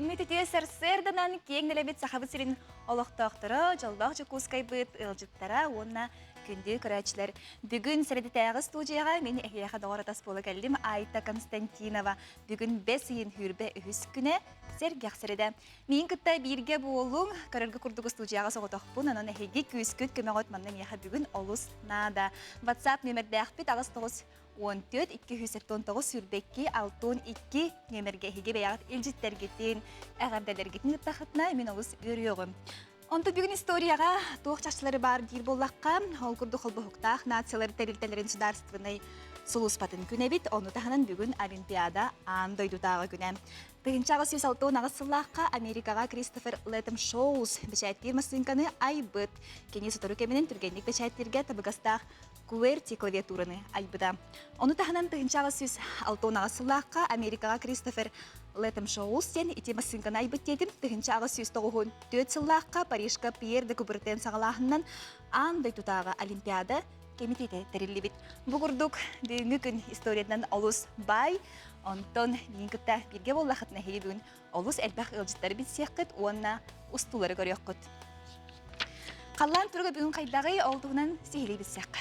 Үүммүт үтүө сарсыарданан киэҥ нэлэбит Сахабыт сирин олохтоохторо, дьоллоох Дьокуускайбыт ыалдьыттара уонна күндү көрөөччүлэр. Бүгүн Сэрэдитээҕи студияҕа мин эһиэхэ доҕор-атас буола кэллим Айта Константинова. Бүгүн бэс ыйын сүүрбэ үһүс күнэ сэргэх сэрэдэ. Миин кытта бииргэ буолуҥ, көрөргө курдук студияҕа соҕотохпун, онон эһиги күүскүт көмөҕүт манна миэхэ бүгүн олус наада. WhatsApp нүөмэрдээхпит 89 14 279 22 62 нүөмэргэ эһиги бэйэҕит илдьиттэргитин, эҕэрдэлэргитин ыыттаххытына мин олус үөрүөҕүм. Онтон бүгүн историяҕа туох чахчылары баар диир буоллахха, ол курдук холбоһуктаах нациялар тэрилтэлэрин судаарыстыбаннай сулууспатын күнэ эбит. Ону таһынан бүгүн Олимпиада аан дойдутааҕы күнэ. 1868 сыллаахха Америкаҕа Кристофер Лэттем Шоус бэчээттиир массыыҥканы айбыт. Кини сотору кэминэн түргэнник бэчээттииргэ табыгастаах QWERTY клавиатураны айбыта. Ону таһынан 1868 сыллаахха Америкаҕа Кристофер Лэттем Шоус диэн ити массыыҥканы айбыт диэтим. 1894 сыллаахха Парижка Пьер де Кубертен саҕалааһынынан аан дойдутааҕы Олимпиада кэмитиэтэ тэриллибит. Бу курдук бүгүҥҥү күн историятынан олус баай, онтон миин кытта бииргэ буоллахытына эһиги бүгүн олус элбэх ыалдьыттары билсиэххит уонна устуулары көрүөххүт. Халлаан туруга бүгүн хайдаҕый, ол туһунан сиһилии билсиэххэ.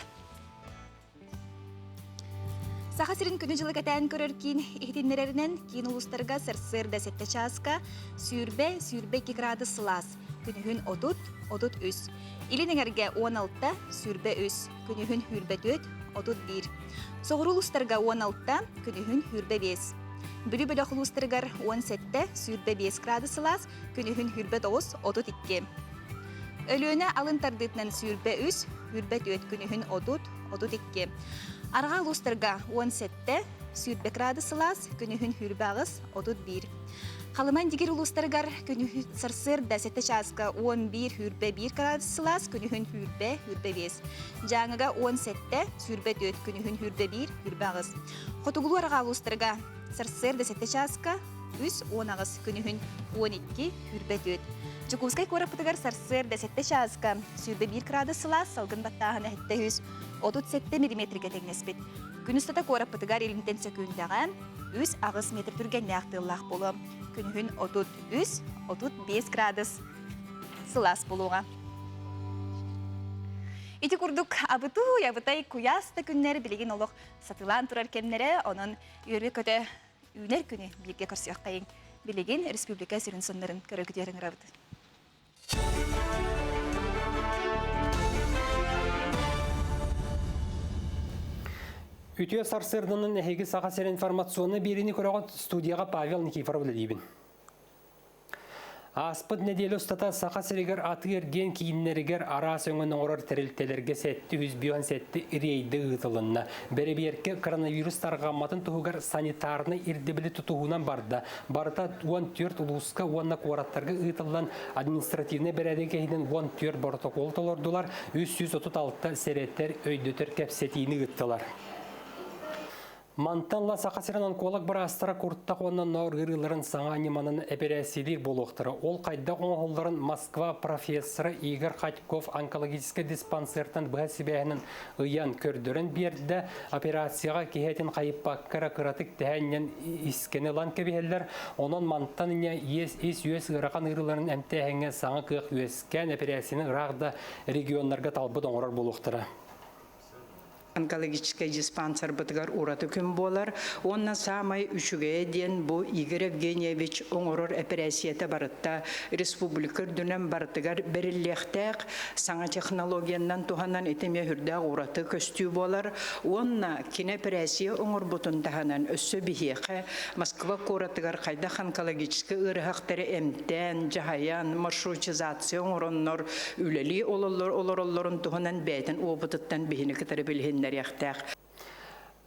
Саха сирин күнү-дьылы кэтээн көрөр киин иһитиннэрэринэн, киин улуустарга сарсыарда 7 чааска сүүрбэ, 22 градус сылаас, күнүһүн 30, 33. Илин эҥэргэ 16, 23, күнүһүн 24, 31. Соҕуруу улуустарга 16, күнүһүн 25. Бүлүү бөлөх улуустарыгар 17, 25 градус сылаас, күнүһүн 29, 32. Өлүөнэ алын тардыытынан 23, 24 күнүһүн 30, 32. Арҕаа улуустарга 17, 20 градус сылаас, күнүһүн 28, 31. Халыма Индигир улуустарыгар күнүһүн сарсыарда 7 чааска 11, 21 градус сылаас, күнүһүн 20, 25. Дьааҥыга 17, 24, күнүһүн 21, 28. Хотугулуу арҕаа улуустарга сарсыарда 7 чааска 3, 18, күнүһүн 12, 24. Дьокуускай куораппытыгар сарсыарда 7 чааска 21 градус сылаас, салгын баттааһына 737 миллиметргэ тэҥнэспит. Күн устата куораппытыгар илинтэн сөкүүндэҕэ 3-8 метр түргэннээх тыаллаах буолуо. Күнүһүн 33-35 градус сылаас буолуоҕа. Ити курдук абытый, абытай куйаас да күннэр билигин олох сатылаан турар кэмнэрэ, онон үөрэ-көтө үүнэр күнү бииргэ көрсүөххэйиҥ. Билигин республика сүрүн соннарын көрөгүтүөр ыҥырабыт. Үтүө сарсыарданан эһиги Саха сирин информационнай биэриини көрөҕүт студияҕа Павел Никифоров үлэлиибин. Ааспыт нэдиэлэ устата Саха сиригэр атыы-эргиэн кииннэригэр араас өҥөнү оҥорор тэрилтэлэргэ 757 рейдэ ыытылынна. Бэрэбиэркэ коронавирус тарҕамматын туһугар санитарнай ирдэбили тутуһуунан барда. Барыта 14 улууска уонна куораттарга ыытыллан административнай бэрээдэк иһинэн 14 боротокуол толордулар, 336 сэрэтэр, өйдөтөр кэпсэтиини ыыттылар. Мантан ыла Саха сирин онколог быраастара куртах уонна ноор ыарыыларын саҥа ньыманан эпэрээссийэлиир буолуохтара. Ол хайдах оҥоһулларын Москва профессора Игорь Хатьков онкологическай диспансертан быһа сибээһинэн ыйан көрдөрөн биэрдэ. Операцияҕа киһи этин хайыппакка эрэ кыратык тэһэ искэни ылан кэбиһэллэр. Онон мантан инньэ иэс ис-үөс ыарахан ыарыыларын эмтээһиҥҥэ саҥа кыах үөскээн эпэрээссийэни ыраах да регионнарга талбыт оҥорор буолуохтара. Онкологическай диспансербытыгар ураты күн буолар уонна саамай үчүгэйэ диэн бу Игорь Евгеньевич оҥорор эпэрээссийэтэ барыта республика үрдүнэн барытыгар бэриллиэхтээх саҥа технологиянан туһанан ити эмиэ сүрдээх ураты көстүү буолар уонна кини эпэрээссийэ оҥорбутун таһынан өссө биһиэхэ Москва куоратыгар хайдах онкологическай ыарыһахтары эмтээн, дьаһайан, маршрутизация оҥороннор үлэлии олороллорун туһунан бэйэтин опытыттан биһини кытары билиһиннэриэхтээх.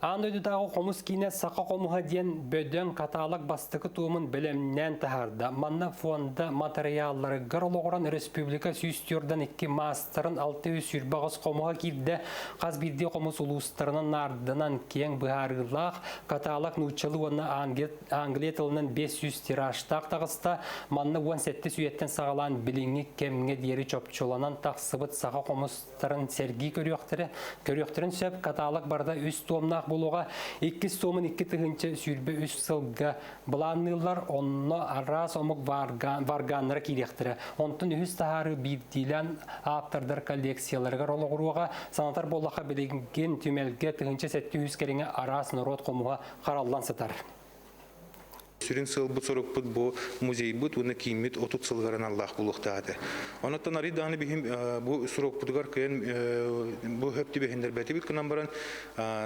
Аан дойдутааҕы хомус киинэ Саха хомуһа диэн бөдөҥ каталог бастакы туомун бэлэмнээн таһаарда. Манна фонда матырыйаалларыгар олоҕуран республика 142 маастарын 628 хомуһа киирдэ. Хас биирдии хомус улуустарынан наарданан киэҥ быһаарыылаах каталог нууччалыы уонна Англия тылынан 500 тиражтаах таҕыста. Манна 17 үйэттэн саҕалаан билиҥҥи кэмҥэ диэри чопчуланан тахсыбыт саха хомустарын сэргии көрүөхтэрэ. Көрүөхтэрин сөп каталог барыта үс туомнаах. буолуоҕа. Иккис туомун 2023 сылга былаанныыллар, онно араас омук варганнара киириэхтэрэ. Онтон үһүс таһаарыы биирдиилээн ааптардар коллекцияларыгар олоҕуруоҕа. Санатар буоллахха, билигин түмэлгэ 1700 кэриҥэ араас норуот хомуһа хараллан сытар. Сүрүн сыалбыт-сорукпут бу музейбыт уонна кииммит 30 сылыгар аналлаах буолуохтаах этэ. Онон арый даҕаны биһим бу срокпутугар кыайан бу хөп түбэһиннэрбэтибит гынан баран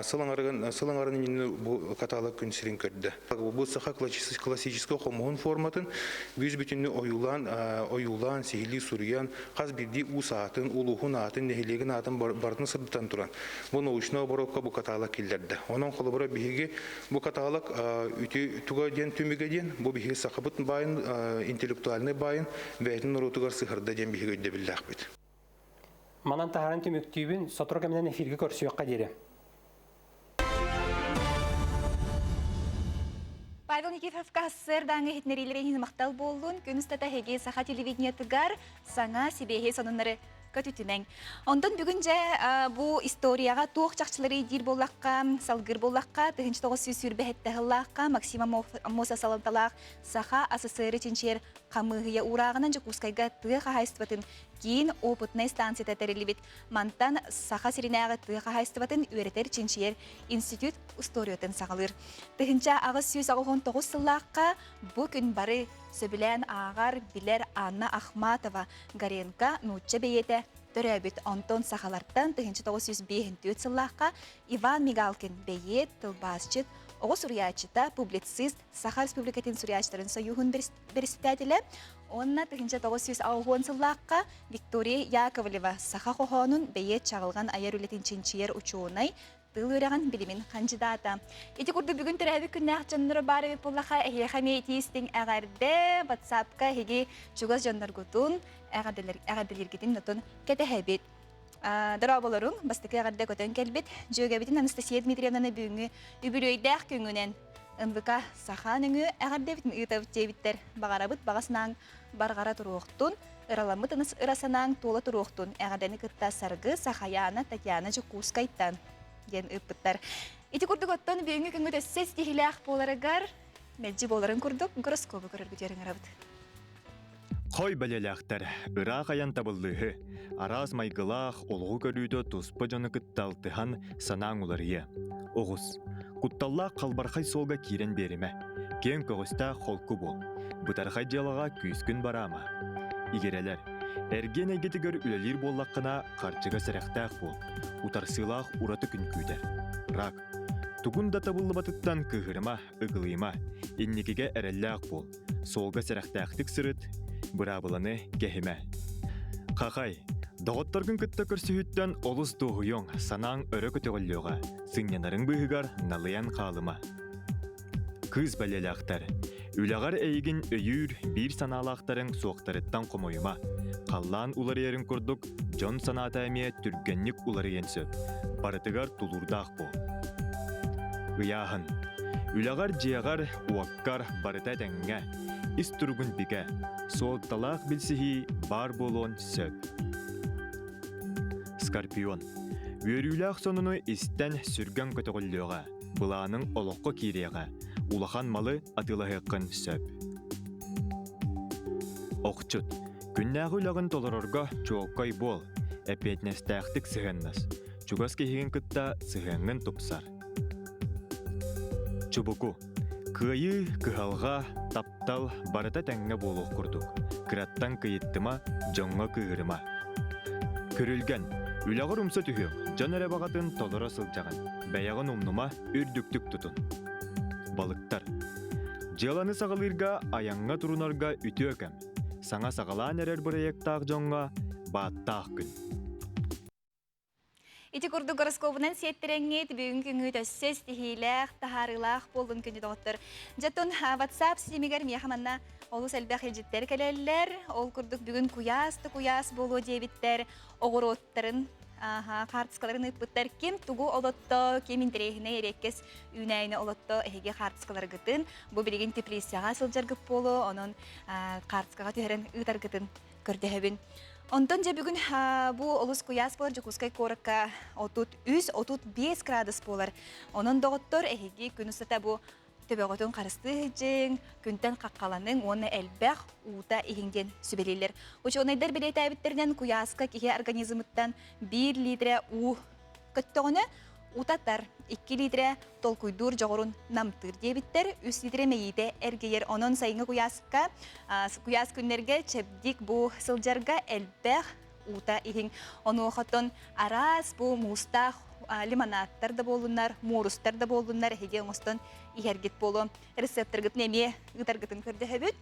сыл аҥарын сыл аҥарын иннинэ бу каталог күн сирин көрдө. Бу саха классическай хомуһун форматын бүүс-бүтүннүү ойуулаан ойуулаан сиһилии суруйан хас биирдии уус аатын, улууһун аатын, нэһилиэгин аатын барытын сырдатан туран бу научнай оборокко бу каталог киллэрдэ. Онон холобура биһиги Бу каталог үтү туга диэн түмүгэ диэн бу биһиги сахабыт баайын интеллектуальнай баайын бэйэтин норуотугар сыһарда диэн биһиги өйдөбүллээхпит. Манан таһааран түмүктүүбүн, сотору кэминэн эфиргэ көрсүөххэ диэри. Павел Никифоровка сарсыардааҥы иһитиннэриилэри иһин махтал буоллун. Күн устата эһиги саха телевидениетыгар саҥа сибиэһэй сонуннары көтүтүмэҥ. Онтон бүгүн дьэ бу историяҕа туох чахчылары диир буоллахха, салгыыр буоллахха, 1927 сыллаахха Максим Аммосов салалталаах Саха АССР чинчийэр хамыыһыйа уурааҕынан Дьокуускайга тыа хаһаайыстыбатын киин опытнай станцията тэриллибит. Мантан Саха сиринээҕи тыа хаһаайыстыбатын үөрэтэр чинчийэр институт историятын саҕалыыр. 1889 сыллаахха бу күн бары сөбүлээн ааҕар, билэр Анна Ахматова Горенко нуучча бэйиэтэ төрөөбүт. Онтон сахалартан 1954 сыллаахха Иван Мигалкин бэйиэт, тылбаасчыт, оҕо суруйааччыта, публицист, Саха Республикатын суруйааччыларын союһун председателэ уонна 1960 сыллаахха Виктория Яковлева саха хоһоонун бэйиэт чаҕылҕан айар үлэтин чинчийэр учуонай, тыл үөрэҕин билимин хандьыдаата. Ити курдук бүгүн төрөөбүт күннээх дьонноро баар эбит буоллаха, эһиэхэ эмиэ итии-истиҥ эҕэрдэ, WhatsApp-ка эһиги чугас дьонноргутун эҕэрдэлииргитин отун кэтэһэбит. Дорооболоруҥ, бастакы эҕэрдэ көтөн кэлбит. Дьүөгэбитин Анастасия Дмитриевнаны бүгүҥҥү үбүлүөйдээх күҥүнэн НВК Саха нөҥүө эҕэрдэбитин ыытабыт диэбиттэр. Баҕарабыт баҕа санааҥ барҕара туруохтун, ыраламмыт ыра санааҥ туола туруохтун. Эҕэрдэни кытта Саргы, Сахаяна, Татьяна Дьокуускайтан диэн ыыппыттар. Ити курдук оттон бүгүҥҥү күҥҥүт өссө ситиһиилээх буоларыгар мэлдьи буоларын курдук гороскобу көрөргүтүгэр ыҥырабыт. Хой бэлэлээхтэр, ыраах айан табыллыыһы, араас майгылаах, олоҕу көрүүтэ туспа дьону кытта алтыһан санааҥ уларыйыа. Оҕус, кутталлаах халбархай суолга киирэн биэримэ, киэҥ көҕүстээх холку буол, бытархай дьыалаҕа күүскүн бараама. Игирэлэр, эргиэн эйгэтигэр үлэлиир буоллаххына, харчыга сэрэхтээх буол, утарсыылаах ураты күн күүтэр. Рак, тугун да табыллыбатыттан кыыһырыма, ыгылыйыма, инникигэ эрэллээх буол. Суолга сэрэхтээхтик сырыт, быраабыланы кэһимэ. Хахай, доҕотторгун кытта көрсүһүүттэн олус дуоһуйуоҥ, санааҥ өрө көтөҕүллүөҕэ, сынньанарыҥ быыһыгар налыйан хаалыма. Кыыс бэлиэлээхтэр, үлэҕэр эйигин өйүүр биир санаалаахтарыҥ суохтарыттан хомойума. Халлаан уларыйарын курдук, дьон санаата эмиэ түргэнник уларыйан сөп. Барытыгар тулуурдаах буол. Ыйааһын. Үлэҕэр, дьиэҕэр, уоккар барыта этэҥҥэ. Ис туругун бигэ. Суолталаах билсиһии баар буолуон сөп. Скорпион. Үөрүүлээх сонуну истэн сүргэҥ көтөҕүллүөҕэ, былааныҥ олоххо киириэҕэ, улахан малы атыылаһыаххын сөп. Охчут. Күннээҕи үлэҕин толорорго чуолкай буол, эппиэтинэстээхтик сыһыаннас, чугас киһигин кытта сыһыаҥҥын тупсар. Чубуку. Кыайыы, кыһалҕа, таптал барыта тэҥҥэ буолуох курдук. Кыраттан кыйыттыма, дьоҥҥо кыыһырыма. Күрүлгэн. Үлэҕэр умса түһүөҥ, дьон эрэ баҕатын толоро сылдьаҕын. Бэйэҕин умнума, үрдүктүк тутун. Балыктар. Дьыаланы саҕалыырга, айаҥҥа турунарга үтүө кэм. Саҥа саҕалаан эрэр бырайыактаах дьоҥҥо бааттаах күн. Ити курдук гороскобунан сиэттэрэҥҥит бүгүн күҥҥүт өссө ситиһиилээх, таһаарыылаах буоллун күндү доҕоттор. Дьэтун WhatsApp ситимигэр миэхэ манна олус элбэх илдьиттэр кэлэллэр. Ол курдук бүгүн куйаас да куйаас буолуо диэбиттэр, оҕуруоттарын хаартыскаларын ыыппыттар. Ким тугу олотто, ким интэриэһинэй эриэккэс үүнээйини олотто эһиги хаартыскаларгытын бу билигин теплицаҕа сылдьаргыт буолуо, онон хаартыскаҕа түһэрэн ыытаргытын көрдөһөбүн. Онтон дьэ бүгүн бу олус куйаас буолар Дьокуускай куоракка 33-35 градус буолар. Онон доҕоттор эһиги күн устата бу төбөҕүтүн харыстыы сылдьыҥ, күнтэн хаххаланыҥ уонна элбэх уута иһиҥ диэн сүбэлииллэр. Учуонайдар бэлиэтээбиттэринэн куйааска киһи организмыттан 1 литрэ уу көттөҕүнэ утатар, 2 литрэ толкуйдуур дьоҕурун намтыыр диэбиттэр, 3 литрэ мэйиитэ эргийэр. Онон сайыҥҥы куйааска, куйаас күннэргэ чэбдик бу сылдьарга элбэх уута иһиҥ. Онуохаттан араас бу муустаах лимонадтар да буоллуннар, муорустар да буоллуннар эһиги оҥостон иһэргит буолуо. Рецептаргытын эмиэ ыытаргытын көрдөһөбүт.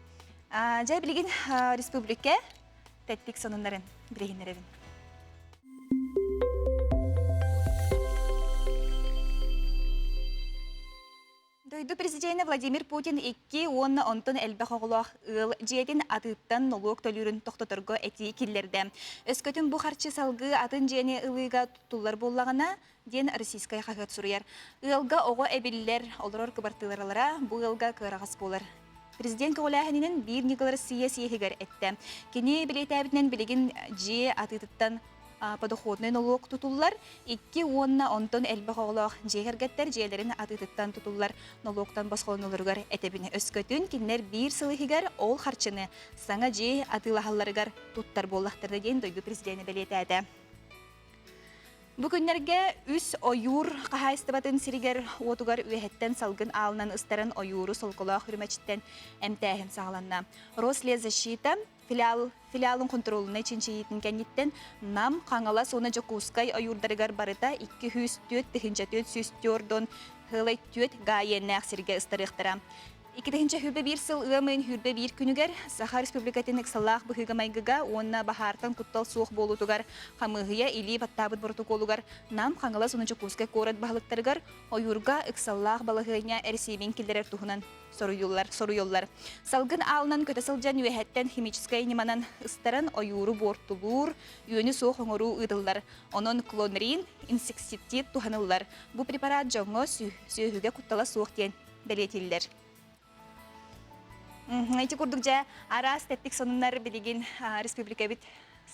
Дьэ, билигин республика тэттик сонуннарын билиһиннэрэбин. Дойду президенэ Владимир Путин икки уонна онтон элбэх оҕолоох ыал дьиэтин атыыттан нолуок төлүүрүн тохтоторго этии киллэрдэ. Өскөтүн бу харчы салгыы атын дьиэни ылыыга туттуллар буоллаҕына, диэн российскай хаһыат суруйар. Ыалга оҕо эбиллэр, олорор кыбартыыралара бу ыалга кыараҕас буолар. Президент көҕүлээһининэн биир ньыгыл Россия съеһигэр эттэ. Кини бэлиэтээбитинэн билигин дьиэ атыытыттан подоходный нолуок тутуллар, икки уонна онтон элбэх оҕолоох дьиэ кэргэттэр дьиэлэрин атыытыттан тутуллар нолуоктан босхолонолоругар этэбин. Өскөтүн кинилэр биир сыл иһигэр ол харчыны саҥа дьиэ атыылаһалларыгар туттар буоллахтарына диэн дойду президенэ бэлиэтээтэ. Бу күннэргэ үс ойуур хаһаайыстыбатын сиригэр-уотугар үөһэттэн салгын аалынан ыстаран ойууру солколоох үрүмэчиттэн эмтээһин саҕаланна. Рослесзащита филиал, филиалын хонтуруолунай чинчийиитин кэнниттэн Нам, Хаҥалас уонна Дьокуускай ойуурдарыгар барыта 204 404 хылай 4 га иэннээх сиргэ ыстарыахтара. 2021 сыл ыам ыйын 21 күнүгэр Саха Республикатын ыксаллаах быһыыга-майгыга уонна баһаартан куттал суох буолуутугар хамыыһыйа илии баттаабыт боротокуолугар Нам, Хаҥалас уонна Дьокуускай куорат баһылыктарыгар ойуурга ыксаллаах балаһыанньа эрэсиимин киллэрэр туһунан соруйуллар. соруйуллар. Салгын аалынан көтө сылдьан үөһэттэн химическэй ньыманан ыстаран ойууру буортулуур, үөнү суох оҥоруу ыытыллар. Онон клонрин, инсектицид туһаныллар. Бу препарат дьоҥҥо сүөһүгэ куттала суох диэн бэлиэтииллэр. Ити курдук дьэ араас тэттик сонуннар билигин республикабыт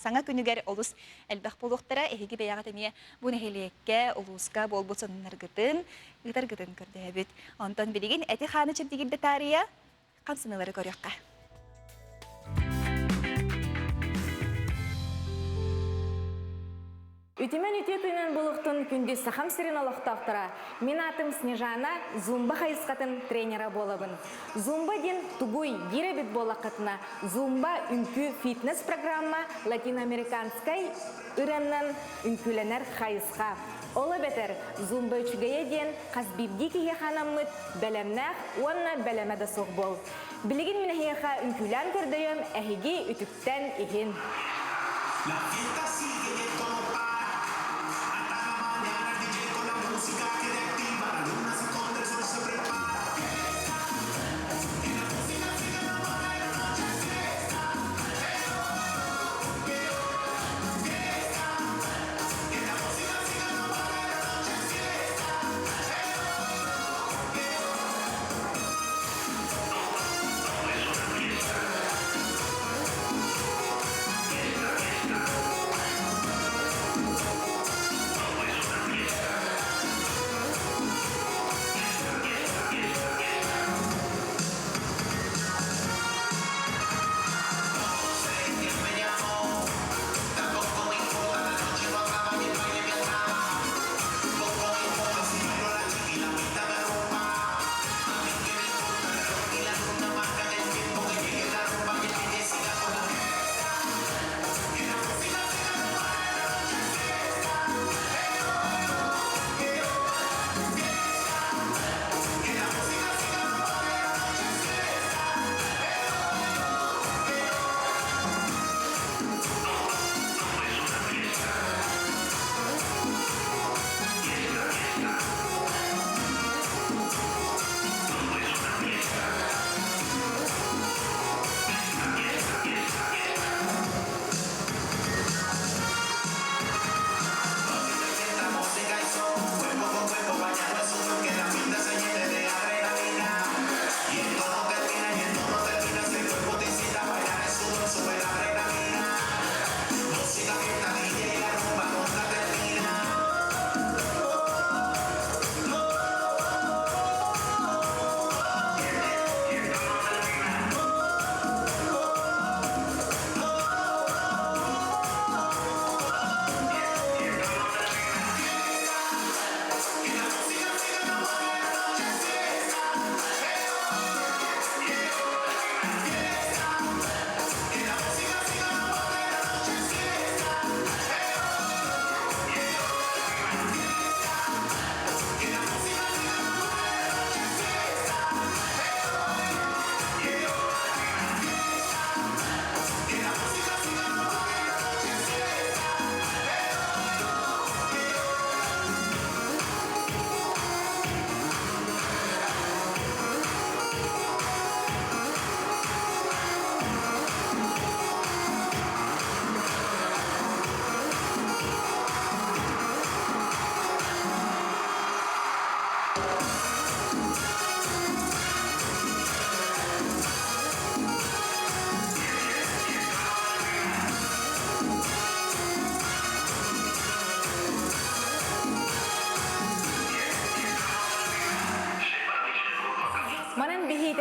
саҥа күнүгэр олус элбэх буолуохтара. Эһиги бэйэҕит эмиэ бу нэһилиэккэ, улууска буолбут сонуннаргытын, ыытаргытын көрдөһөбүт. Онтон билигин эти-хааны чэбдигирдэ таарыйа хамсаныылары көрүөххэ. Үтүмэн үтүө күнүн булуктун күндү Сахам сирин олохтоохторо. Мин аатым Снежана, зумба хайысхатын тренера буолабын. Зумба диэн тугуй диир эбит буоллаххытына, зумба үҥкүү фитнес программа латиноамериканскай ырыаннан үҥкүүлэнэр хайысха. Ол эбэтэр зумба үчүгэйэ диэн хас биирдии киһиэхэ анаммыт бэлэмнээх уонна бэлэмэ да суох буол. Билигин мин эһиэхэ үҥкүүлээн көрдөйөм, эһиги үтүктэн иһин. La fiesta sigue y esto no para. Hasta la mañana el DJ con la música que te activa. La luna se esconde, el sol se prepara. Fiesta. Y la música sigue, no para, la noche es fiesta. Fiesta. Y la música sigue, no para, la noche es fiesta.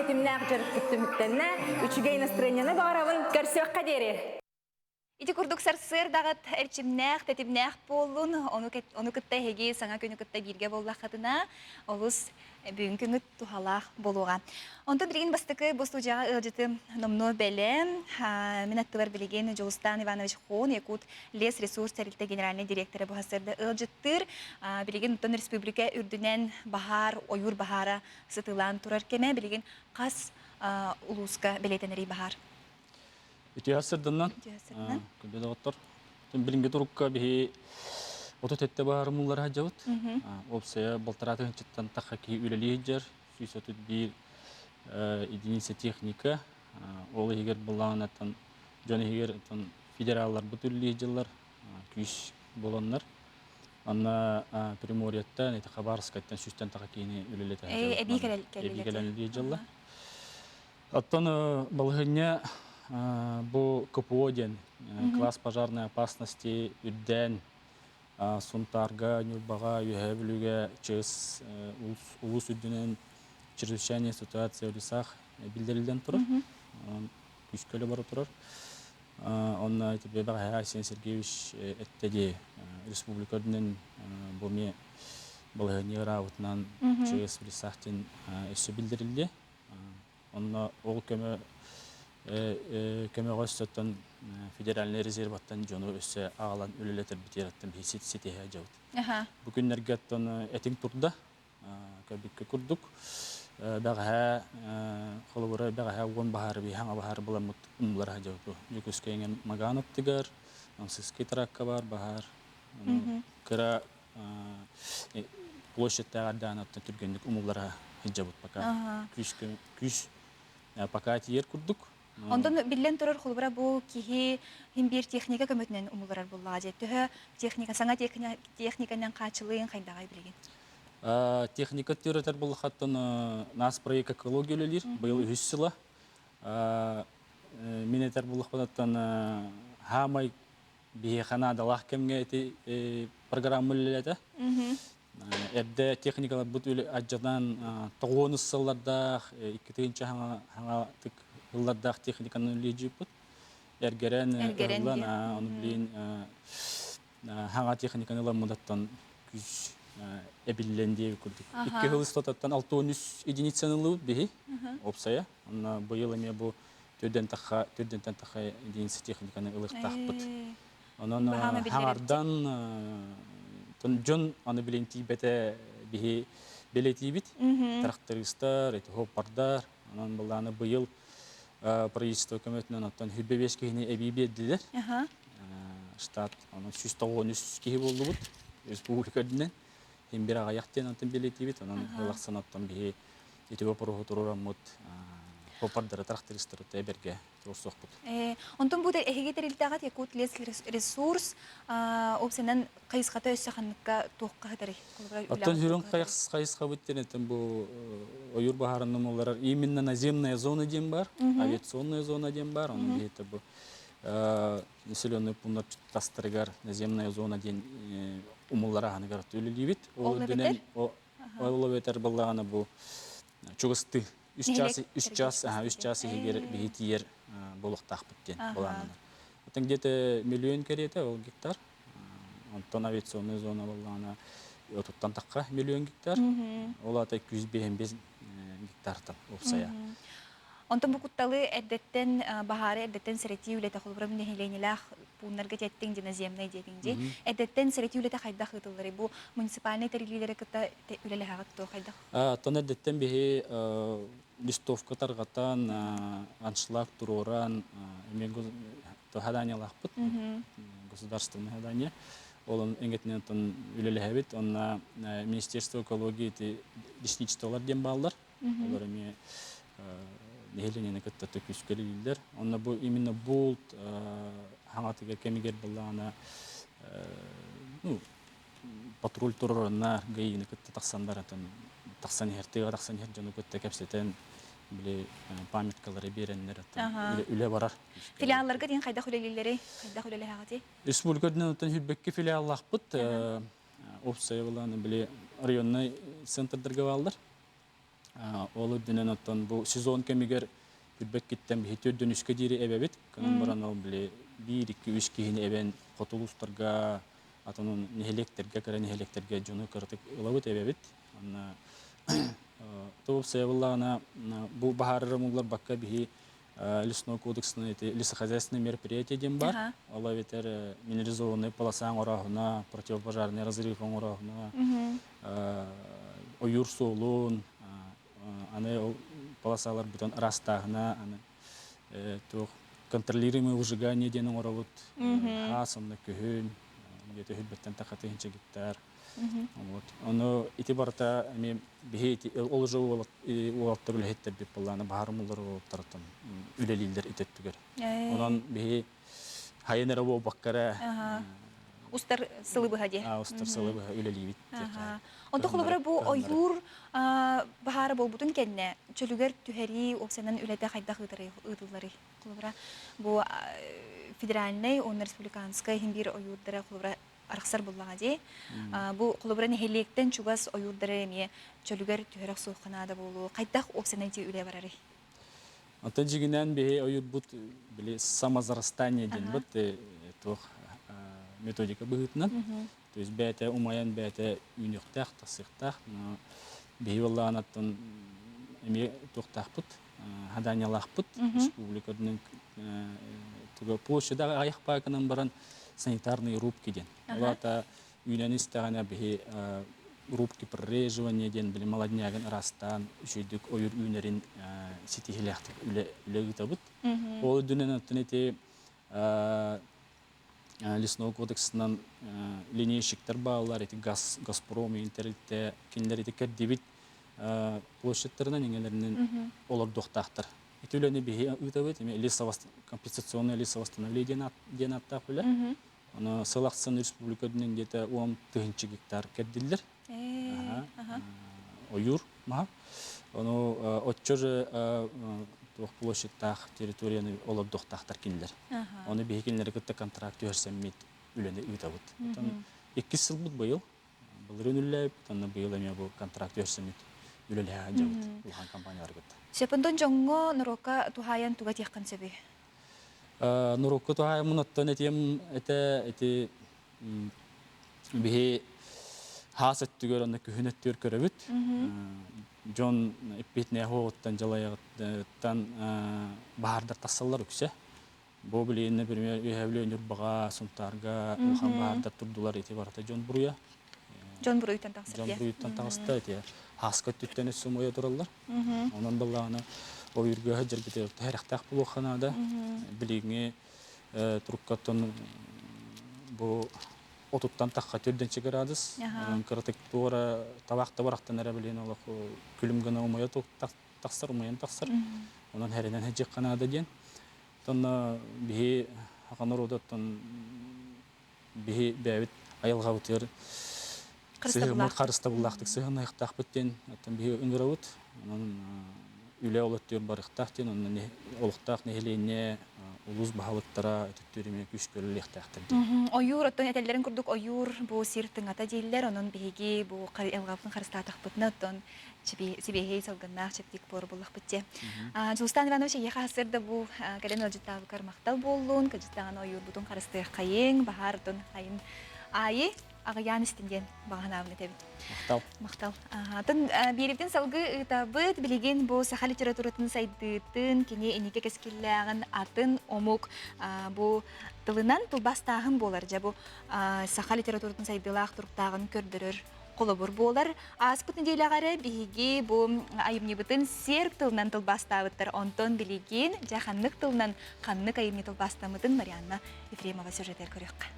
тэтимнээх дьарыкпыт түмүктэннэ. Үчүгэй настроениены баҕарабын. Көрсүөххэ диэри! Ити курдук сарсыардаҕыт эрчимнээх, тэтимнээх буоллун, ону, ону кытта эһиги саҥа күнү кытта бииргэ буоллаххытына, олус бүгүн күҥүт туһалаах буолуоҕа. Онтон билигин бастакы бу студияҕа ыалдьытым номнуо бэлэм. Мин аттыбар билигин Дьулустаан Иванович Хон, Якут лес ресурс тэрилтэ генеральнай директора бу сарсыарда ыалдьыттыыр. Билигин оттон республика үрдүнэн баһаар, ойуур баһаара сытыылаан турар кэмэ. Билигин хас улууска бэлиэтэнэрий баһаар? Үтүө сырдыннан, күндү доҕоттор. Билиҥҥи турукка биһи 37 баһаар умуллара сылдьабыт. Уопсайа балтараа тыһыынчаттан тахха киһи үлэлии сылдьар. 131 единица техника. Ол иһигэр былаанаттан дьон иһигэр федералларбыт үлэлии сылдьаллар, күүс буоланнар. Анна Приморьеттан, ити Хабаровскайтан сүүстэн таха киһини үлэлэтэ сылдьабыт. Эбии кэлэн үлэлии сылдьаллар. Оттон балаһыанньа бу КПО диэн класс пожарной опасности үрдээн Сунтаарга, Ньурбаҕа, Үөһээ Бүлүүгэ ЧС улуус үрдүнэн чрезвычайная ситуация в лесах биллэриллэн турар. Күүскэ үлэ бара турар. Онно бэҕэһээ Айсен Сергеевич эттэ дии республика үрдүнэн бу эмиэ балаһыанньа ыараабытынан ЧС в лесах диэн өссө биллэриллиэ. Онно ол көмө көмөҕө өссөттөн федеральнай резерваттан дьону өссө аҕалан үлэлэтэрбитигэр биһи ситиһэ дьабыт. Бу күннэргэ оттон этиҥ турда, көрбүккэ курдук. Бэҕэһээ холобура бэҕэһээ уон баһаары биһи хаҥа баһаары буламмыт умнулар дьабыт бу. Дьокуускай эҥин Магаан аттыгар, Ансыский тракка бар баһаар. Кыра площадьтааҕар даҕаны оттон түргэнник умуллара сылдьабыт пока күүс күүс пока тиийэр курдук. Онтон биллэн турар холобура бу киһи хин биир техника көмөтүнэн умулларар буоллаҕа дьэ төһө техника саҥа техниканан хааччылыын хайдаҕай билигин? Техника түрөтөр буллахаттан нас проект экология үлэлиир быйыл үһүс сыла. Мин этэр буллахпынаттан хаамай Биһиэхэ наадалаах кэмҥэ ити программа үлэлэтэ. Эрдэ техникаларбыт алдьатан тоҕуонус сыллардаах, 2 хаҥатык сыллардаах техниканы үлэлиир Эргэрэн, ыллан, ону билин хаҥа техниканы ыламмытыттан күүс эбиллэн диэбит курдук. Икки сыл устатыттан 63 единицаны ыллыбыт биһи, уопсайа. Онно быйыл эмиэ бу Түрдэн тахха түрдэнтэн тахха единица техниканы ылыктаахпыт. Онон хаҥардан дьон аны билин тиийбэтэ биһи бэлэтиибит. Трактористар, эти хоппардар, онон былааны быйыл правительство көмөтүнэн оттон 25 киһини эбии биэрдилэр. Штат онон 193 киһи буоллубут республика үрдүнэн. Хим бир аҕыйах диэн онтон бэлэтиибит. Онон ылахсан оттон биһи ити боппуруоһу туруораммыт поппардары трактористары эбэргэ туруорсуохпут. Онтон бу эһиги тэрилтэҕит Якут лес ресурс опсанан хайысхата өссө ханныкка туохха сытарый? Оттон сүрүн хайысхабыт диэн этим бу ойуур баһаарын умулларар именно наземная зона диэн бар, авиационная зона диэн бар, онон биһиэхэ бу населенный пунктар тастарыгар наземная зона диэн умуллара аһыныгар үлэлиибит. Ол үрдүнэн Ол эбэтэр буоллаҕына бу чугастыы үс час үс час үс час иһигэр биһи тиийэр буолуохтаахпыт диэн былааннанар. Оттон где-то миллион кэриэтэ ол гектар. Онтон авиационная зона буоллаҕына отуттан тахха миллион гектар. Ол аата 255 гектартан уопсайа. Онтон бу кутталы эрдэттэн баһаары эрдэттэн сэрэтии үлэтэ холобура нэһилиэнньэлээх пууннарга тиэттиҥ диноземнай диэтиҥ дии. Эрдэттэн сэрэтии үлэтэ хайдах ыытылларый? Бу муниципальнай тэриллиилэри кытта үлэлэһэҕит дуо хайдах? Оттон эрдэттэн биһи листовка тарҕатан, аншлаг туруоран, эмиэ заданиялаахпыт, государственное задание. Ол эҥэтинэн оттон үлэлэһэбит. Онно Министерство экологии ити лесничестволар диэн бааллар. Олор эмиэ нэһилиэнньэни кытта күүскэ үлэлииллэр. Онно бу именно булт хаҥатыгар кэмигэр буоллаҕына ну, патруль туруораннар ГАИ-ни кытта тахсаннар тахсан иһэр, тыаҕа тахсан иһэр дьону кытта кэпсэтэн били памяткалары биэрэннэр үлэ барар. Филиалларга диэн хайдах үлэлииллэрий? Хайдах үлэлэһэҕитий? Республика үрдүнэн оттон сүүрбэкки филиаллаахпыт. Уопсайа былааны били районнай центрдарга бааллар. Ол үрдүнэн оттон бу сезон кэмигэр билбэккиттэн биһи төрдөн үскэ диэри эбэбит. Кынан баран ол били биир, икки, үс киһини эбэн хоту улуустарга, атын нэһилиэктэргэ, кыра нэһилиэктэргэ дьону кыратык ылабыт, эбэбит. Онно туох сайабыллаҕына бу баһаарары мулларбакка биһи лесной кодексынан эти лесохозяйственные мероприятия диэн бар. Ол эбэтэр минерализованный полоса оҥорооһуна, противопожарный разрыв оҥорооһуна, ойуур суолун, аны ол полосаларбытын ыраастааһына, аны туох контролируемое выжигание диэн оҥоробут. Хаас онно күһүн, где-то үһүрбэттэн тахатыһынча гектар. Вот. Ону ити барыта эми биһи ол уже уолаттар үлэһиттэрбит буоллаана баһаарымыллар уолаттартан үлэлииллэр итеттүгэр. Онон биһи хайын эрэ буолбакка Устар сылы быһа дии. Устар сылы быһа үлэлиибит. Онто холобура бу ойуур баһаара буолбутун кэннэ чөлүгэр түһэрии уопсайынан үлэтэ хайдах ыытылларый? Холобура бу федеральнай уонна республиканскай иһин биир ойуурдара холобура арахсар буллаҕа дии. Бу холобура нэһилиэктэн чугас ойуурдары эмиэ чөлүгэр түһэрэ охсуохха наада буолуо. Хайдах уопсайынан ити үлэ барарый? Оттон дьигинэн биһи ойуурбут били самозарастание диэн бут туох методика быһыытынан. То есть бэйэтэ умайан бэйэтэ үүнүөхтээх, тахсыахтаах. Биһи буоллаҕына эмиэ туохтаахпыт, хадаанньалаахпыт республика үрдүнэн площадь аҕыйах пааканан баран санитарные рубки диэн. Ол аата үүнэн истэҕинэ биһи рубки прореживания диэн били молоднягын ыраастаан үчүгэйдик ойуур үүнэрин ситиһилээхтик үлэ үлэ ыытабыт. Ол үрдүнэн оттон ити лесной кодексынан линейщиктэр бааллар, ити газ, Газпром тэрилтэ кинилэр ити кэрдибит площадьтарынан иҥэлэринэн олордуохтаахтар. Ити үлэни биһи ыытабыт, эми компенсационное лесовосстановление диэн ааттаах үлэ. Ону сыл ахсын республика үрдүнэн диэтэ 10 тыһыынча гектар кэрдиллэр. Ойуур маһа. Ону оччо же туох площадьтаах территорияны олордуохтаахтар кинилэр. Ону биһи кинилэри кытта контракт түһэрсэммит үлэни ыытабыт. Оттон иккис сылбыт быйыл. Былырыын үлэлээбиппит, онно быйыл эмиэ бу контракт түһэрсэммит үлэлэһэ сылдьабыт улахан компаниялары кытта. Сөпөндөн дьоҥҥо норуокка туһаайан туга этиэххин сөбүй? Норуокка туһаайаммын оттон этиэм этэ ити биһи хаас өттүгэр онно күһүн өттүгэр көрөбүт. Дьон эппиэтинэһэ суоҕуттан дьалайаҕыттан баһаардар тахсаллар үксэ. Бу билигин, например, Үөһээ Бүлүү Ньурбаҕа, Сунтаарга улахан баһаардар турдулар, ити барыта дьон буруйа. Дьон буруйуттан тахсар Дьон буруйуттан таҕыста, ити хааска өттүттэн өссө умайа тураллар. Онон былаана ойуурга сылдьарбытыгар сэрэхтээх буолуохха наада. Билиҥҥи туруккаттан бу отуттан тахха төрдүнчэ градус. Онон кыратык туора табаах да барахтан эрэ билин олох күлүм гына умайа тахсар, умайан тахсар. Онон хэринэн сылдьыахха наада диэн. Оттон биһи саха норуотуттан биһи бэйэбит айылҕабытыгар сыһыаммыт харыстабыллаахтык сыһыаннаһыахтаахпыт диэн оттон биһи ыҥырабыт. Онон үлэ ол өттүгэр барыахтаах диэн онно олохтоох нэһилиэнньэ улуус баһылыктара өттүгэр эмиэ күүскэ үлэлиэхтээхтэр диэн. Ойуур оттон этэллэрин курдук ойуур бу сир тыҥата дииллэр, онон биһиги бу айылҕабытын харыстаатахпытына оттон сибиэһэй салгыннаах чэбдик буор буллахпыт дии. Дьулустаан Иванович эйиэхэ сарсыарда бу кэлэн ыалдьыттаабыккар махтал буоллун, кыдьыттаҕын ойуурбутун харыстыаххайыҥ, баһаар отун айын аайы аҕыйаан истин диэн баҕа санаабын этэбин. Махтал. Махтал. Атын биэрибитин салгыы ыытабыт. Билигин бу саха литературатын сайдыытын, кини инники кэскиллээҕин атын омук бу тылынан тылбаастааһын буолар. Дьэ бу саха литературатын сайдыылаах туруктааҕын көрдөрөр холобур буолар. Ааспыт нэдиэлэҕэ эрэ биһиги бу айымньыбытын серб тылынан тылбаастаабыттар. Онтон билигин дьэ ханнык тылынан ханнык айымньы тылбаастаммытын Марианна Ефремова сюжетыгар көрүөххэ.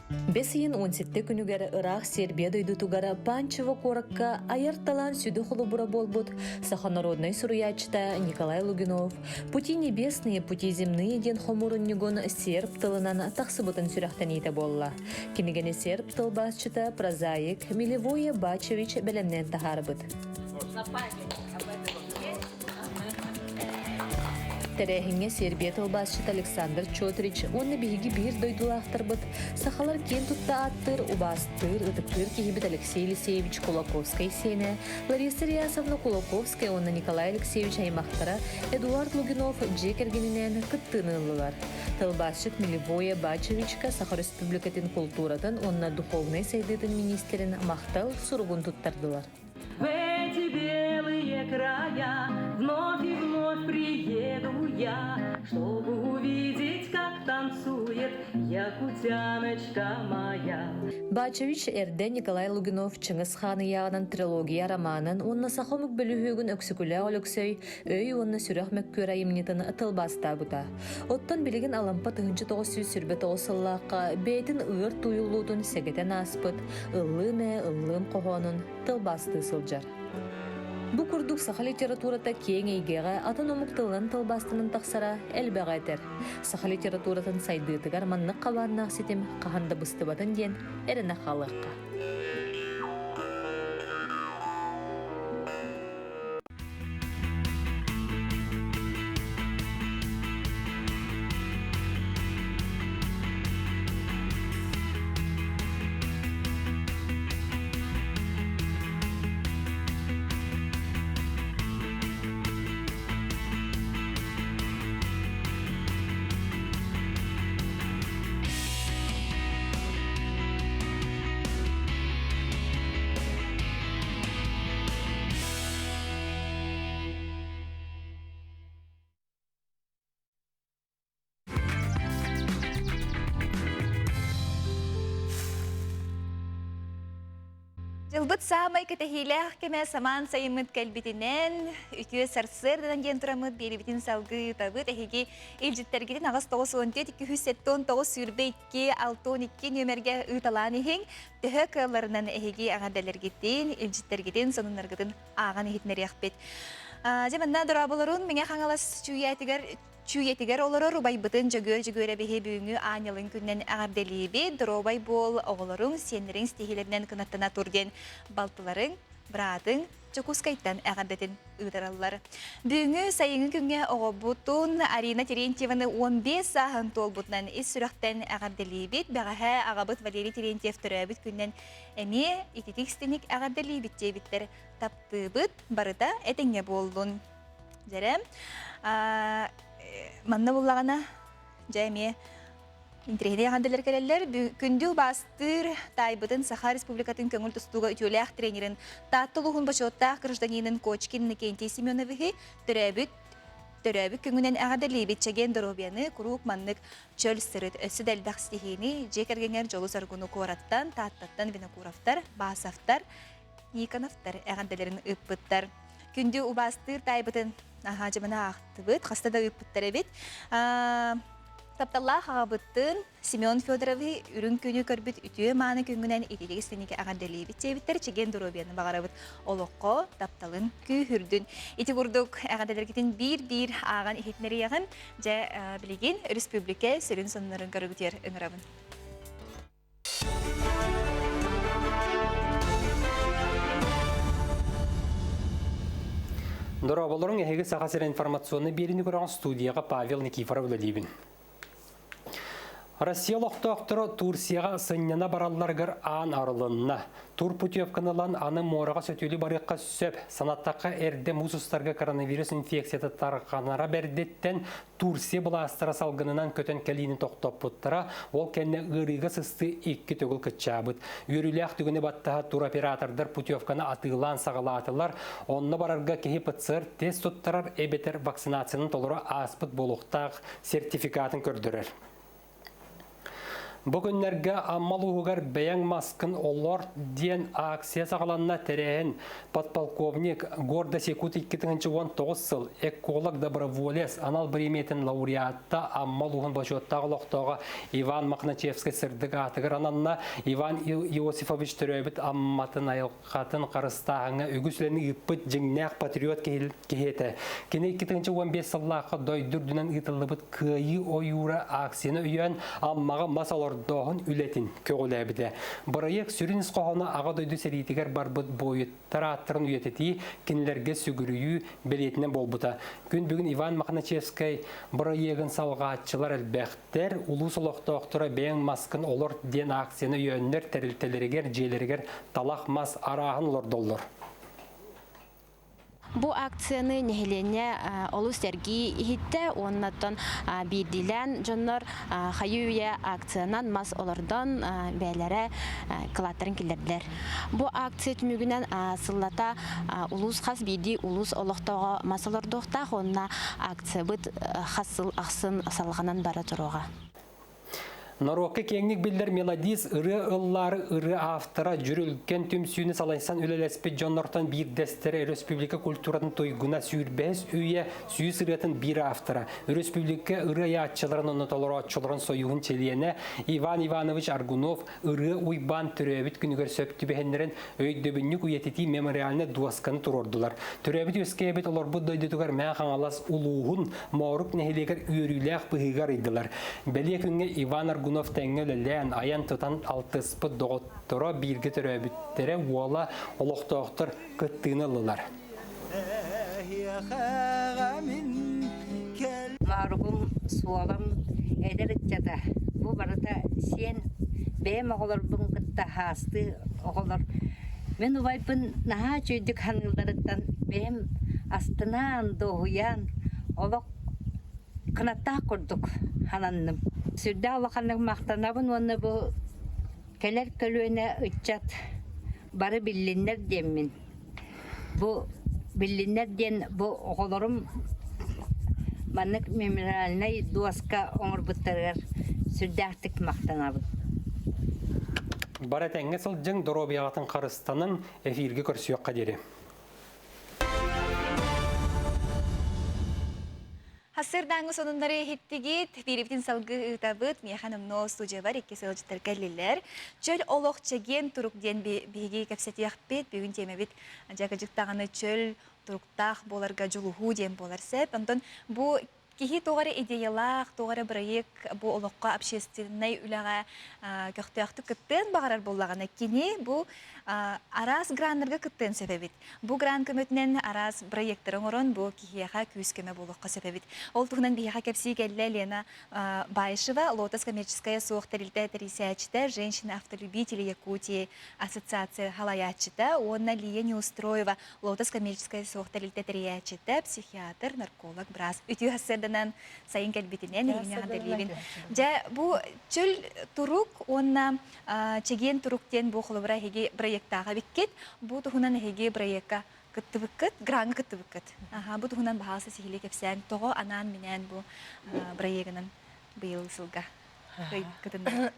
Бэс ыйын 17 күнүгэр ыраах Сербия дойдутугар Панчево куоракка айар талаан сүдү холобура буолбут саха народнай суруйааччыта Николай Лугинов «Пути небесные, пути земные» диэн хомуурунньугун серб тылынан тахсыбытын сүрэхтэниитэ буолла. Кинигэни серб тылбаасчыта, прозаик Милевое Бачевич бэлэмнээн таһаарбыт. Тэрээһиҥҥэ Сербия тылбаасчыта Александр Чотрич уонна биһиги биир дойдулаахтарбыт сахалар киэн тутта ааттыыр, убаастыыр, ытыктыыр киһибит Алексей Елисеевич Кулаковскай сиэнэ, Лариса Реасовна Кулаковская уонна Николай Алексеевич аймахтара Эдуард Лугинов дьиэ кэргэнинээн кыттыыны ыллылар. Тылбаасчыт Миливоя Бачевичка Саха Республикатын култууратын уонна духовнай сайдыытын министрин махтал суругун туттардылар. В эти белые края вновь и вновь приеду я, чтобы увидеть, как танцует якутяночка моя. Бачевич эрдэ Николай Лугинов Чыҥыс Хаан ыйааҕынан трилогия романын уонна саха омук бөлүһүөгүн Өксөкүлээх Өлөксөй өй уонна сүрэх мөккүөр айымньытын тылбаастаабыта. Оттон билигин Алампа 1929 сыллаахха бэйэтин ыар тууйуллуутун сэгэтэн ааспыт Ыллыым ээ, ыллыым хоһоонун тылбаастыы сылдьар. Бу курдук саха литературата киэҥ эйгэҕэ атын омук тылынан тылбаастанан тахсара элбэҕи этэр. Саха литературатын сайдыытыгар маннык хабааннаах ситим хаһан да быстыбатын диэн эрэнэ хаалыахха. Дьылбыт саамай кэтэһиилээх кэмэ самаан сайыммыт кэлбитинэн, үтүө сарсыарданан диэн тураммыт биэрибитин салгыы ыытабыт. Эһиги илдьиттэргитин 894 279 22 62 нүөмэргэ ыыталаан иһиҥ. Төһө кыалларынан эһиги эҕэрдэлэргитин, илдьиттэргитин, сонуннаргытын ааҕан иһитинэриэхпит. Дьэ манна дорооболорун Мэҥэ Хаҥалас чүүйээтигэр чүүйэтигэр олорор убайбытын Дьөгүөр Дьөгүөрэбиһи бүгүҥҥү аанньалын күнүнэн эҕэрдэлиибит. Доруобай буол, оҕолоруҥ, сиэннэриҥ ситиһиилэринэн кынаттана тур диэн балтыларыҥ, быраатыҥ Дьокуускайтан эҕэрдэтин ыытараллар. Бүгүҥҥү сайыҥҥы күҥҥэ оҕобутун Арина Терентьеваны 15 сааһын туолбутунан ис сүрэхтэн эҕэрдэлиибит. Бэҕэһээ аҕабыт Валерий Терентьев төрөөбүт күнүнэн эмиэ ититик истиник эҕэрдэлиибит диэбиттэр. Таптыыбыт, барыта этэҥҥэ буоллун. Дьэрэ, манна буллаҕына, дьэ эмиэ Интэриэһинэй эҕэрдэлэр кэлэллэр. Күндү убаастыыр таайбытын Саха Республикатын көҥүл тустууга үтүөлээх тренерин Таатта улууһун бочуоттаах гражданинын Кочкин Иннокентий Семеновиһы төрөөбүт төрөөбүт күҥүнэн эҕэрдэлиибит чэгиэн доруобуйаны куруук маннык чөл сырыт өссө да элбэх ситиһиини дьиэ кэргэҥҥэр дьолу-соргуну куораттан Тааттаттан Винокуровтар, Басовтар, Никоновтар эҕэрдэлэрин ыыппыттар. Күндү убаастыыр таайбытын аһаа дьымына аахтыбыт, хаста да ыыппыттар эбит. Тапталлаах аҕабыттын Семен Федоровы үрүҥ күнү көрбүт үтүө мааны күҥҥүнэн ититик истинигэ эҕэрдэлиибит диэбиттэр чэгиэн доруобуйаны баҕарабыт олоххо тапталын күүһүрдүн. Ити курдук эҕэрдэлэргитин биир-биир ааҕан иһитинэриэҕим. Дьэ, билигин республика сүрүн сонуннарын көрүгүтүгэр ыҥырабын. Дорооболоруҥ эһиги Саха сирэ информационнай биэриини көрөҕүн студияҕа Павел Никифоров үлэлиибин. Россия олохтоохторо Турцияҕа сынньана баралларыгар аан арылынна. Тур путевканы ылан аны муораҕа сөтүөлүү барыахха сөп. Санаттахха эрдэ муус устарга коронавирус инфекцията тарҕанара бэрдиттэн Турция былаастара салгынынан көтөн кэлиини тохтоппуттара, ол кэннэ ыарыыга сыстыы икки төгүл кыччаабыт. Үөрүүлээх түгэни баттаһа туроператордар путевканы атыылаан саҕалаатылар. Онно барарга киһи ПЦР-тест туттарар эбэтэр вакцинацияны толору ааспыт буолуохтаах сертификатын көрдөрөр. Бу күннэргэ Амма улууһугар бэйэҥ маскын олор диэн акция саҕаланна тэрээһин подполковник Гордость Якут 2019 сыл эколог доброволец анал бириэмийэтин лауреатта Амма улууһун бочуоттаах олохтооҕо Иван Мохначевскай сырдык аатыгар ананна. Иван Иосифович төрөөбүт Амматын айылҕатын харыстааһыҥҥа үгүс үлэни ыыппыт дьиҥнээх патриот киһи этэ. Кини 2015 сыллаахха дойду үрдүнэн ыытыллыбыт Кыайыы ойуура акцияны өйөөн Аммаҕа мас олордо. олордооһун үлэтин көҕүлээбитэ. Бырайыак сүрүн ис хоһооно Аҕа дойду сэриитигэр барбыт буойуттар ааттарын үйэтитии, кинилэргэ сүгүрүйүү бэлиэтинэн буолбута. Күн бүгүн Иван Мохначевскай бырайыагын салҕааччылар элбэхтэр, улуус олохтоохторо бэйэҥ маскын олорт диэн акцияны өйөөннөр тэрилтэлэригэр, дьиэлэригэр талах мас арааһын олордоллор. Бу акцияны нэһилиэнньэ олус сэргии иһиттэ уоннаттан биирдиилээн дьоннор хайыы-үйэ акциянан мас олордон бэйэлэрэ кылааттарын киллэрдилэр. Бу акция түмүгүнэн сыллата улуус хас биирдии улуус олохтооҕо мас олордуохтаах уонна акциябыт хас сыл ахсын салҕанан бара туруоҕа. Норуокка киэҥник биллэр мелодист, ырыа ыллаары ырыа автора, дьүрүлгэн түмсүүнү салайсан үлэлэспит дьоннортон биирдэстэрэ республика культуратын туйгуна сүүрбэһис үйэ сүүс ырыатын биир автора, республика ырыа айааччыларын уонна толорооччуларын союһун чилиэнэ Иван Иванович Аргунов Ырыа Уйбаан төрөөбүт күнүгэр сөп түбэһиннэрэн өйдөбүнньүк үйэтитии мемориальнай дуосканы туруордулар. Төрөөбүт үөскээбит олорбут дойдутугар Мэҥэ Хаҥалас улууһун Моорук нэһилиэгэр үөрүүлээх быһыыга арыйдылар. Бэлиэ күҥҥэ Иван Аргунов тэҥҥэ үлэлээн, айан-тутан алтыспыт доҕотторо бииргэ төрөөбүттэрэ уола олохтоохтор кыттыыны ыллылар. Мооругум, суолам эдэр ыччата бу барыта сиэн бэйэм оҕолорбун кытта хаастыы оҕолор мин убайбын наһаа үчүгэйдик саныылларыттан бэйэм астынаан, дуоһуйан олох кынаттаах курдук сананным. Сүрдээх улаханнык махтанабын уонна бу кэлэр көлүөнэ ыччат бары биллиннэр диэммин Бу биллиннэр диэн бу оҕолорум маннык мемориальнай дуоска оҥорбуттарыгар сүрдээхтик махтанабын. Бары этэҥҥэ сылдьыҥ, доруобуйаҕытын харыстаныҥ, эфиргэ көрсүөххэ диэри. Хасырдааҥы сонуннары иһиттигит, биирибитин салгыы ыытабыт. Миэхэ номнуо студиябар икки сылдьыттар кэллилэр. Чөл олох чэгиэн турук диэн биһиги кэпсэтиэхпит. Бүгүн тиэмэбит дьакыдьык даҕаны чөл туруктаах буоларга дьулуһуу диэн буолар сөп. Онтон бу киһи туох эрэ идеялаах, туох эрэ бырайыак бу олоххо общественнай үлэҕэ көхтөөхтүк кыттыан баҕарар буоллаҕына, кини бу араас граннарга кыттыан сөп эбит. Бу грант көмөтүнэн араас проекттары оҥорон бу киһиэхэ күүс-көмө буолуохха сөп эбит. Ол туһунан биһиэхэ кэпсии кэллэ Лена Баишева, Лотос коммерческая суох тэрилтэ тэрийсээччитэ, Женщины-автолюбители Якутии ассоциация халайааччыта уонна Лия Неустроева, Лотос коммерческая суох тэрилтэ тэрийээччитэ, психиатр, нарколог, быраас. Үтүө сарсыарданан сайын кэлбитинэн эһигини эҕэрдэлиибин. Дьэ, бу чөл турук уонна Чэгиэн турук диэн бу холобура эһиги проектааҕа эбиккит. Бу туһунан эһиги проекка кыттыбыккыт, граҥҥа кыттыбыккыт. Аха, бу туһунан баһаалыста сиһилии кэпсээн, тоҕо анаан-минээн бу проегынан быйыл сылга кытынна?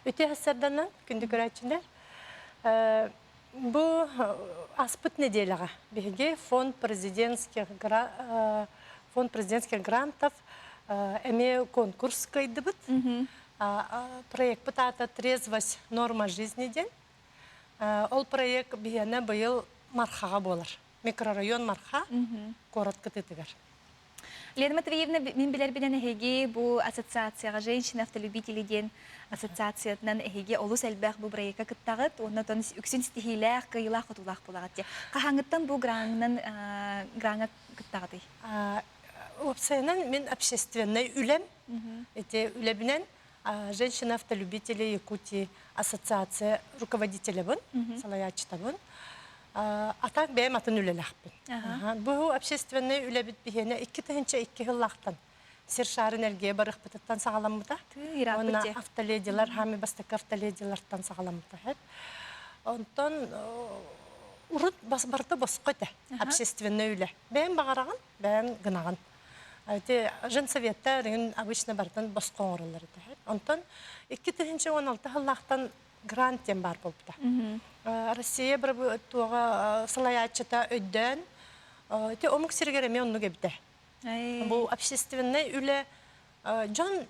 Үтүө сарданан, күндү көрөөччүлэр. Бу аспыт неделяҕа биһиги фонд президентских фонд президентских грантов эмиэ конкурс кыайдыбыт. Проекпыт аата «Трезвость. Норма жизни» диэн. Ол проект биһиэнэ быйыл Мархаҕа буолар. Микрорайон Марха куорат кытыытыгар. Лена Матвеевна, мин билэрбинэн эһиги бу ассоциацияҕа «Женщины автолюбители» диэн ассоциациятынан эһиги олус элбэх бу проекка кыттаҕыт уонна оттон үксүн ситиһиилээх, кыайыылаах-хотуулаах буолаҕыт дии. Хаһааҥҥыттан бу граҥынан граҥҥа кыттаҕытый? Уопсайынан мин общественнай үлэм Ити үлэбинэн Женщины-автолюбители Якутии ассоциация руководителебын, салайааччытабын. А так бэйэм атын үлэлээхпин. Бу общественнай үлэбит биһиэнэ 2002 сыллаахтан сир шарын эргийэ барыахпытыттан саҕаламмыта. Уонна автоледилар, хаами бастакы автоледилартан саҕаламмыта. Онтон урут барыта босхо этэ общественнай үлэ. Бэйэм баҕараҕын, бэйэм гынаҕын. Ити женсоветтар эҥин обычно барытын босхо оҥороллор этэ. Онтон 2016 сыллаахтан грант диэн баар буолбута. Россия туоҕа салайааччыта өйдөөн ити омук сиригэр эмиэ оннук эбитэ. Бу общественнай үлэ дьон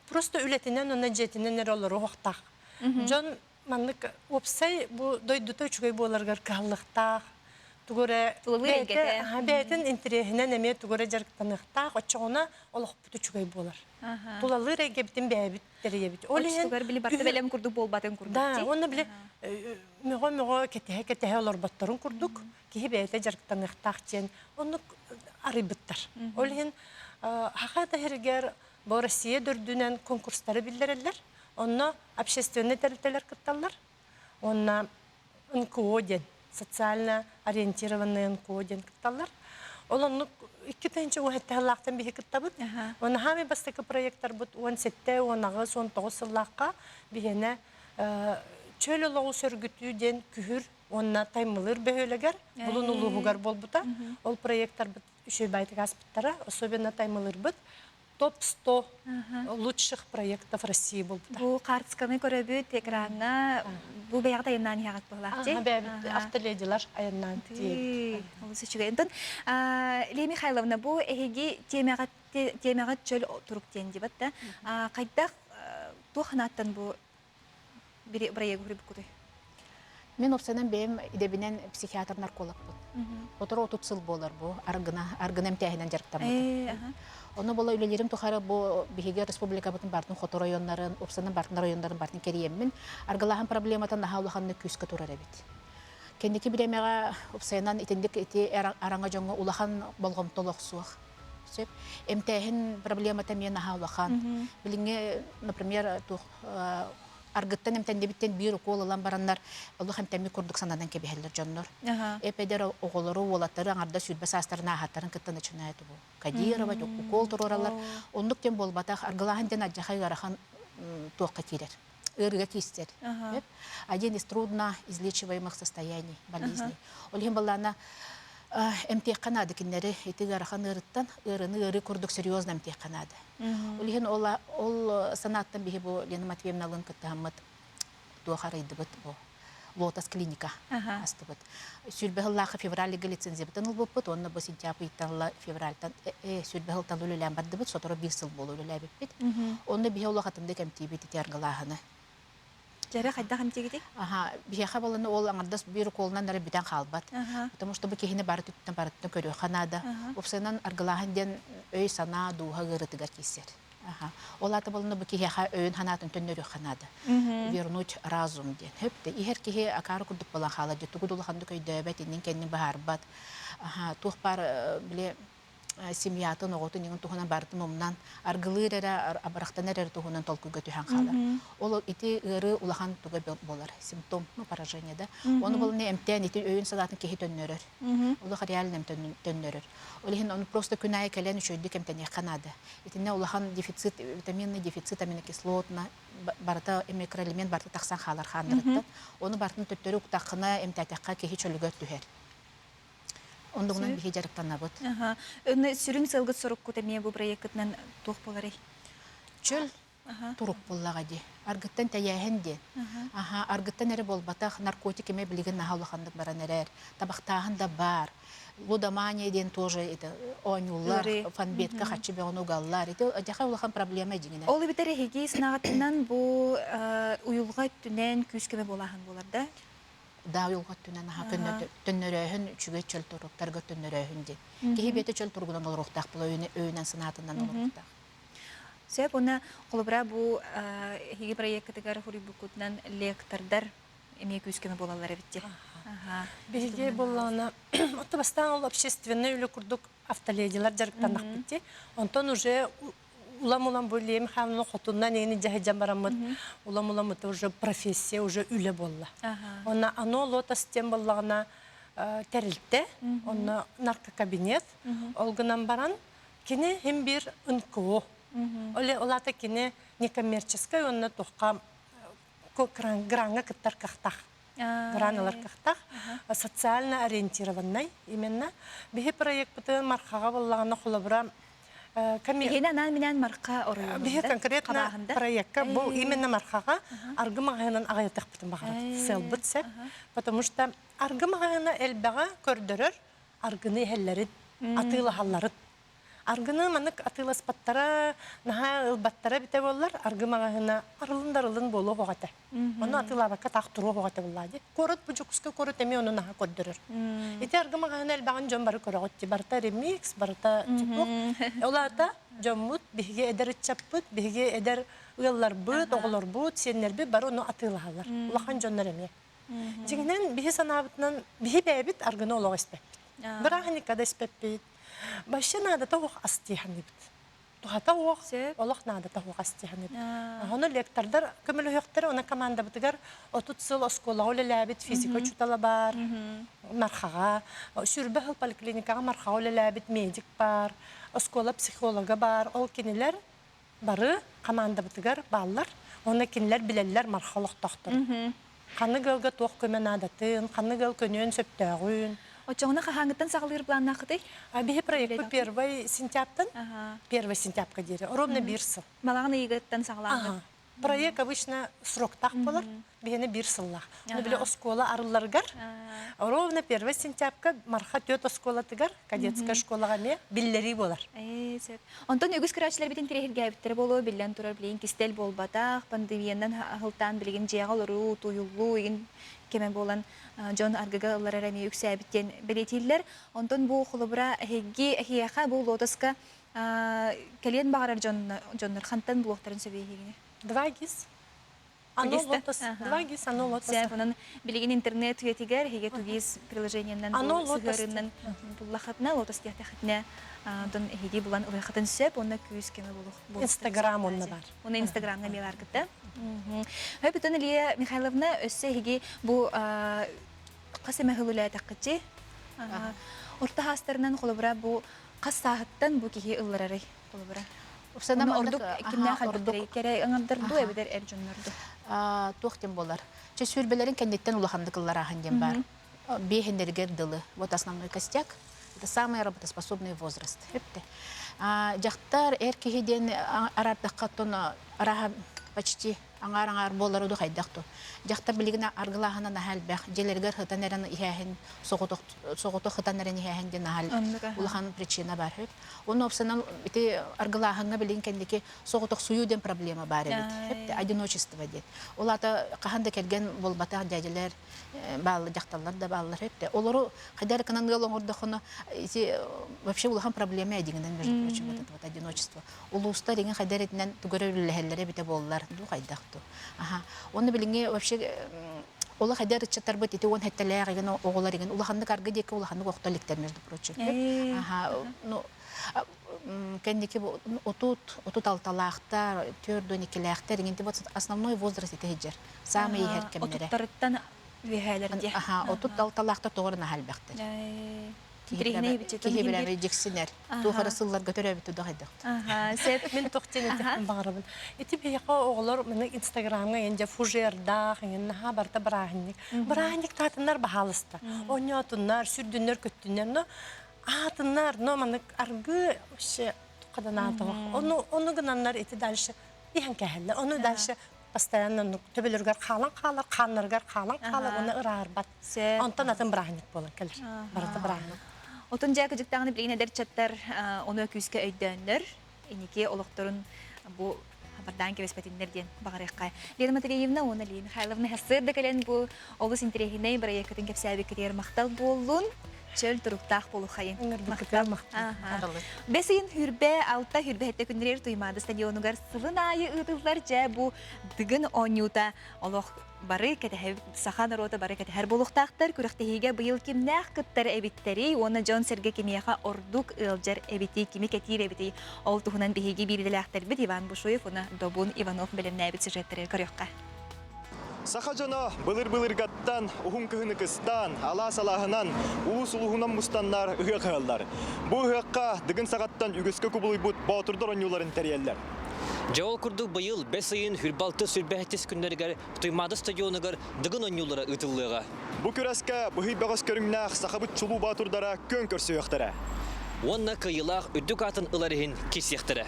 просто үлэтинэн уонна дьиэтинэн эрэ олоруохтаах. Дьон маннык уопсай бу дойдута үчүгэй буоларыгар кыһаллыахтаах. Тугу эрэ бэйэтин интэриэһинэн эмиэ тугу эрэ дьарыктаныахтаах, оччоҕуна олохпут үчүгэй буолар. Тулалыыр эйгэбитин бэйэбит тэрийэбит. Ол иһин били барыта бэлэм курдук буолбатын курдук. Да, уонна били мөҕө-мөҕө кэтэһэ-кэтэһэ олорботторун курдук киһи бэйэтэ дьарыктаныахтаах диэн оннук арыйбыттар. Ол иһин Хаха таһыргар бу Россия дөрдүнэн конкурстары биллэрэллэр. Онно общественный тэрилтэлэр кытталлар. Онно НКО диэн, социально ориентированный НКО диэн кытталлар. Ол оннук 2000 уһаттаһылаахтан биһи кыттабыт. Оны хаамай бастакы проекттарбыт 17, 18, 19 сыллаахха биһиэнэ чөл олоҕу сөргүтүү диэн күһүр уонна Таймылыыр бөһүөлэгэр Булун улууһугар буолбута. Ол проекттарбыт үчүгэй баайтык ааспыттара. Особенно Таймылыырбыт топ-100 лучших проектов России буолбута. Бу карточканы көрөбүт экраҥҥа бу бэйэҕит айаннаан иһэҕит быһылаах дии. Бэйэбит автоледилар айаннаан тиийэбит. Олус үчүгэй. Онтон Лия Михайловна, бу эһиги тиэмэҕит тиэмэҕит чөл турук диэн дибат да. Хайдах туох санааттан бу бырайыагы суруйбуккутуй? Мин уопсайынан бэйэм идэбинэн психиатр-наркологпын. Сотору 30 сыл буолар бу аргына, аргына эмтээһинэн дьарыктаммытым. Ону була үлэлиирим тухары бу биһиги республикабытын бартын хоту районнарын, уопсайынан бартын районнарын бартын кэрийэммин, аргылааһын проблемата наһаа улаханнык күүскэ турар эбит. Кэнники бириэмэҕэ уопсайынан итинник ити араҥа дьоҥҥо улахан болҕомто олохсуох. Сөп. Эмтээһин проблемата эмиэ наһаа улахан. Билиҥҥи, например, туох аргыттан эмтэннибиттэн биир укуол ылан бараннар олох эмтэммит курдук сананан кэбиһэллэр дьоннор. Эп-эдэр оҕолору, уолаттары аҥарда 20 саастарын ааһаттарын кытта начинает бу кодировать, укол туруораллар. Оннук диэн буолбатах, аргылааһын диэн алдьархай ыарахан туохха киирэр ыарыыга киирсэр. Один из трудно излечиваемых состояний болезней. Ол иһин баллаана эмтиэххэ наада кинилэри ити ыарахан ыарыттан ыарыны ыарыы курдук серьезно эмтиэххэ наада. Ол иһин ол, ол санааттан биһи бу Лена Матвеевналыын кыттыһаммыт туох арыйдыбыт бу Лотос клиника астыбыт. Сүүрбэ сыллаахы февральга лицензиябытын ылбыппыт уонна бу сентябрь ыйтан февральтан сүүрбэ сылтан үлэлээн бардыбыт, сотору биир сыл буола үлэлээбиппит. Онно биһи олох атыннык эмтиибит ити аргылааһыны. Дьэрэ хайдах эмтиигитий? Аха, биһиэхэ баланы ол аҥардас биир уколунан эрэ бүтэн хаалбат. Потому что бу киһини бары түттэн барыттан көрүөххэ наада. Уопсайынан аргылааһын диэн өй-санаа, дууһа ыарытыгар киирсэр. Аха. Ол аата баланы бу киһиэхэ өйүн санаатын төннөрүөххэ наада. Вернуть разум диэн. Хөп да иһэр киһи акаары курдук буолан хаалар. Дьэ тугу да улаханнык өйдөөбөт, иннин кэннин быһаарбат. Аха, туох баар били семьятын, оҕотун иҥин туһунан барытын умнан, аргылыыр эрэ, абырахтанар эрэ туһунан толкуйга түһэн хаалар. Ол ити ыарыы улахан туга буолар, симптом, ну, поражение да. Ону болуна эмтээн ити өйүн санаатын киһи төннөрөр. Олох реально төннөрөр. Ол иһин ону просто күн аайы кэлэн үчүгэйдик эмтэниэххэ наада. Итиннэ улахан дефицит, витаминный дефицит, аминокислотна барыта микроэлемент барыта тахсан хаалар хааннарыттан. Ону барытын төттөрү уктаххына, эмтээтэххэ киһи чөлүгэр түһэр. Оннугунан биһи дьарыктанабыт. Өнө сүрүн сылгыт соруккут эмиэ бу проекткытынан туох буоларый? Чөл турук буоллаҕа дии. Аргыттан тэйээһин диэн. Аха, аргыттан эрэ буолбатах, наркотик эмиэ билигин наһаа улаханнык баран эрэр. Табахтааһын да баар. Лудомания диэн тоже это оонньууллар, фанбетка хаччы бөҕөнү угаллар. Ити дьаха улахан проблема дьиҥинэ. Ол эбэтэр эһиги сынаҕытынан бу уйулҕа өттүнэн күүс-көмө буолааһын буолар да? Да уйулҕа өттүнэн аха төннөрөөһүн үчүгэй чөл туруктарга төннөрөөһүн диэн. Киһи бэйэтэ чөл туругунан олоруохтаах була өйүнэн санаатынан олоруохтаах. Сөп, уонна холобура бу эһиги проеккытыгар хуруйбуккутунан лектордар эмиэ күүс-көмө буолаллар эбит дии. Биһиги буоллаҕына, отто бастаан ол общественнай үлэ курдук автоледилар дьарыктаннахпыт дии. Онтон уже улам-улам бу Лия Михайловна хотуннан эҥин дьаһайдьан бараммыт, улам-улам это уже профессия, уже үлэ буолла. Онно ано лотос диэн буоллаҕына тэрилтэ, онно наркокабинет, ол гынан баран кини хим биир НКО. Ол аата кини некоммерческай уонна туохха граҥҥа кыттар кыахтаах. Гран ылар кыахтаах. Социально ориентированный именно. Биһи проекпытын Мархаҕа буоллаҕына холобура Биһини анаан-минээн Марха оройуонунда Биһи конкретно проекка бу именно Мархаҕа аргы маҕаһыынан аҕыйатыахпытын баҕарабыт. Сыалбыт сөп. Потому что аргы маҕаһыына элбэҕэ көрдөрөр аргыны иһэллэрин, атыылаһалларын. Аргыны маннык атыыласпаттара, наһаа ылбаттара эбитэ буоллар, аргы маҕаһыына арылын да арылын буолуо суох этэ. Ону атыылаабакка таах туруо суох этэ буоллаа дии. Куорат бу Дьокуускай куорат эмиэ ону наһаа көрдөрөр. Ити аргы маҕаһыына элбэҕин дьон бары көрөҕүт дии. Барыта ремикс, барыта типок. Ол аата дьоммут, биһиги эдэр ыччаппыт, биһиги эдэр ыалларбыт, оҕолорбут, сиэннэрбит бары ону атыылаһаллар. Улахан дьоннор эмиэ. Дьиҥинэн биһи санаабытынан биһи бэйэбит аргыны олох испэппит. Бырааһынньыкка да испэппит. Вообще наадата суох ас дии саныыбыт. Туһата суох, олох наадата суох ас дии саныыбыт. Ону лектордар көмөлөһүөхтэрэ, уонна командабытыгар 30 сыл оскуолаҕа үлэлээбит физика учуутала баар, Мархаҕа, сүүрбэ сыл поликлиникаҕа Мархаҕа үлэлээбит медик баар, оскуола психолога баар. Ол кинилэр бары хамаандабытыгар бааллар уонна кинилэр билэллэр Марха олохтоохторо. Ханнык ыалга туох көмө наадатын, ханнык ыал көнүөн сөптөөҕүн. Оччоҕуна хаһааҥҥыттан саҕалыыр планнааххытый? Биһи проекпыт первый сентябтан, первый сентябка диэри, ровно биир сыл. Балаҕан ыйыгыттан саҕалаабыт. Проект обычно сроктаах болар, биһиэнэ биир сыллаах. Ону били оскуола арылларыгар, ровно 1 сентябрьга Марха түөрт оскуолатыгар, кадетская школаҕа эмиэ биллэрии буолар. Сөп. Онтон үгүс көрөөччүлэрбитин тирэһиргээбиттэрэ буолуо, биллэн турар, билигин кистэл буолбатах, пандемиянан аһылтаан билигин дьиэҕэ олоруу, тууйуллуу игин кэмэ буолан дьон аргыга ылларар эмиэ үксээбит диэн бэлиэтииллэр. Онтон бу холобура эһиги эһиэхэ бу лотоска кэлиэн баҕарар дьоннор хантан булуохтарын сөбүй эһигини? 2GIS. Ано лотос. 2GIS, ано лотос. Сөп, онон билигин интернет үйэтигэр эһиги 2GIS приложениеннан сыһыарынан буллахытына, лотос диэтэхитинэ, онтон эһиги булан ылыаххытын сөп, уонна күүс кеме булуох. Инстаграм онно бар. Уонна Инстаграмҥа эмиэ бааргыт да. Бүтүн Илья Михайловна, өссө эһиги бу хас эмэ сыл үлээтэххитчи орто хаастарынан холобура бу Хас сааһыттан бу киһи ылларарый холобура? Уопсайынан ордук кимнээх элбэхтэрий? Кэрэ ыҥырдар дуу эбэтэр эр дьоннор дуу? Туох диэн буолар? Чэ сүүрбэлэрин кэнниттэн улаханнык ылларааһын диэн баар. Биэһиннэригэр дылы. Вот основной костяк. Это самый работоспособный возраст. Эпте. Дьахтар эр киһи диэн арардахха оттон араха почти аҥаар-аҥаар буолара дуу хайдах дуу. Дьахтар билигин аргылааһына наһаа элбэх. Дьиэлэригэр сытан эрэн иһээһин, соҕотох соҕотох сытан эрэн иһээһин диэн наһаа улахан причина баар үһү. Уонна уопсайынан ити аргылааһыҥҥа билигин кэнники соҕотохсуйуу диэн проблема баар эбит. Одиночество диэн. Ол аата хаһан да кэргэн буолбатах дьээдьэлэр бааллар, дьахталлар да бааллар үһү. Олору хайдах эрэ гынан ыал оҥордоххуна ити вообще улахан проблема эдигинэн между прочим вот это вот одиночество. Улуустар иҥин хайдах эрэтинэн тугу эрэ үлэлэһэллэрэ эбитэ буоллар дуу хайдах дуу. Аха. Уонна билиҥҥи вообще Ола хайдар ыччаттарбыт ити уон хэттэлээх игин оҕолор игин улаханнык аргы диэки улаханнык охто иликтэр между прочим. Аха, ну кэнники отут, 36-лаахтар, 42-лээхтэр игин вот основной возраст ити сылдьар. Самый иһэр кэмнэрэ. Отуттарыттан үөһээлэр диэ. Аха, 36-лаахтар тоҕо наһаа элбэхтэр. Киһи билэми дьиксинэр. Туох эрэ сылларга төрөөбүтү да хайдах. Сеп мин туох диэн этиэхпин баҕарабын. Ити биһиэхэ оҕолор маны Инстаграмҥа эҥин дьэ фужердаах эҥин наһаа барыта бырааһынньык. Бырааһынньык таатыннар баһаалыста. Оонньоотуннар, сүрдүннэр, көттүннэр, но аатыннар, но маннык аргы вообще туохха да Ону ону гынаннар ити дальше иһэн кэһэллэр. Ону дальше постоянно оннук төбөлөрүгэр хаалан хаалар, хааннарыгар хаалан хаалар уонна ыраарбат. Онтон атын бырааһынньык буолан кэлэр. Барыта бырааһынньык. Отун дьэ кыдьыктаҕына билигин эдэр чаттар ону күүскэ өйдөөннөр, инники олохторун бу хабардаан кэбиспэтиннэр диэн баҕарыахха. Лена Матвеевна уонна Лия Михайловна сарсыарда кэлэн бу олус интэриэһинэй бырайыаккытын кэпсээбиккитигэр махтал буоллун. Чөл туруктаах буолухайын. Ыҥырбыккытыгар махтал. Бэс ыйын хүрбэ алта хүрбэһэттэ күннэригэр Туймаада стадионугар сылын аайы ыытыллар дьэ бу Дыгын оонньуута олох бары кэтэһэ саха норуота бары кэтэһэр буолуохтаахтар. Күрэхтэһиигэ быйыл кимнээх кыттар эбиттэрий уонна дьон-сэргэ кимиэхэ ордук ыалдьар эбитий, кими кэтиир эбитий? Ол туһунан биһиги биирдэлээхтэрбит Иван Бушуев уонна Добун Иванов бэлэмнээбит сюжеттэригэр көрүөххэ. Саха дьоно былыр-былыргаттан уһун кыһыны кыстаан, алаас алааһынан, улуус улууһунан мустаннар ыһыах ыһаллар. Бу ыһыахха Дыгын саҕаттан үгүскэ кубулуйбут боотурдар оонньууларын тэрийэллэр. Дьэ ол курдук быйыл бэс ыйын хүрбалты сүрбэһиттис күннэригэр Туймаада стадионугар Дыгын оонньуулара ыытыллыаҕа. Бу күрэскэ быһый бөҕөс көрүҥнээх сахабыт чулуу боотурдара күөн көрсүөхтэрэ. Уонна кыайыылаах үрдүк аатын ылар иһин киирсиэхтэрэ.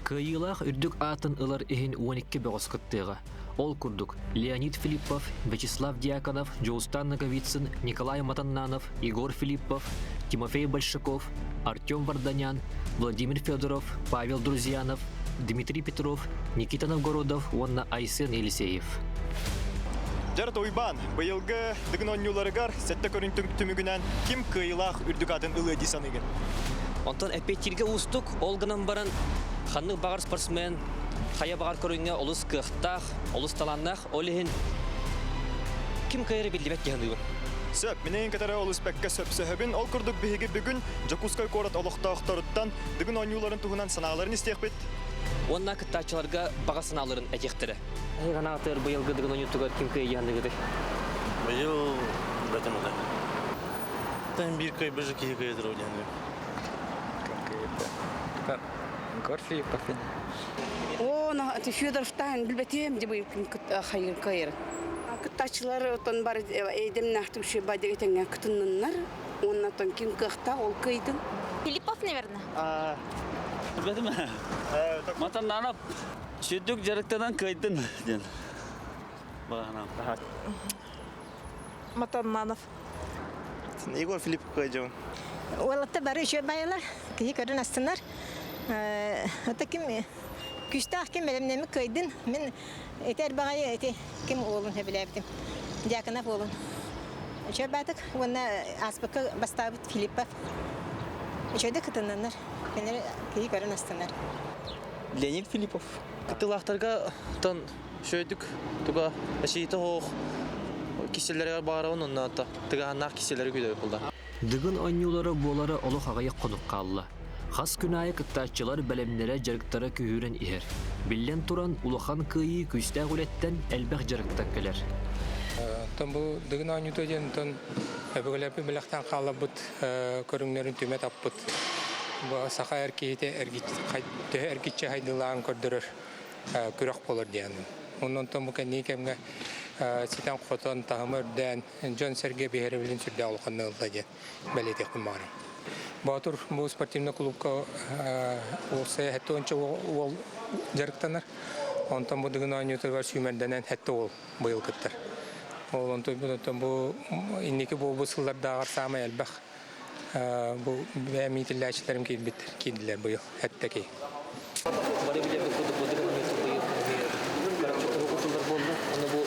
Кыайыылаах үрдүк аатын ылар иһин 12 бөҕөс кыттыаҕа. Ол курдук, Леонид Филиппов, Вячеслав Дьяконов, Дьулустан Ноговицын, Николай Матаннанов, Егор Филиппов, Тимофей Большаков, Артем Варданян, Владимир Федоров, Павел Друзьянов, Дмитрий Петров, Никита Новгородов уонна Айсен Елисеев. Дьарыт Уйбаан, быйылгы Дыгын оонньууларыгар сэттэ көрүҥ түмүгүнэн ким кыайыылаах үрдүк аатын ылыа дии саныыгын? Онтон эппиэттииргэ уустук, ол гынан баран ханнык баҕар спортсмен хайа баҕар көрүҥҥэ олус кыахтаах, олус талааннаах, ол иһин ким кыайара биллибэт дии саныыбын. Сөп, минэйин кытары олус бэккэ сөпсөһөбүн. Ол курдук биһиги бүгүн Дьокуускай куорат олохтоохторуттан Дыгын оонньууларын туһунан санааларын истиэхпит. Уонна кыттааччыларга баҕа санааларын этиэхтэрэ. Эһиги быйылгы Дыгын оонньуутугар ким кыайыаныгыдый? Быйыл бэтим ата. Тан биир кыайбыжы киһи кыайдырау диэн. Егор Филиппов. О, Федоровтан билбэтиэм дебый хайыр кайыр. Кыттааччылар отон бар эйдемнэхтик үшө бадеге тэҥҥэ кытынныннар. Уонна тон ким кыахтаах ол кыйдын. Филиппов, наверное. Билбэтим. Матаннанап сүрдүк дьарыктанан кыайдын диэн. Бағанам. Матаннанов. Егор Филиппов кыайдьабын. Уолатта бары үчүгэй байалар, киһи көрөн астынар. Ата ким күстээх ким бэлэмнэммит кыайдын. Мин ити эрбаҕайы ити ким уолун сөбүлээбитим. Дьяконов уолун. Үчүгэй баатык уонна ааспыкка бастаабыт Филиппов. Үчүгэйдик кытыннаннар. Кинилэр киһи көрөн астынар. Леонид Филиппов. Кыттыылаахтарга тон Шөйдүк туга эсиите хоох киселлэригэр баарабын онно тыгаһаннаах киселлэри күүдэбит булда. Дыгын оонньуулара буолара олох аҕыйах хонук хаалла. Хас күн аайы кыттааччылар бэлэмнэрэ дьарыктара күүһүрэн иһэр. Биллэн туран, улахан кыайыы күүстээх үлэттэн элбэх дьарыктан кэлэр. Оттон бу Дыгын оонньуута диэн онтон өбүгэлэрбит бэлэхтээн хаалларбыт көрүҥнэрин түмэ таппыт. Бу саха эр киһитэ төһө эргиччи хайдылаан көрдөрөр күрэх буолар диэн. Онон бу кэнники кэмҥэ ситэн-хотон, таһыма үрдээн, дьон-сэргэ биһирэбилин сүрдээх улаханнык ылла диэн бэлиэтиэхпин баҕарабын. Боотур бу спортивнай клубка уопсайа сэттэ уонча уол дьарыктанар. Онтон бу Дыгын оонньуутугар сүүмэрдэнэн сэттэ уол быйыл кыттар. Ол онтон бу инники буолбут сыллардааҕар саамай элбэх Бу бэйэм иитиллээччилэрим киирбиттэр, киирдилэр быйыл сэттэ киһи. Бары билэрбит курдук быдырын быйыл көрөөччү туһук буолла. Аны бу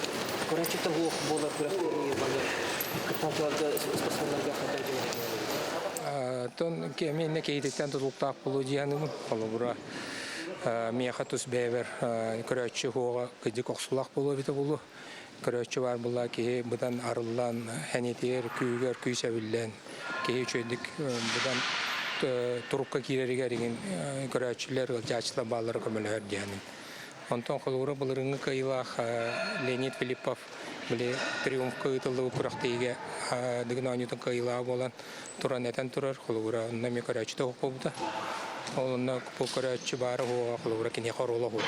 көрөөччү туһук буолар күрэхтэһии маны кыттааччыларга спортсменнарга хайдах дьиҥ Тон кэмиэннэ киһититтэн тутулуктаах буолуо дии саныыбын. Холобура, миэхэ тус бэйэбэр көрөөччү уһуоҕа кыдьык охсулаах буолуо эбитэ буолуо. Көрөөччү баар буолла киһи быдан арыллан, эниэтигэр күүгэр күүс эбиллэн, киһи үчүгэйдик быдан турукка киирэригэр игин көрөөччүлэр, ыалдьааччылар бааллара көмөлөһөр диэхинин. Онтон холобура былырыҥҥы кыайыылаах Леонид Филиппов били триумфка ыытыллыбыт күрэхтэһиигэ Дыгын оонньуутун кыайыылааҕа буолан туран этэн турар, холобура онно эмиэ көрөөччү да буолбута. Ол онно бу көрөөччү баара уһуоҕа холобура киниэхэ оруола уһуо.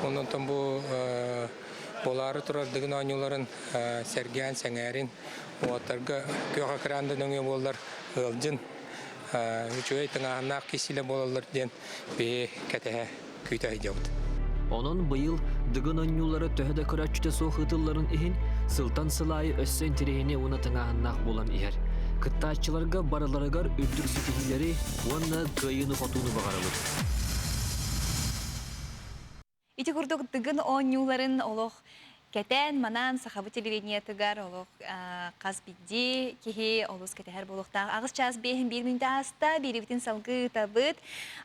Онтон бу Буолаары турар Дыгын оонньууларын сэргээн, сэҥээрин, уолаттарга күөх экран да нөҥүө буоллар ыалдьын, үчүгэй тыҥааһыннаах киисилэ буолаллар диэн биһи кэтэһэ күүтэ сылдьабыт. Онон быйыл Дыгын оонньуулара төһө да көрөөччүтэ суох ыытылларын иһин, сылтан сыл аайы өссө интэриэһинэй уонна тыҥааһыннаах буолан иһэр. Кыттааччыларга барыларыгар үрдүк ситиһиилэри уонна кыайыыны-хотууну баҕарабыт. Ити курдук Дыгын оонньууларын олох кэтээн, манаан сахабыт телевидениетыгар олох хас биирдии киһи олус кэтэһэр буолуохтаах. Аҕыс чаас биэһин биир мүнүүтэ ааста, биирибитин салгыы ыытабыт.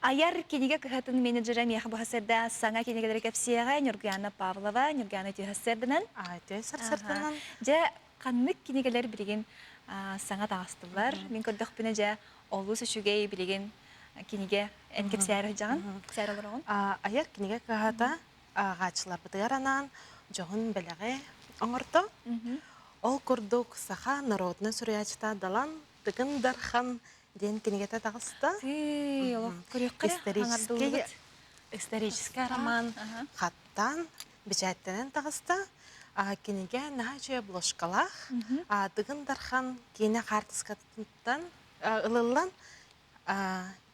Айар кинигэ кыһатын менеджерэ миэхэ бу сарсыарда саҥа кинигэлэри кэпсиэҕэ Ньургуяна Павлова. Ньургуяна үтүө сарсыарданан. Үтүө сарсыарданан. Дьэ, ханнык кинигэлэр билигин саҥа таҕыстылар? Мин көрдөхпүнэ, дьэ, олус үчүгэй билигин кинигэ эн кэпсээри сылдьаҕын, кэпсээри олороҕун? Айар кинигэ кыһата ааҕааччыларбытыгар анаан дьоһун бэлэҕи оҥордо. Ол курдук саха народнай суруйааччыта Далан Тыгын Дархан диэн кинигэтэ таҕыста. Исторический исторический роман хаттаан бэчээттэнэн таҕыста. Кинигэ наһаа үчүгэй обложкалаах. Тыгын Дархан киинэ хаартыскатыттан ылыллан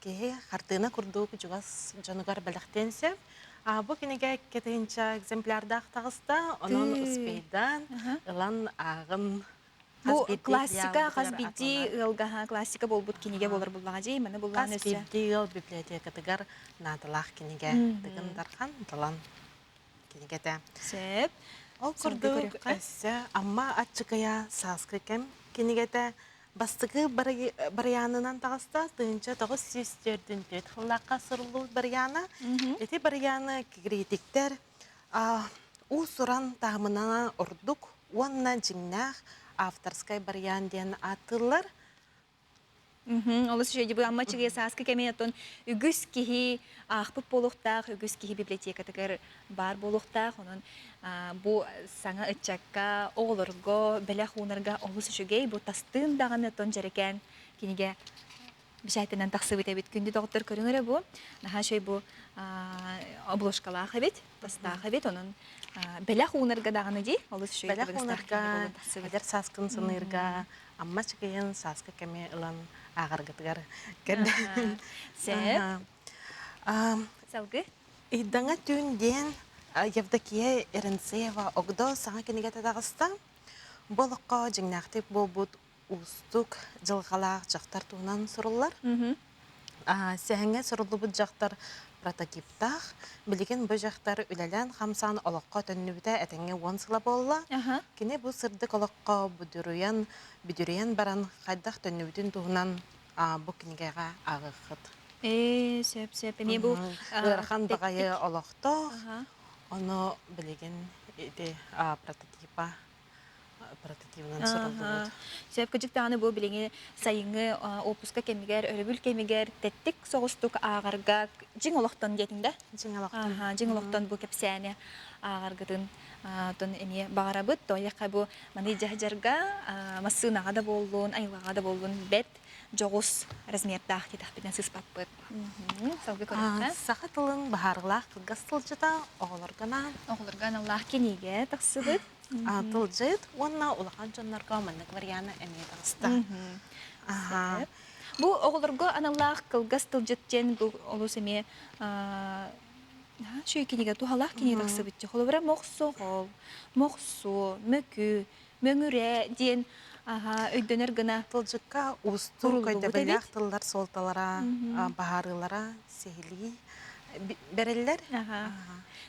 киһи хартыына курдук чугас дьонугар бэлэхтиэн сөп. Бу кинигэ 2000 экземплярдаах таҕыста, онон успейдан ылан ааҕын. Бу классика хас биирдии ыалга классика буолбут кинигэ буолар буллаҕа дии, маны буллаҕын Хас өссө. биирдии ыал библиотекатыгар наадалаах кинигэ Тыгын Дархан Далан кинигэтэ. Сөп. Ол курдук өссө Амма Аччыкыйа сааскы кэм кинигэтэ бастакы барыйаанынан таҕыста 1904 сыллаахха суруллубут барыйаана. Ити барыйааны критиктэр уус-уран таһымынан ордук уонна дьиҥнээх авторскай барыйаан диэн ааттыыллар. Олус үчүгэй бу Амма Чыгыйа сааскы кэми оттон үгүс киһи аахпыт буолуохтаах, үгүс киһи библиотекатыгар баар буолуохтаах. Онон бу саҥа ыччакка, оҕолорго бэлэх уунарга олус үчүгэй. Бу тастыын даҕаны оттон дьэрэкээн кинигэ бэчээттэнэн тахсыбыт эбит. Күндү доҕоттор көрүҥ эрэ бу. Наһаа үчүгэй бу обложкалаах эбит, тастаах эбит. Онон бэлэх уунарга даҕаны дии олус үчүгэй Бэлэх уунарга, эдэр сааскын саныырга Амма Чыгыйын сааскы кэми ылан ааҕаргытыгар көрдөһөбүн. Сөп. Салгыы. Ыйдаҥа түүн диэн Евдокия Эренцеева Огдо саҥа кинигэтэ таҕыста. Бу олоххо дьиҥнээхтик буолбут уустук дьылҕалаах дьахтар туһунан суруллар. Сэһэҥҥэ суруллубут дьахтар прототиптаах. Билигин бу дьахтар үлэлээн-хамсаан олоххо төннүбүтэ этэҥҥэ 10 сыла буолла. Кини бу сырдык олоххо будуруйан, бүдүрүйэн баран хайдах төннүбүтүн туһунан бу кинигэҕэ ааҕыаххыт. Ээ, сөп, сөп. Эмиэ бу ыарахан баҕайы олохтоох. Ону билигин ити прототипа прототибынан суруллубут. Сөп кыдьык даҕаны бу билиҥҥи сайыҥҥы уоппуска кэмигэр, өрөбүл кэмигэр тэттик соҕустук ааҕарга дьиҥ олохтон диэтиҥ да? Дьиҥ олохтон. Дьиҥ олохтон бу кэпсээни ааҕаргытын тон эмиэ баҕарабыт. Тоойахха бу маны дьаһдьарга массыынаҕа да буоллун, айылҕаҕа да буоллун бэрт дьоҕус размердаах диэтэхпинэ сыыспаппыт. Салгыы көрүөххэ. Саха тылын баһаарылаах кылгас тылдьыта оҕолорго анаан. Оҕолорго аналлаах кинигэ тахсыбыт. Тылдьыт уонна улахан дьоннорго маннык вариана эмиэ таҕыста. Бу оҕолорго аналлаах кылгас тылдьыт диэн бу олус эмиэ үчүгэй кинигэ туһалаах кинигэ тахсыбыт. Холобура мохсоҕол, мохсуо, мөкү, мөҥүрэ диэн өйдөнөр гына Тылдьыкка уустук өйдөбүллээх тыллар суолталара, баһаарыылара сиһилии бэриллэр.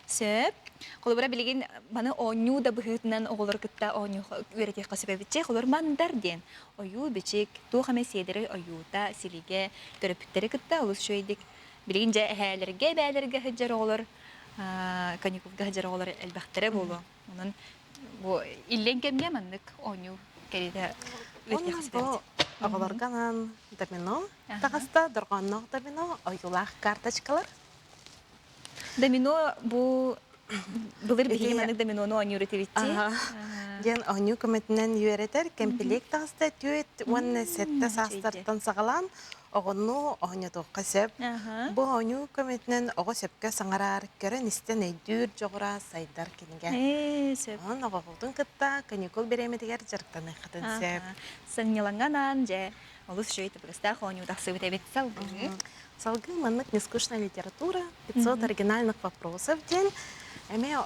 Сөп. Холобура билигин маны оонньуу да быһыытынан оҕолор кытта оонньуу үөрэтиэххэ сөп эбитчи. Холобур мандар диэн ойуу бичик, туох эмэ сиэдэрэй ойуута, силигэ төрөппүттэри кытта олус үчүгэйдик билигин дьэ эһээлэргэ, эбээлэргэ сылдьар оҕолор каникулга сылдьар оҕолор элбэхтэрэ буолуо. Онон бу иллэҥ кэмҥэ маннык оонньуу кэриэтэ үөрэтиэххэ сөп эбит. Оҕолорго анаан домино таҕыста, дорҕоонноох домино, ойуулаах карточкалар. Домино бу былыр биһиги маннык доминону оонньуур этибит дии. Диэн оонньуу көмөтүнэн үөрэтэр кэмпилиэк таҕыста түөрт уонна сэттэ саастартан саҕалаан оҕону оонньотуохха сөп. Бу оонньуу көмөтүнэн оҕо сөпкө саҥарар, көрөн-истэн өйдүүр дьоҕура сайдар кинигэ. Сөп. Онон оҕоҕутун кытта каникул бириэмэтигэр дьарыктаныаххытын сөп. Сынньалаҥҥа анаан дьэ олус үчүгэй табыгастаах оонньуу тахсыбыт эбит салгыы. Салгыы маннык нескучная литература 500 оригинальных вопросов диэн эмиэ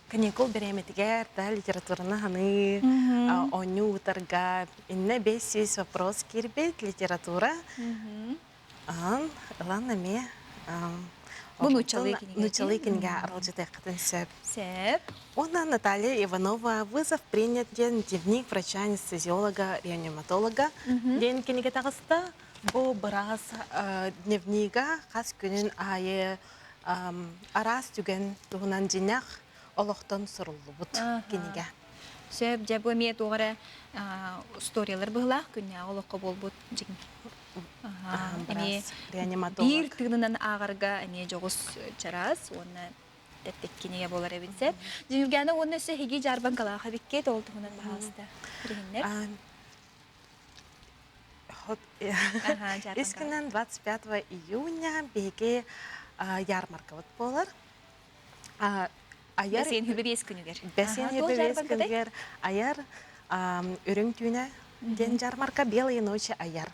каникул бириэмэтигэр да литератураны ханыы оонньуу ыытарга иннэ 500 вопрос киирбит литература Аан ылан эмиэ Бу нууччалыы кинигэ. Нууччалыы кинигэ аралдьытыаххытын сөп. Сөп. Уонна Наталья Иванова «Вызов принят» диэн дневник врача-анестезиолога, реаниматолога диэн кинигэ таҕыста. Бу быраас дневнига хас күнүн аайы араас түгэн туһунан дьинэх олохтон суруллубут кинигэ. Сөп, дьэ бу эмиэ туох эрэ историялар быһылаах күннээҕи олоххо буолбут дьиҥ эмиэ биир тыынынан ааҕарга эмиэ дьоҕус чараас уонна тэттик кинигэ буолар эбит сөп. Дьүлгээнэ уонна өссө эһиги дьаарбаҥкалаах эбиккит ол туһунан баһаалыста билиһиннэр. Үс күнүнэн 25 июня биһиги ярмаркабыт буолар. Айар Бэсиэн хүбэбиэс күнүгэр. Бэсиэн хүбэбиэс күнүгэр айар үрүҥ түүнэ диэн жармарка Белые ночи айар.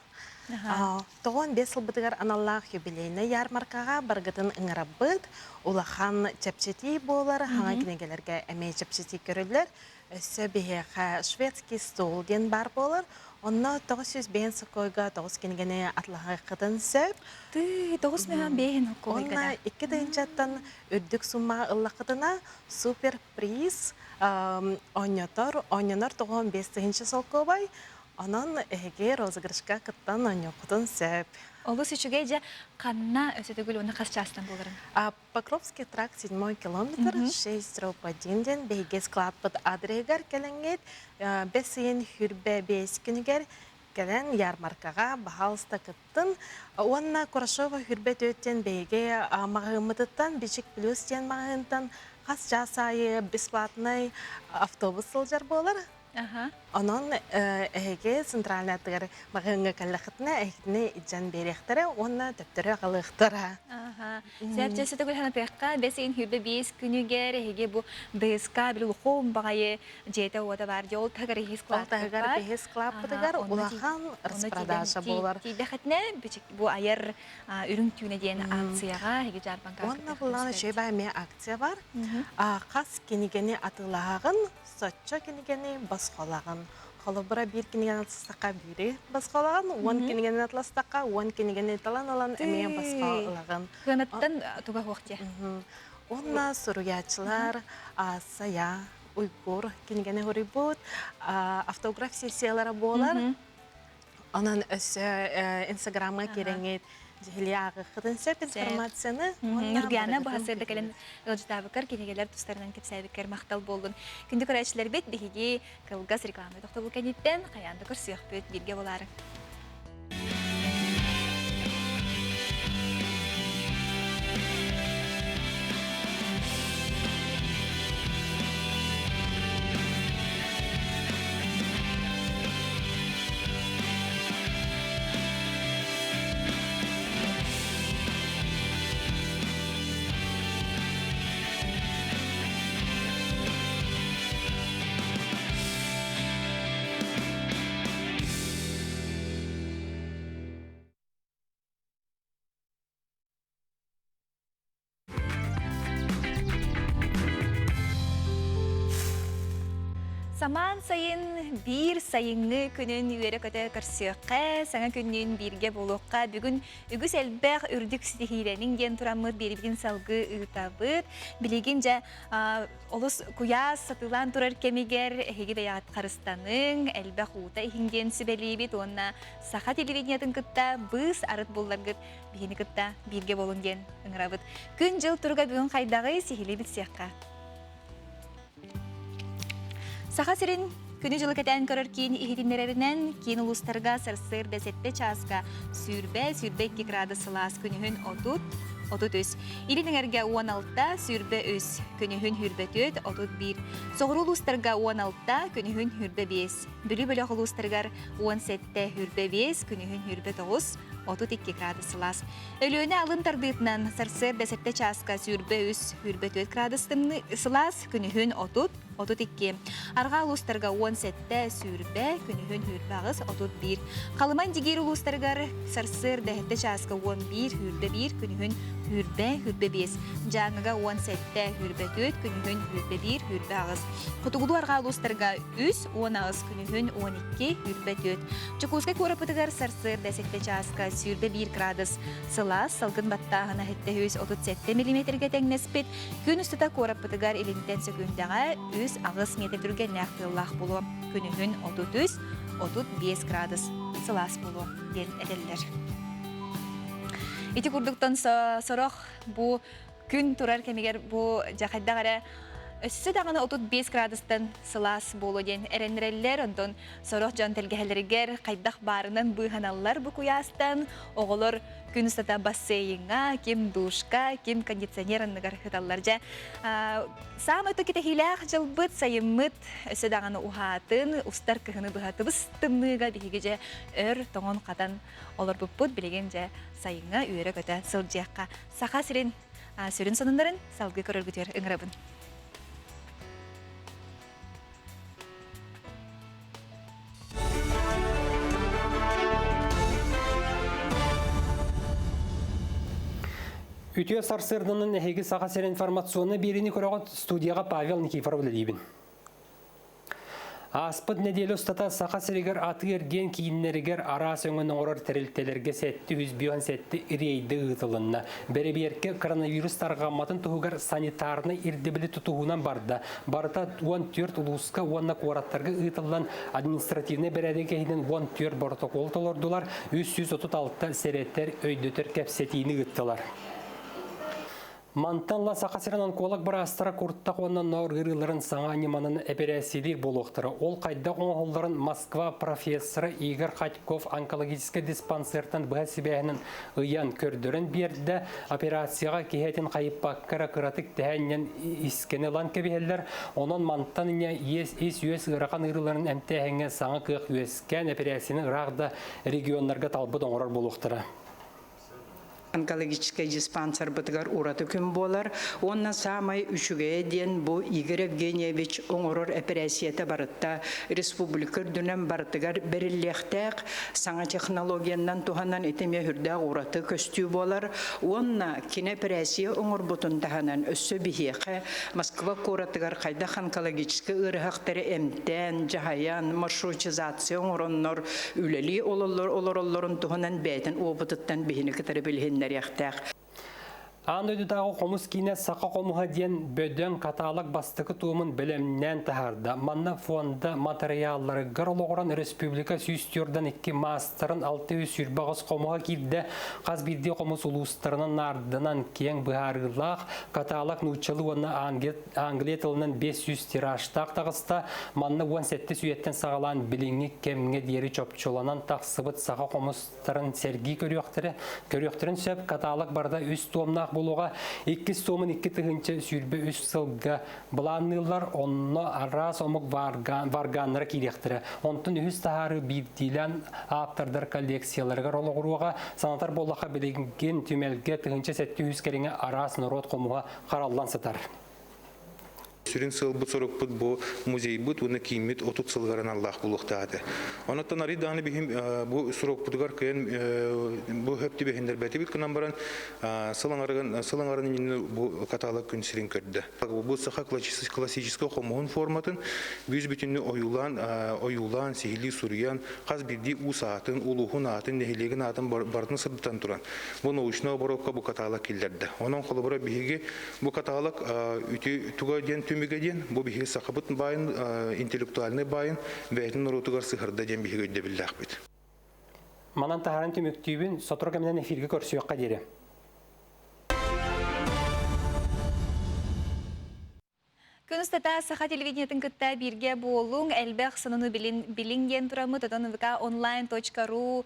95 сылбытыгар аналлаах юбилейнай ярмаркаҕа баргытын ыҥырабыт. Улахан чэпчэтии буолар, хаҥа кинигэлэргэ эмиэ чэпчэтии көрүллэр. Өссө биһиэхэ шведский стол диэн баар буолар. Онно 905 сокуойга 9 кинигэни атлаһыаххытын сөп. Тыы, 905 сокуойга Онно 2 тыһыынчаттан үрдүк суммаҕа ыллаххытына супер приз оонньотор, оонньонор 95 тыһыынча солкуобай. Онон эһиги розыгрышка кыттан оонньуоххутун сөп. Олус үчүгэй дьэ ханна өссө төгүл уонна хас чаастан буоларын? Покровский тракт 7 километр 6 1 диэн биһиги складпыт адрегар кэлэҥҥит бэс ыйын хүрбэ бэс күнүгэр кэлэн ярмаркаҕа баһаалыста кыттын. Уонна Курашова хүрбэ төрт биһиги маҕаһыыммытыттан Бичик плюс диэн маҕаһыынтан хас чаас аайы бесплатный автобус сылдьар буолар. Онон эһиги центральный аттыгар маҕаһыыҥҥа кэллэххитинэ эһигини илдьэн биэриэхтэрэ уонна төптөрү аҕалыахтара. Сөп төгүл санатыахха бэс ыйын хүрбэ биэс күнүгэр эһиги бу ДСК били улахан баҕайы дьиэтэ уота баар дьэ ол таһыгар иһис Ол таһыгар биһис склаппытыгар улахан распродажа буолар. Тиийдэхитинэ бу айар үрүҥ түүнэ диэн акцияҕа эһиги дьаарбаҥка Уонна буллаҕына үчүгэй баа эмиэ акция бар. Хас кинигэни атыылаһаҕын, соччо кинигэни босхолаҕын. Холобура биир кинигэни атластахха биири босхолаҕын, уон кинигэни атластахха уон кинигэни талан ылан эмиэ босхо ылаҕын. Кыанаттан туга суох дьэ. Уонна суруйааччылар Сайа Уйгур кинигэни суруйбут автограф сессиялара буолар. Онон өссө Инстаграмҥа киирэҥҥит дьиһилии ааҕыаххытын сөп информацияны. Ньургуяна бу сарсыарда кэлэн ыалдьытаабыккар кинигэлэр тустарынан кэпсээбиккэр махтал буоллун. Күндү көрөөччүлэрбит биһиги кылгас реклама тохтобул кэнниттэн хайаан да көрсүөхпүт бииргэ буолаары. Самаан сайын биир сайыҥҥы күнүн үөрэ-көтө көрсүөххэ, саҥа күннүүн бииргэ буолуохха. Бүгүн үгүс элбэх үрдүк ситиһиилэниҥ диэн тураммыт биэрибитин салгыы ыытабыт. Билигин дьэ олус куйаас сатыылаан турар кэмигэр эһиги бэйэҕит харыстаныҥ, элбэх уута иһиҥ диэн сүбэлиибит уонна саха телевидениетын кытта быыс арыт булларгыт биһини кытта бииргэ буолун диэн ыҥырабыт. Күн-дьыл туруга бүгүн хайдаҕый сиһилии билсиэххэ. Саха сирин күнү-дьылы кэтээн көрөр киин иһитиннэрэринэн, киин улуустарга сарсыарда 7 чааска сүүрбэ, 22 градус сылаас күнүһүн 30, 33. Илин эҥэргэ 16, 23, күнүһүн 24, 31. Соҕуруу улуустарга 16, күнүһүн 25. Бүлүү бөлөх улуустарыгар 17, 25, күнүһүн 29, 32 градус сылаас. Өлүөнэ алын тардыытынан сарсыарда 7 чааска 23, 24 градус тымныы сылаас, күнүһүн 30, 32. Арҕаа улуустарга 17, сүүрбэ, күнүһүн 28, 31. Халыман Дигиир улуустарыгар сарсыарда 7 чааска 11, сүүрбэ 1, күнүһүн сүүрбэ, сүүрбэ 5. Дьааҥыга 17, сүүрбэ 4, күнүһүн сүүрбэ 1, сүүрбэ 8. Хотугулуу арҕаа улуустарга 3, 18, күнүһүн 12, сүүрбэ 4. Дьокуускай куораппытыгар сарсыарда 7 чааска 21 градус сылаас, салгын баттааһына 737 миллиметргэ тэҥнэспит. Күн устата куораппытыгар илинтэн сөкүүндэҕэ 3-8 метр түргэннээх тыаллаах буолуо. Күнүһүн 33, 35 градус сылаас буолуо диэн этэллэр. Ити курдуктан сорох бу күн турар кэмигэр бу дьэ хайдах эрэ өссө даҕаны 35 градустан сылаас буолуо диэн эрэннэрэллэр. Онтон сорох дьон тэлгэһэлэригэр хайдах баарынан быыһаналлар бу куйаастан. Оҕолор күн устата бассейҥҥа, ким душка, ким кондиционер анныгар сыталлар. Дьэ, саамай кэтэһиилээх дьылбыт, сайыммыт өссө даҕаны уһаатын, устар кыһыны быһа тыбыс тымныыга биһиги дьэ өр тоҥон-хатан олорбуппут. Билигин дьэ сайыҥҥа үөрэ-көтө сылдьыахха. Саха сирин сүрүн сонуннарын салгыы көрөргүтүгэр ыҥырабын. Үтүө сарсыарданан эһиги Саха сирин информационнай биэриини көрөҕүт студияҕа Павел Никифоров үлэлиибин. Ааспыт нэдиэлэ устата Саха сиригэр атыы-эргиэн кииннэригэр араас өҥөнү оҥорор тэрилтэлэргэ 757 рейдэ ыытылынна. Бэрэбиэркэ коронавирус тарҕамматын туһугар санитарнай ирдэбили тутуһуунан барда. Барыта 14 улууска уонна куораттарга ыытыллан административнай бэрээдэк иһинэн 14 боротокуол толордулар, 336 сэрэтэр, өйдөтөр кэпсэтиини ыыттылар. Мантан ла Саха сирин онколог быраастара куртах уонна ноор ыарыыларын саҥа ньыманан эпэрээссийэлиир буолуохтара. Ол хайдах оҥоһулларын Москва профессора Игорь Хатьков онкологическай диспансертан быһа сибээһинэн ыйан көрдөрөн биэрдэ. Операцияҕа киһи этин хайыппакка эрэ кыратык тэһэнньэн искэни ылан кэбиһэллэр. Онон мантан инньэ иэс ис-үөс ыарахан ыарыыларын эмтээһиҥҥэ саҥа кыах үөскээн эпэрээссийэни ыраах да регионнарга талбыт оҥорор буолуохтара. Онкологическай диспансербытыгар ураты күн буолар. Уонна саамай үчүгэйэ диэн бу Игорь Евгеньевич оҥорор эпэрээссийэтэ барыта республика үрдүнэн барытыгар бэриллиэхтээх саҥа технологиянан туһанан ити эмиэ үрдээх ураты көстүү буолар. Уонна кини эпэрээссийэ оҥорбутун таһынан өссө биһиэхэ Москва куоратыгар хайдах онкологическай ыарыһахтары эмтээн, дьаһайан, маршрутизация оҥороннор үлэлии олороллорун туһунан бэйэтин опытыттан биһини кытары билиһиннэриэхтээх. Аан дойдутааҕы хомус киинэ Саха хомуһа диэн бөдөҥ каталог бастакы туомун бэлэмнээн таһаарда. Манна фонда матырыйаалларыгар олоҕуран республика 142 маастарын 628 хомуһа киирдэ. Хас биирдии хомус улуустарынан наарданан киэҥ быһаарыылаах каталог нууччалыы уонна Англия тылынан 500 тиражтаах таҕыста. Манна 17 үйэттэн саҕалаан билиҥҥи кэмҥэ диэри чопчуланан тахсыбыт саха хомустарын сэргии көрүөхтэрэ, көрүөхтэрин сөп. Каталог барыта үс туомнаах буолуоҕа. Иккис туомун 2023 сылга былаанныыллар. Онно араас омук варганнара киириэхтэрэ. Онтон үһүс таһаарыы биирдиилээн ааптардар коллекцияларыгар олоҕуруоҕа. Санатар буоллахха, билигин түмэлгэ 1700 кэриҥэ араас норуот хомуһа хараллан сытар. Сүрүн сыалбыт-сорукпут бу музейбыт уонна кииммит 30 сылыгар аналлаах буолуохтаах этэ. Онон арый даҕаны биһим бу сорукпутугар кыайан бу хөп түбэһиннэрбэтибит гынан баран сыл аҥарын сыл аҥарын иннинэ бу каталог күн сирин көрдө. Бу саха классическай хомуһун форматын бүүс-бүтүннүү ойуулаан ойуулаан сиһилии суруйан хас биирдии уус аатын, улууһун аатын, нэһилиэгин аатын барытын сырдатан туран Бу научнай оборокка бу каталог киллэрдэ. Онон холобура биһиги бу каталог үтү туга диэн түмүгэ диэн бу биһиги сахабыт баайын интеллектуальнай баайын бэйэтин норуотугар сыһырда диэн биһиги өйдөбүллээхпит. Манан таһааран түмүктүүбүн, сотору кэминэн эфиргэ көрсүөххэ диэри. Күн устата саха телевидениетын кытта бииргэ буолуҥ, элбэх сонуну билин, билиҥ диэн тураммыт, отон vk-online.ru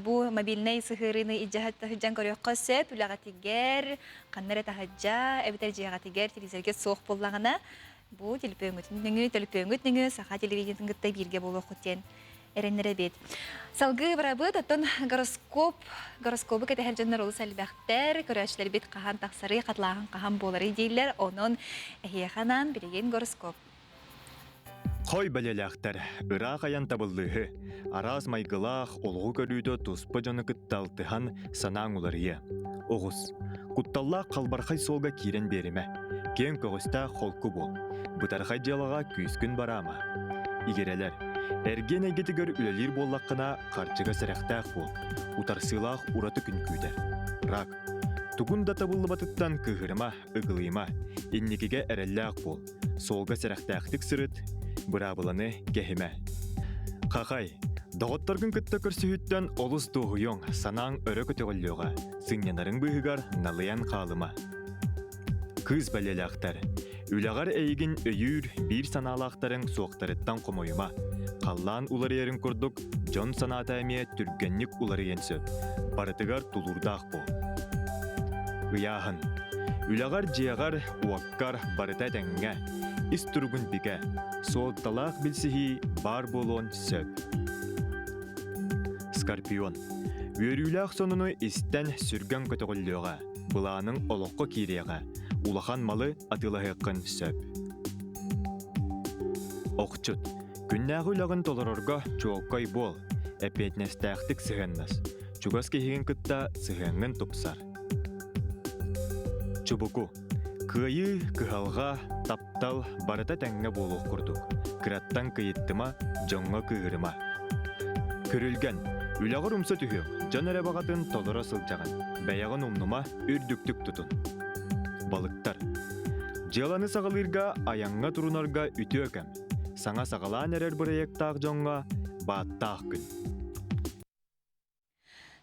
бу мобильнай сыһыарыыны илдьэ сылдьан көрүөххэ сөп, үлэҕитигэр, ханна эрэ таһырдьа, эбэтэр дьиэҕитигэр телевизорга суох буоллаҕына, бу телепүөҥҥүтүн нөҥүө, төлөпүөҥҥүт нөҥүө саха телевидениетын кытта бииргэ буолуоххут диэн эрэннэрэбит. Салгыы барабыт, оттон гороскоп, гороскобу кэтэһэр дьоннор олус элбэхтэр, көрөөччүлэрбит хаһан тахсарый, хатылааһын хаһан буоларый дииллэр, онон эһиэхэ анаан билигин гороскоп. Хой бэлэлээхтэр, ыраах айан табыллыыһы, араас майгылаах, олоҕу көрүүтэ туспа дьону кытта алтыһан санааҥ уларыйа. Оҕус, кутталлаах халбархай суолга киирэн биэримэ. Киэҥ көҕүстээх холку буол. Бытархай дьыалаҕа күүскүн бараама. Игирэлэр, эргиэн эйгэтигэр үлэлиир буоллаххына, харчыга сэрэхтээх буол. Утарсыылаах ураты күн күүтэр. Рак. Тугун да табыллыбатыттан кыыһырыма, ыгылыйыма. Инникигэ эрэллээх буол. Суолга сэрэхтээхтик сырыт, быраабыланы кэһимэ. Хахай. Доҕотторгун кытта көрсүһүүттэн олус дуоһуйуоҥ, санааҥ өрө көтөҕүллүөҕэ, сынньанарыҥ быыһыгар налыйан хаалыма. Кыыс бэлиэлээхтэр. Үлэҕэр эйигин өйүүр биир санаалаахтарыҥ суохтарыттан хомойума. Халлаан уларыйарын курдук, дьон санаата эмиэ түргэнник уларыйан сөп. Барытыгар тулуурдаах буол. Ыйааһын. Үлэҕэр, дьиэҕэр, уоккар барыта этэҥҥэ. Ис туругун бигэ. Суолталаах билсиһии баар буолуон сөп. Скорпион. Үөрүүлээх сонуну истэн сүргэҥ көтөҕүллүөҕэ. Былааныҥ олоххо киириэҕэ, улахан малы атыылаһыаххын сөп. Охчут, күннээҕи үлэҕин толорорго чуолкай буол, эппиэтинэстээхтик сыһыаннас, чугас киһигин кытта сыһыаҥҥын тупсар. Чубуку. Кыайыы, кыһалҕа, таптал барыта тэҥҥэ буолуох курдук. Кыраттан кыйыттыма, дьоҥҥо кыыһырыма. Күрүлгэн. Үлэҕэр умса түһүөҥ, дьон эрэ баҕатын толоро сылдьаҕын. Бэйэҕин умнума, үрдүктүк тутун. Балыктар. Дьыаланы саҕалыырга, айаҥҥа турунарга үтүө кэм. Саҥа саҕалаан эрэр бырайыактаах дьоҥҥо бааттаах күн.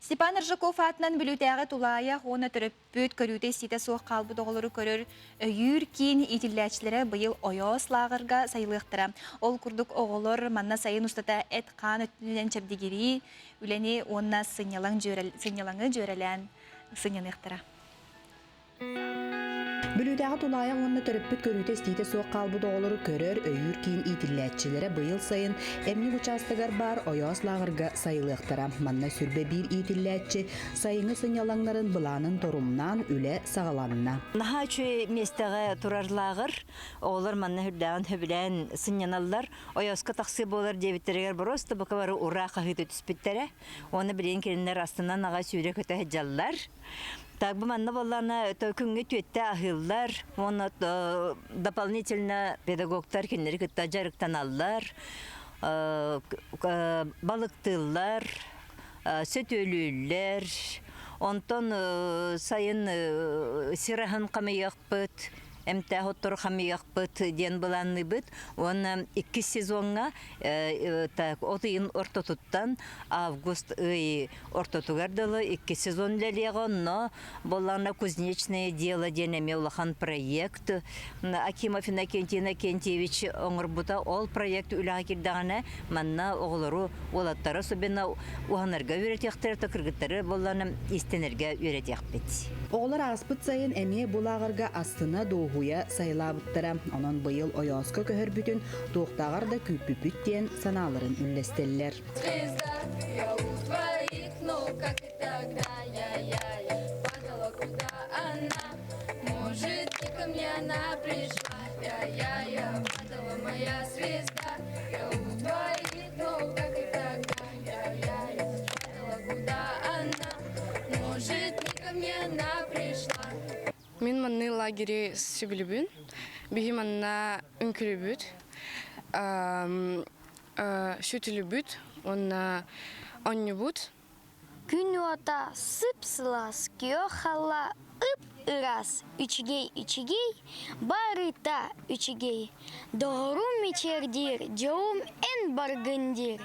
Степан Рыжаков аатынан Бүлүүтээҕи тулаайах уонна төрөппүт көрүүтэ-истиитэ суох хаалбыт оҕолору көрөр өйүүр киин иитиллээччилэрэ быйыл Ойоос лааҕырга сайылыахтара. Ол курдук оҕолор манна сайын устата эт-хаан өттүнэн чэбдигирии, үлэни уонна сынньалаҥы дьүөрэлээн сынньаныахтара. Бүлүүтээҕи тулаайах уонна төрөппүт көрүүтэ-истиитэ суох хаалбыт оҕолору көрөр, өйүүр киин иитиллээччилэрэ быйыл сайын Эмньик учаастагар баар Ойоос лааҕырга сайылыахтара. Манна сүрбэ биир иитиллээччи сайыҥҥы сынньалаҥнарын былаанын торумнаан үлэ саҕаланна. Наһаа үчүгэй миэстэҕэ турар лааҕыр. Оҕолор манна үрдээҕин сөбүлээн сынньаналлар. Ойооско тахсыы буолар диэбиттэригэр боруоста бука бары ураа хаһыыта түспүттэрэ. Уонна билигин кинилэр астынан аҕай сүүрэ-көтө сылдьаллар. Так бу манна буоллаҕына күҥҥэ түөттэ аһыыллар уонна дополнительно педагогтар кинилэри кытта дьарыктаналлар, балыктыыллар, сөтүөлүүллэр. Онтон сайын сир аһын хамыйыахпыт, эмтээх оттору хамыйыахпыт диэн былаанныыбыт. Уонна иккис сезоҥҥа так от ыйын ортотуттан август ый ортотугар дылы икки сезон үлэлиэҕэ онно буоллаҕына кузнечное дело диэн эмиэ улахан проект Акимов Иннокентий Иннокентьевич оҥорбута ол проект үлэҕэ киирдэҕинэ манна оҕолору уолаттары особенно уһанарга үөрэтиэхтэрэ то кыргыттары буоллаҕына иистэнэргэ үөрэтиэхпит. Оҕолор ааспыт сайын эмиэ бу лааҕырга астына дуоһуйа сайылаабыттара. Онон быйыл Ойооско көһөрбүтүн туохтааҕар да күүппүппүт диэн санааларын үллэстэллэр. Звезда, я у твоих ног, как и тогда, я-я-я Падала, куда она, может, не ко мне она пришла, я-я-я Падала моя звезда, я у твоих ног, как и тогда, я-я-я Падала, куда она, может, не ко мне она пришла. Мин манны лагери сөбүлүүбүн. Биһи манна үҥкүлүүбүт. Сүтүлүбүт уонна оонньуубут. Күн уота сып-сылаас, күөх халла ып-ыраас, үчүгэй-үчүгэй, барыта үчүгэй. Доҕорум мичээрдиир, дьолум эн баргын диир.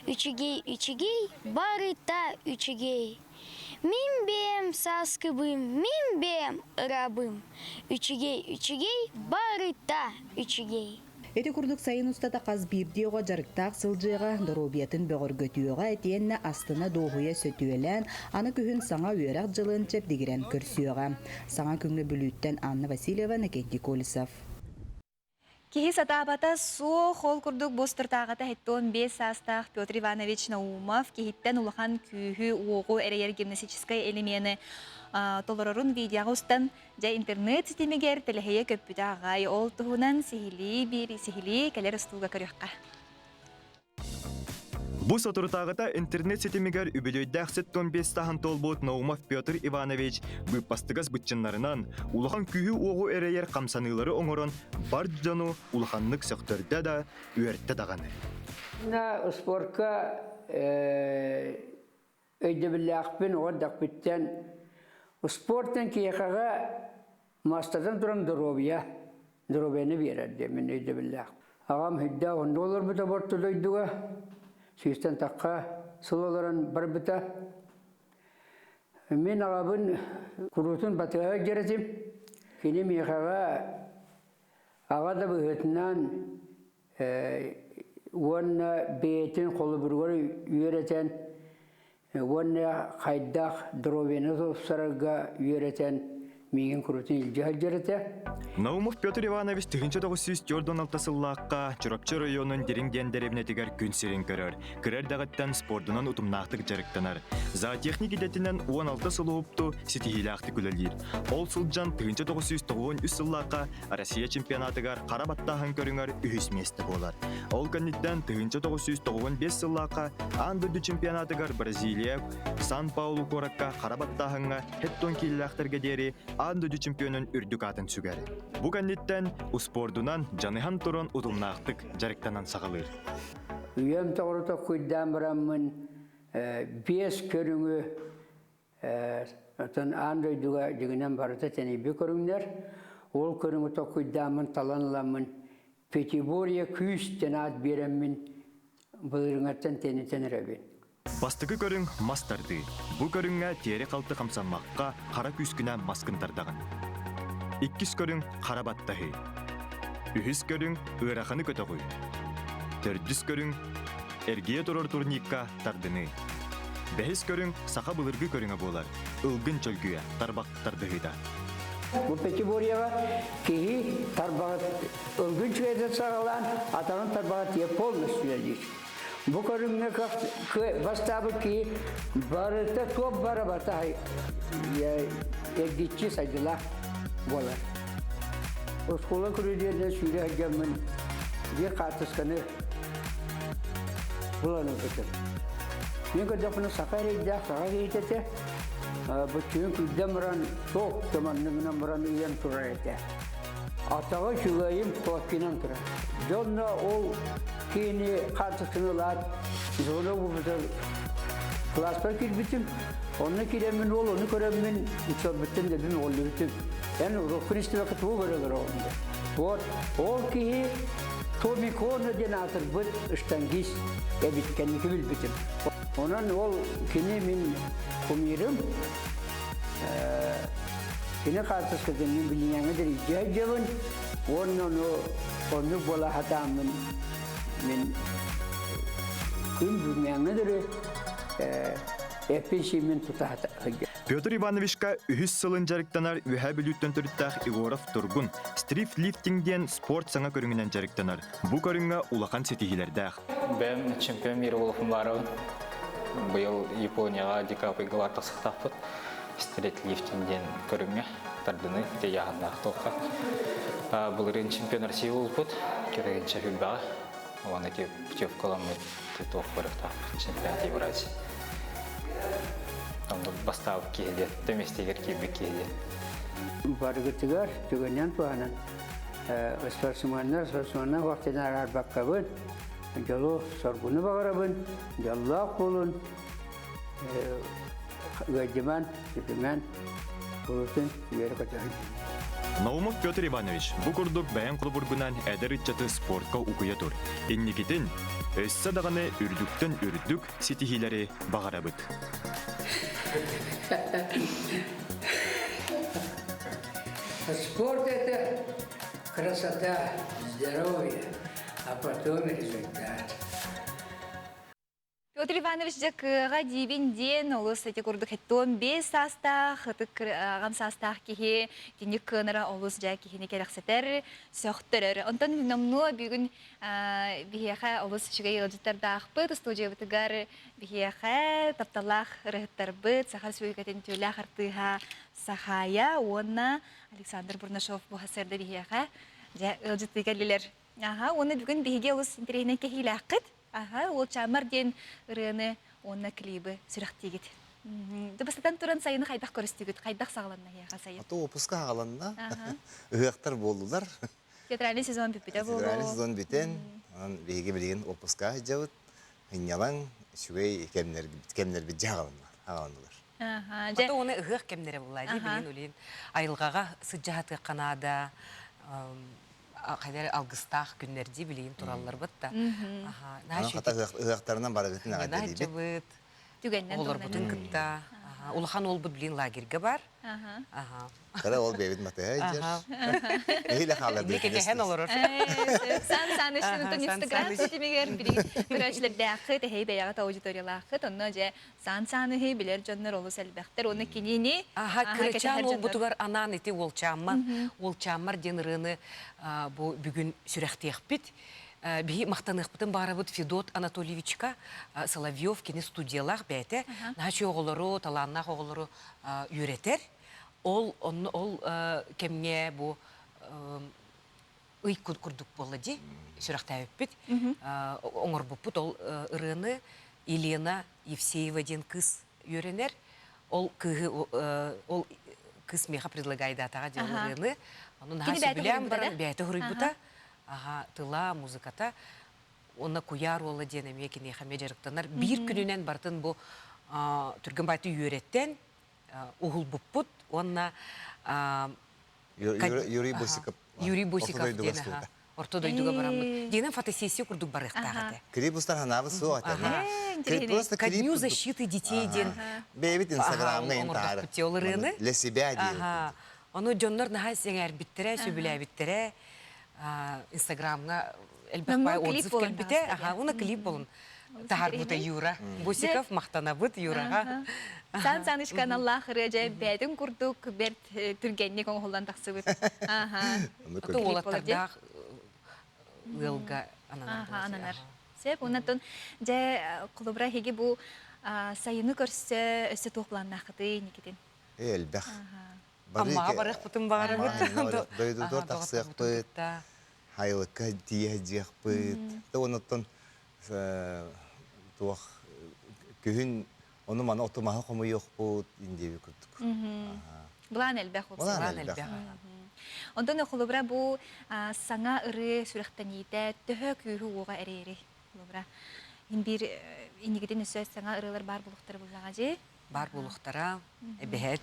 Үчүгэй-үчүгэй, барыта үчүгэй. Мин бэйэм сааскыбым, мин бэйэм ырабым. Үчүгэй-үчүгэй, барыта үчүгэй. Ити курдук сайын устата хас биирдии оҕо дьарыктаах сылдьыаҕа, доруобуйатын бөҕөргөтүөҕэ итиэннэ астына-дуоһуйа сөтүөлээн, аны күһүн саҥа үөрэх дьылын чэбдигирэн көрсүөҕэ. Саҥа күҥҥэ Бүлүүттэн Анна Васильева, Накентий Колесов. Киһи сатаабата суох, ол курдук бу устуртааҕыта 75 саастаах Петр Иванович Наумов киһиттэн улахан күүһү-уоҕу эрэйэр гимнастическай элемены толорорун видеоҕа устан Дьэ, интернет ситимигэр тэлэһийэ көппүтэ аҕай. Ол туһунан сиһилии биир сиһилии кэлэр устууга көрүөххэ. Бу соторутааҕыта интернет ситимигэр үбүлүөйдээх 75 таһын туолбут Наумов Петр Иванович быыппастыгас быччыннарынан улахан күүһү-уоҕу эрэйэр хамсаныылары оҥорон бар дьону улаханнык сөхтөрдө да, үөртэ даҕаны. На спорка өйдөбүллээхпин оҕо эрдэхпиттэн спортан киһиэхэҕэ мастатан туран доруобуйа доруобуйаны биэрэр диэн мин өйдөбүллээх. Аҕам сүрдээх онно олорбута борто дойдуга сүүстэн тахха сыл олорон барбыта. Мин аҕабын куруутун батыһа сылдьар этим. Кини миэхэҕэ аҕа да быһыытынан уонна бэйэтин холобуругар үөрэтэн уонна хайдах доруобуйаны тупсарарга үөрэтэн миигин курутун илдьэ сылдьар этэ. Наумов Петр Иванович 1946 сыллаахха Чурапчы оройуонун Дириҥ диэн дэриэбинэтигэр күн сирин көрөр. Кыра эрдэҕиттэн спордунан утумнаахтык дьарыктанар. Зоотехник идэтинэн 16 сыл уһупту ситиһиилээхтик үлэлиир. Ол сылдьан 1993 сыллаахха Россия чемпионатыгар хара баттааһын көрүҥэр үһүс миэстэ буолар. Ол кэнниттэн 1995 сыллаахха аан дойду чемпионатыгар Бразилия Сан-Паулу куоракка хара баттааһыҥҥа хеттон кииллээхтэргэ диэри аан дойду чемпионун үрдүк аатын сүгэр. Бу кэнниттэн успуордунан дьаныһан туран утумнаахтык дьарыктанан саҕалыыр. Үйэм тоҕурута куйдаан бараммын биэс көрүҥү Оттон аан дойдуга дьиҥинэн барыта тэнийбит көрүҥнэр. Ол көрүҥү толкуйдааммын, талан ыламмын, Пятиборье күүс диэн аат биэрэммин былырыҥҥаттан тэнитэн эрэбин. Бастакы көрүҥ мас тардыы. Бу көрүҥҥэ тиэри-халты хамсаммакка хара күүскүнэн маскын тардаҕын. Иккис көрүҥ хара баттаһыы. Үһүс көрүҥ ыараханы көтөҕүү. Төрдүс көрүҥ эргийэ турар турникка тардыныы. Бэһис көрүҥ саха былыргы көрүҥэ буолар. Ылгын чөлгүйэ, тарбах тардыһыыта. Бу Пятиборьеҕа киһи тарбаҕы ылгын чүөтэ саҕалаан атаҕын тарбаҕа тиийэ полностью үлэлиир. Бу көрүҥҥэ бастаабыт киһи барыта туох бара барыта эргиччи сайдылаах буолар. Оскуола көрүдүөрүнэн сүүрэ сылдьаммын биир хаартысканы булан ылбытым. Мин көрдөхпүнэ саха эрэйдээх саха киһитэ этэ. Быччыгын күрдэн баран туох да манныгынан баран ыйан турар этэ. Атаҕа үчүгэйим туоккинан турар. Дьонно ол киһини хаартысканы ылаат, звонок буолбута класспар киирбитим. Онно киирэммин ол ону көрөммүн учуорбуттан дэбим оҕоллубутум. Эн уруккун истибэккэ тугу көрө олороҕун диэн. Вот ол киһи Томми Корно диэн аатырбыт штангист эбит кэнники билбитим. Онон ол кини мин кумирым кини хаартыскатын мин билиҥҥэ дэрийдьэ сылдьабын уонна ону оннук буола сатааммын мин күн бүгүҥҥэ дылы эппин-сииммин тута сылдьабын. Петр Ивановичка үһүс сылын дьарыктанар Үөһээ Бүлүүттэн төрүттээх Егоров Тургун стрифт-лифтинг диэн спорт саҥа көрүҥүнэн дьарыктанар. Бу көрүҥҥэ улахан ситиһиилэрдээх. Бэйэм чемпион мира буолуохпун баарабын. Быйыл Японияҕа декабрьга бар тахсыахтаахпыт. Стрит-лифтинг диэн көрүҥҥэ тардыныы ыйааһыннаах туохха. Былырыын чемпион России буолбут, кэрэгинчэ хүлбэҕэ. Уонна ити путевкаламмыт туох барыахтаахпыт чемпионат Евразии. Онно бастаабыт киһи диэн, төмүстигэр киирбит киһи диэн. Барыгытыгар түгэнинэн туһанан спортсменнар спортсменнар вахтанан араарбаккабын дьолу соргуну баҕарабын дьоллоох буолун ыалдьыман сүтүмэн курутун үөрэ көтөһүн Наумов Петр Иванович бу курдук бэйэҥ холобургунан эдэр ыччаты спортка укуйа тур. Инникитин өссө даҕаны үрдүктэн үрдүк ситиһиилэри баҕарабыт. Спорт это красота, здоровье, а потом результат. Петр Иванович дьэ кыаҕа диибин диэн олус ити курдук хэттуон биэс саастаах, ытык аҕам саастаах киһи итинник кыанара олус дьэ киһини кэрэхсэтэр, сөхтөрөр. Онтон номнуо бүгүн биһиэхэ олус үчүгэй ыалдьыттардаахпыт, устуудьуйабытыгар биһиэхэ тапталлаах ырыһыттарбыт, Саха Республикатын түүлээх артыыһа Сахая уонна Александр Бурнашов бу сарсыарда биһиэхэ дьэ ыалдьыттыы кэллилэр. Аха, уонна бүгүн биһиги олус интэриэһинэй кэһиилээххит. Аха, Уолчааммар диэн ырыаны уонна клибы сүрэхтиигит. Бастатан туран сайыны хайдах көрүстүгүт? Хайдах саҕаланна эһиэхэ сайын? Аты опуска саҕаланна. Ыһыахтар буоллулар. Театральный сезон бүппүтэ буолуо. Театральный сезон бүтэн, онон биһиги билигин опуска сылдьабыт. Сынньалаҥ, үчүгэй кэмнэр кэмнэрбит дьэ аҕаланнылар. Ото уну ыһыах кэмнэрэ булла дии билигин улин айылҕаҕа сыдьаһатыахха наада хайдары алгыстаах күннэрдии билигин туралларбыт да. Хата ыһыахтарынан барыгытын аҕа Түгэннэн Оҕолорбутун кытта. Улахан уолбут билин лагерьга бар. Кыра ол бэйбит матыһа дьэр. Нэһилэ хаалар Инник кэтэһэн олорор. Сан Саныч Инстаграм ситимигэр билигин көрөөччүлэрдээххит, эһэй бэйэҕит аудиториялааххыт, онно дьэ Сан Саныһы билэр дьоннор олус элбэхтэр. Уонна кинини Аха, кырачаан уолбутугар анаан ити уолчааммар, уолчааммар диэн ырыаны бу бүгүн сүрэхтиэхпит. Биһи махтаныахпытын баарабыт Федот Анатольевичка Соловьев кини студиялаах бэйэтэ наһаа оҕолору, талааннаах оҕолору үөрэтэр. Ол онно ол кэмҥэ бу ый курдук буолла дии сүрэхтээбиппит. Оҥорбуппут ол ырыаны Елена Евсеева диэн кыыс үөрэнэр. Ол кыыһы ол кыыс миэхэ предлагайдаатаҕа диэн ырыаны. Ону наһаа сөбүлээн баран бэйэтэ суруйбута. Аха, тыла, музыката. Уонна куйаар уола диэн эмиэ киниэхэ эмиэ дьарыктанар. Биир күнүнэн барытын бу түргэн баайты үөрэттэн уһулбуппут уонна Юрий Босиков Юрий Босиков диэн орто дойдуга бараммыт. Диэнэн фотосессия курдук барыахтаах этэ. Клип устар ханаабыт суох этэ. Просто Ко дню защиты детей диэн Бэйэбит инстаграмҥа интаары. Ол ырыаны. Для себя диэн. Ону дьоннор наһаа сэҥээрбиттэрэ, сөбүлээбиттэрэ. Инстаграмҥа элбэх бай отзыв кэлбитэ. Аха, уна клип болун таһаарбыта Юра. Босиков махтанабыт Юраҕа. Сан Саныч каналлаах ырыа дьэ бэйэтин курдук бэрт түргэнник оҥоһуллан тахсыбыт. Аха. Ото уолаттардаах ыалга ананар. Аха, ананар. Сөп, оннотон дьэ холобура эһиги бу сайыны көрсө өссө туох планнааххытый Никитин? Элбэх. Аммаҕа барыахпытын баҕарабыт. Дойдутугар тахсыахпыт, хайылыкка тиийэ сылдьыахпыт. Да оннуттан туох күһүн ону маны оту-маһы хомуйуохпут диэби курдук. Былаан элбэх. Былаан элбэх. Онтон холобура бу саҥа ырыа сүрэхтэниитэ төһө күүһү-уоҕа эрэйэрий? Холобура, биир инникитин өссө саҥа ырыалар баар буолуохтара буллаҕа дии. Баар буолуохтара, эбэһээт.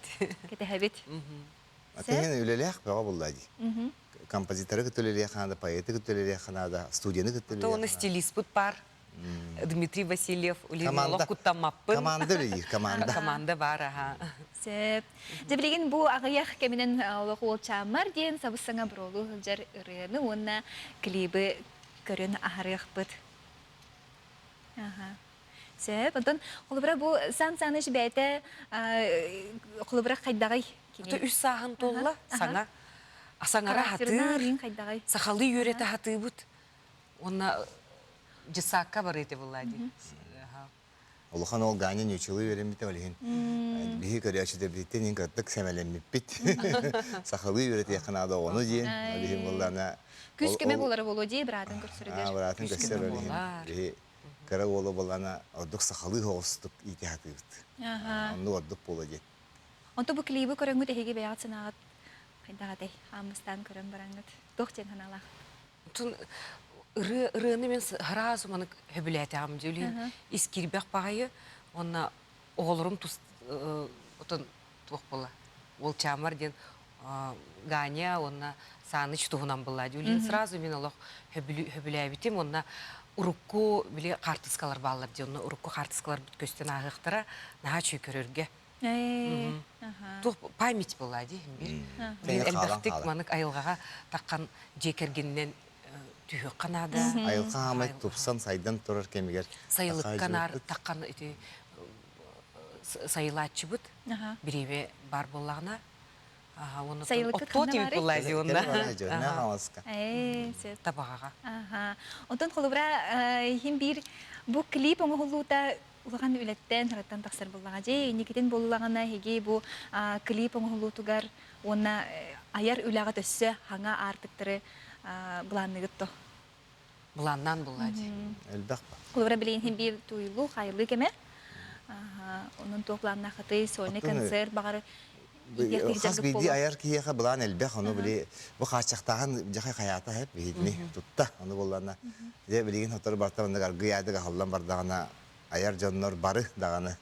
Кэтэһэбит. Атыһын үлэлээх бөҕө булла дии. Композиторы кытта үлэлиэх ханаада, поэты кытта үлэлиэх ханаада, студияны кытта үлэлиэх Оны стилиспут бар. Дмитрий Васильев Улинолог куттаммаппын. Команда үлэлиир, команда. Команда бар, аха. Сөп. Дьэ билигин бу аҕыйах кэминэн олох уолчааммар диэн сабыс-саҥа буруолуу сылдьар ырыаны уонна клибы көрөн аһарыахпыт. Аха. Сөп. Онтон холобура бу Сан Саныч бэйэтэ холобура хайдаҕый кини? Үс сааһын туолла саҥа. Саҥара хатыыр. Сахалыы үөрэтэ хатыыбыт. Уонна дьыссаакка барыы этэ буолла дии. Улахан ол Ганя ньучулуу үөрэммитэ ол иһин биһи көрөөччүлэрбититтэн иһин кырдык сэмэлэммиппит. Сахалыы үөрэтиэххэ наада оҕону диэн. Ол иһин буоллаана Күс көмө буолара буолуо дии быраатын көрсөрүгэр. Быраатын көрсөр ол иһин биһи кыра уолу буоллаана ордук сахалыы соҕустук иитэ сатыыбыт. Оннук ордук буолуо диэн. Онто бу клибы көрөҥҥүт эһиги бэйэҕит санааҕыт хайдах этэй? Хааммыстаан көрөн бараҥҥыт туох диэн санаалаах? Тун ырыа ырыаны мен сразу манык хөбүлээтэҕим дьүлүн ис киирбэх баҕайы уонна оҕолорум тус отон туох буолла уолчаамар диэн Ганя уонна Сааныч туһунан была дьүлүн сразу мен олох хөбүлээбитим уонна урукку били хаартыскалар бааллар дии онно урукку хаартыскалар көстөн ааһыахтара наһаа үчүгэй көрөргө Туох память была дии бир. Бир элбэхтик манык айылҕаҕа таххан дьиэ кэргэнинэн түһүөххэ наада. Айылҕа хаамай тупсан сайдан турар кэмигэр сайылыкка наар таххан ити сайылааччыбыт бириэмэ бар буоллаҕына Сайылыккыт ханна баарый? Табаҕаҕа. Онтон холобура иһин биир бу клип оҥоһуллуута улахан үлэттэн, ыраттан тахсар буоллаҕа дии. Инникитин буоллаҕына эһиги бу клип оҥоһуллуутугар уонна айар үлэҕит өссө хаҥа аартыктары былаанныгыт то? Былааннаан буллаа дии. Элбэх ба. Холобура билигин биир туйлуу, хайылыы кэмэ. Онон туох планнаахытый, сольный концерт баҕар Хас биирдии айар киһиэхэ былаан элбэх, ону били бу хааччахтааһын дьахай хайаата хэп биһигини тутта. Ону буоллаана дьэ билигин сотору барта маннык аргыый аадык аһыллан бардаҕына айар дьоннор бары даҕаны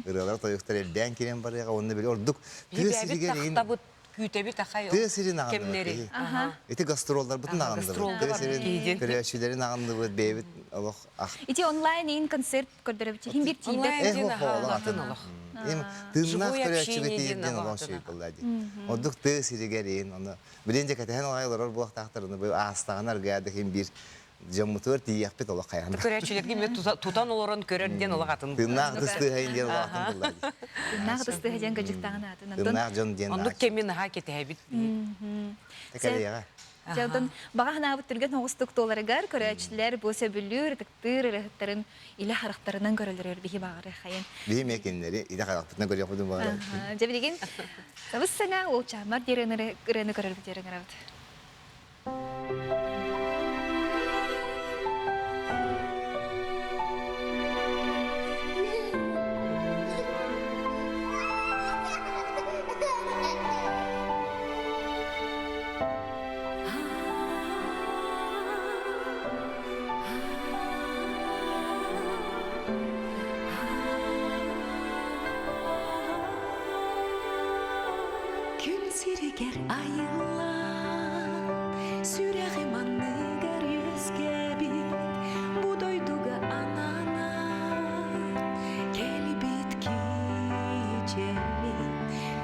ырыалар тойуктар элбээн киирэн барыаҕа уонна били ордук тыа сиригэр тахтабыт. Күүтэбит ахай Тыа сирин аҕынныбыт кэмнэри. киһи. Ити гастролларбытын аҕынныбыт. Тыа сирин көрөөччүлэрин аҕынныбыт, бэйэбит олох ах. Ити онлайн ин концерт көрдөрөбүт. Хин бир тиийбэт. Э, хо олох атын. Им тыыннаах көрөөччүгэ тиийдин олох шүй буолла ди. Ордук тыа сиригэр ин оны билин же кэтэһэн олай олорор буолахтаахтарыны бу аастаҕын аргаады хин бир дьоммутугар тиийиэхпит олох хайаан. Көрөөччүлэргэ эмиэ тутан олорон көрөр диэн олох атын. Тыыннаах ытыстыыһайын диэн олох атын буолла дии. Тыыннаах ытыстыыһа диэн кыдьыктаҕын атын. Тыыннаах дьон диэн. Оннук кэми наһаа кэтэһэбит. Тэкэлиэҕэ. Дьэ, онтон баҕа санаабыт түргэн оҕустук туоларыгар көрөөччүлэр бу сөбүлүүр, ытыктыыр ырыаһыттарын илэ харахтарынан көрөлөрөр биһи баҕары хайын. Биһи эмиэ кинилэри илэ харахпытынан көрүөхпүтүн баҕарабыт. Дьэ, билигин сабыс саҥа уолчааммар диэн ырыаны көрөрбүт диэн ыҥырабыт. Күн сиригэр айыллан, сүрэҕим анныгар үөскээбит, бу дойдуга ананан кэлбит кичэммин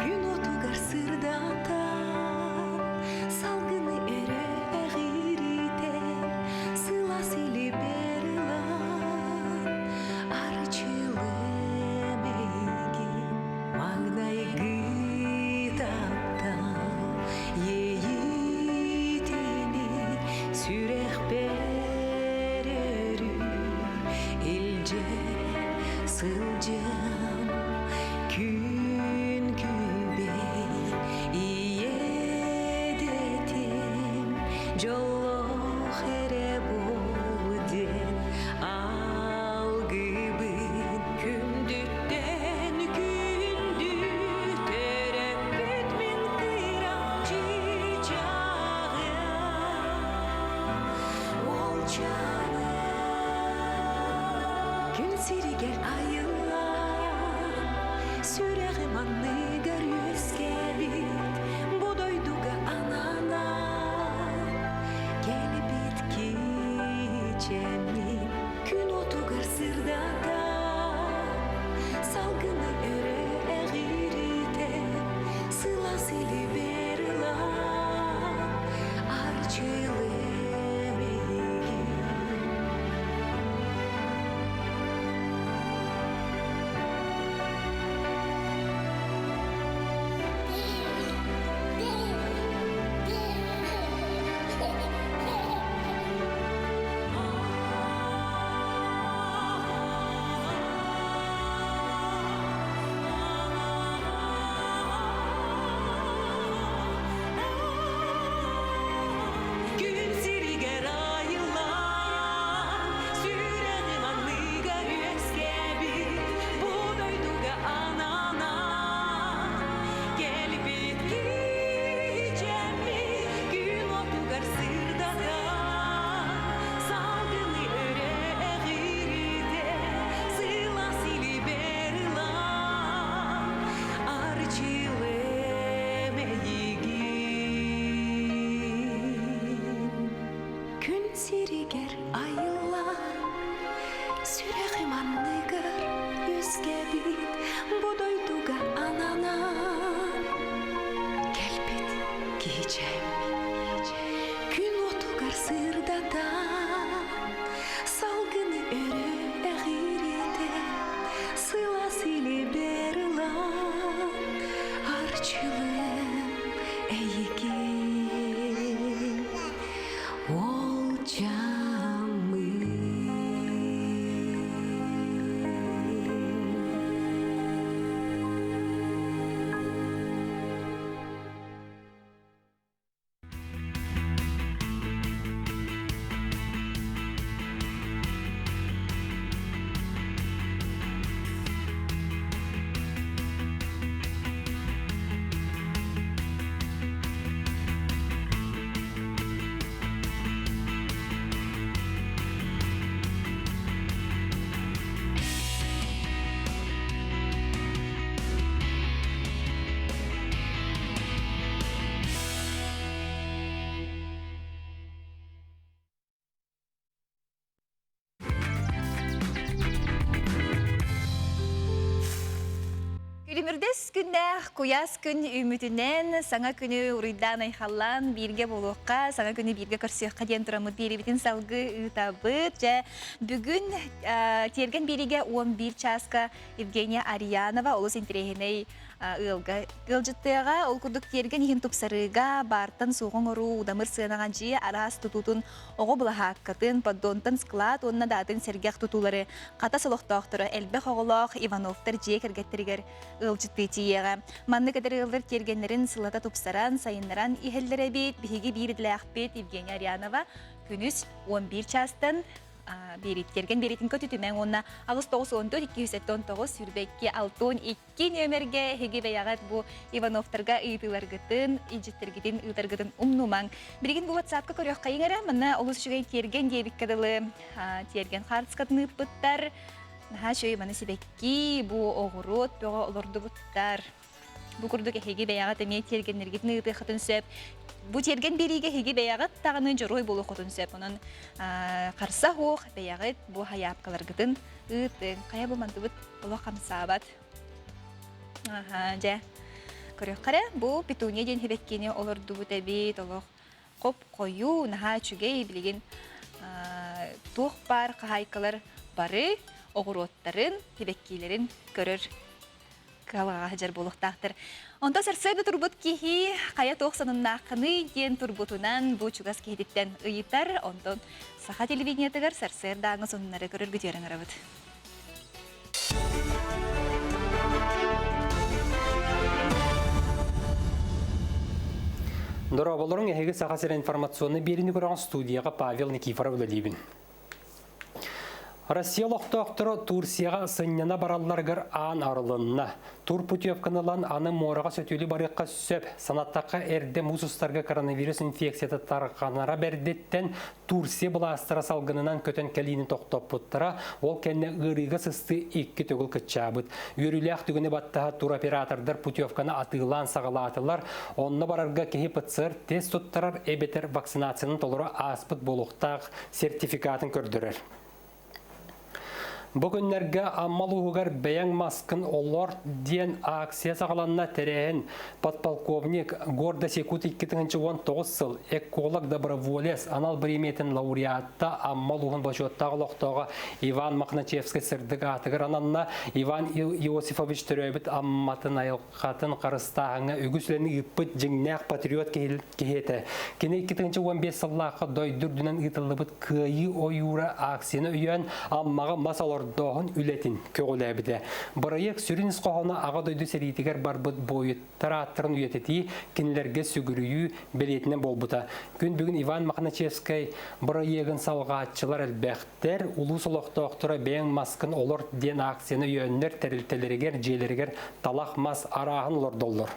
күн отугар сырдатан, салгыны өрө эҕиритэн, сылаас илибэр ылан, арчылыам эйигин. Маҥнайгы таптал иэйиитини сүрэхпэр өрүү илдьэ сылдьыам күн күбэй ийэ дэтим дьоллоох эрэ буол диэн алгыбын Күндүттэн күндү төрөппүт мин кыра чыычааҕым уолчааным Күн сиригэр айыллан сүрэҕим анныгар үөскээбит бу дойдуга ананан кэлбит кичэммин Күн отугар сырдата, салгыны өрө эҕиритэ, сылаас илибэр ылан, арчылыам эйигин. Күн сиригэр айыллан, сүрэҕим анныгар үөскээбит, бу дойдуга ананан, кэлбит кичэммит күн отугар сырдатан, салгыны өрө эҕиритэ, сылаас илибэр ылан, арчылыам эйигин. Күн сиригэр айыллан, сүрэҕим анныгар үөскээбит бу дойдуга ананан кэлбит киһичэм күн отугар сырдатан салгыны өрө эҕиритэ сылаас илибэр ылан арчылыам эйигин Уолчааммын. Күмүрдэс күннээх куйаас күн үүммүтүнэн саҥа күнү уруйдаан-айхаллаан бииргэ буолуохха, саҥа күнү бииргэ көрсүөххэ диэн тураммыт биэриибитин салгыы ыытабыт. Дьэ, бүгүн Тиэргэн биэриигэ 11 чааска Евгения Арьянова олус интэриэһинэй ыалга ыалдьыттыаҕа. Ол курдук тиэргэн иһин тупсарыыга, баартан суоҕу оҥоруу, удамыр сыанаҕа дьиэ араас тутуутун оҕо былаһааккатын, поддонтан склад уонна да атын сэргэх тутуулары Хатас олохтоохторо элбэх оҕолоох Ивановтар дьиэ кэргэттэригэр ыалдьыттыы тиийиэҕэ. Маннык эдэр ыаллар тиэргэннэрин сыллата тупсаран, сайыннаран иһэллэр эбит. Биһиги биир идэлээхпит Евгения Арианова күнүс 11 чаастан биэриттэргэн биэритин көтүтүмэҥ уонна 8 94 279 22 62 Икки нүөмэргэ эһиги бэйэҕит бу Ивановтарга ыйытыыларгытын, илдьиттэргитин ыытаргытын умнумаҥ. Билигин бу WhatsApp-ка көрүөххэйиҥ эрэ, манна олус үчүгэй тиэргэн диэбиккэ дылы тиэргэн хаартыскатын ыыппыттар. Наһаа үчүгэй маны сибэкки, бу оҕуруот бөҕө олордубуттар. Бу курдук эһиги бэйэҕит эмиэ тиэргэннэргитин ыытыаххытын сөп. Бу тиэргэн биэриигэ эһиги бэйэҕит даҕаны дьоруой буолуоххутун сөп. Онон харса суох бэйэҕит бу хайаапкаларгытын ыытыҥ. Хайа бу мантыбыт олох хамсаабат. Аха, дьэ. Көрүөххэ эрэ, бу петуния диэн сибэккини олордубут эбит, олох хоп-хойуу, наһаа үчүгэй билигин туох баар хаһаайкалар бары оҕуруоттарын, сибэккилэрин көрөр кыалаҕа сылдьар буолуохтаахтар. Онтон сарсыарда турбут киһи хайа туох сонуннааххыный диэн турбутунан бу чугас киһититтэн ыйытар. Онтон саха телевидениетыгар сарсыардааҥы сонуннары көрөргүтүгэр ыҥырабыт. Дорооболоруҥ, эһиги Саха сирэ информационнай биэриини көрөҕүн студияҕа Павел Никифоров үлэлиибин. Россия олохтоохторо Турцияҕа сынньана баралларыгар аан арылынна. Тур путевканы ылан аны муораҕа сөтүөлүү барыахха сөп. Санаттахха эрдэ муус устарга коронавирус инфекцията тарҕанара бэрдиттэн Турция былаастара салгынынан көтөн кэлиини тохтоппуттара, ол кэннэ ыарыыга сыстыы икки төгүл кыччаабыт. Үөрүүлээх түгэни баттаһа туроператордар путевканы атыылаан саҕалаатылар. Онно барарга киһи ПЦР-тест туттарар эбэтэр вакцинацияны толору ааспыт буолуохтаах сертификатын көрдөрөр. Бу күннэргэ Амма улууһугар бэйэҥ маскын олор диэн акция саҕаланна тэрээһин подполковник Гордо Секут 2019 сыл эколог доброволец анал бириэмийэтин лауреатта Амма улууһун бочуоттаах олохтооҕо Иван Мохначевскай сырдык аатыгар ананна. Иван Иосифович төрөөбүт Амматын айылҕатын харыстааһыҥҥа үгүс үлэни ыыппыт дьиҥнээх патриот киһи этэ. Кини 2015 сыллаахха дойду үрдүнэн ыытыллыбыт Кыайыы ойуура акцияны өйөөн Аммаҕа мас олордооһун үлэтин көҕүлээбитэ. Бырайыак сүрүн ис хоһооно Аҕа дойду сэриитигэр барбыт буойуттар ааттарын үйэтитии, кинилэргэ сүгүрүйүү бэлиэтинэн буолбута. Күн бүгүн Иван Мохначевскай бырайыагын салҕааччылар элбэхтэр, улуус олохтоохторо бэйэҥ маскын олорт диэн акцияны өйөөннөр тэрилтэлэригэр, дьиэлэригэр талах мас арааһын олордоллор.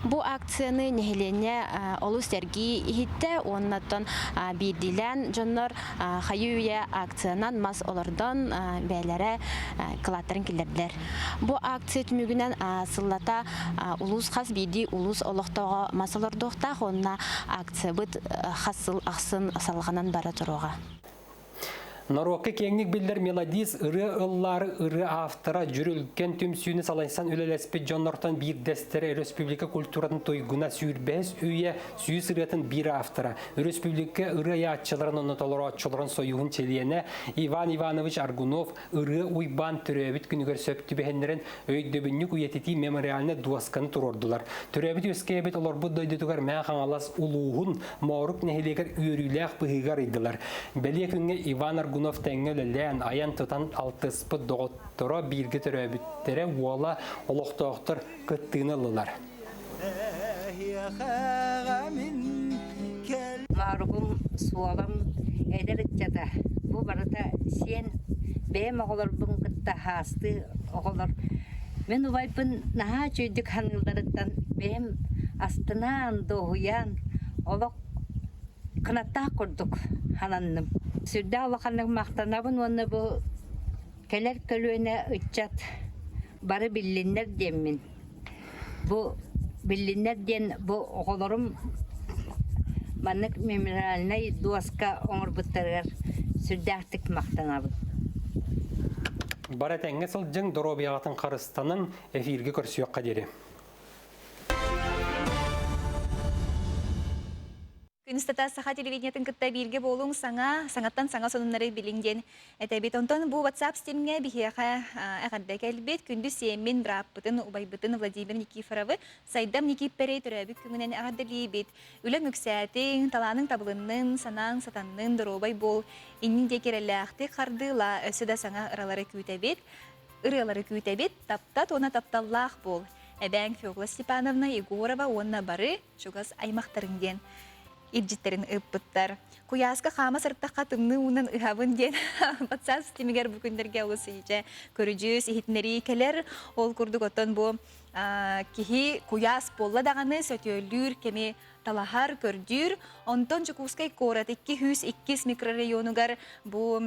Бу акцияны нэһилиэнньэ олус сэргии иһиттэ уоннаттан биирдиилээн дьоннор хайыы-үйэ акциянан мас олордон бэйэлэрэ кылааттарын киллэрдилэр. Бу акция түмүгүнэн сыллата улуус хас биирдии улуус олохтооҕо мас олордуохтаах уонна акциябыт хас сыл ахсын салҕанан бара туруоҕа. Норуокка киэҥник биллэр мелодист, ырыа ыллаары ырыа автора Дьүрүлгэн түмсүүнү салайсан үлэлэспит дьоннортон биирдэстэрэ республика культуратын туйгуна сүүрбэһис үйэ сүүс ырыатын биир автора, республика ырыа айааччыларын уонна толорооччуларын союһун чилиэнэ Иван Иванович Аргунов Ырыа Уйбаан төрөөбүт күнүгэр сөп түбэһиннэрэн өйдөбүнньүк үйэтитии мемориальнай дуосканы туруордулар. Төрөөбүт үөскээбит олорбут дойдутугар Мэҥэ Хаҥалас улууһун Моорук нэһилиэгэр үөрүүлээх быһыыга арыйдылар. Бэлиэ күҥҥэ Иван Аргунов тэҥҥэ үлэлээн, айан-тутан алтыспыт доҕотторо бииргэ төрөөбүттэрэ уола олохтоохтор кыттыыны ыллылар. Мооругум, суолам эдэр ыччата бу барыта сиэн бэйэм оҕолорбун кытта хаастыы оҕолор мин убайбын наһаа үчүгэйдик саныылларыттан бэйэм астынаан, дуоһуйан, олох кынаттаах курдук сананным. Сүрдээх улаханнык махтанабын уонна бу кэлэр көлүөнэ ыччат бары биллиннэр диэммин. Бу биллиннэр диэн бу оҕолорум маннык мемориальнай дуоска оҥорбуттарыгар сүрдээхтик махтанабын. Бары этэҥҥэ сылдьыҥ, доруобуйаҕытын харыстаныҥ, эфиргэ көрсүөххэ диэри. Күн устата саха телевидениетын кытта бииргэ буолуҥ, саҥа, саҥаттан саҥа сонуннары билиҥ диэн этэбит. Онтон бу WhatsApp стимҥэ биһиэхэ эҕэрдэ кэлбит. Күндү сиэммин, бырааппытын, убайбытын Владимир Никифоровы Сайдам Никииппэри төрөөбүт күҥүнэн эҕэрдэлиибит. Үлэҥ үксээтиҥ, талааныҥ табылыннын, санааҥ сатаннын, доруобай буол, иннин диэки эрэллээхтик хардыылаа, өссө да саҥа ыралары күүтэбит, ырыалары күүтэбит, таптат уонна тапталлаах буол. Эбээҥ Фёкла Степановна Егорова уонна бары чугас аймахтарыҥ диэн илдьиттэрин ыыппыттар. Куйааска хаама сырыттахха тымныы уунан ыһабын диэн WhatsApp ситимигэр бу күннэргэ олус ичэ көрүдьүөс иһитиннэрии кэлэр. Ол курдук оттон бу киһи куйаас буолла даҕаны сөтүөлүүр кэми талаһар, көрдүүр. Онтон Дьокуускай куорат 202 микрорайонугар бу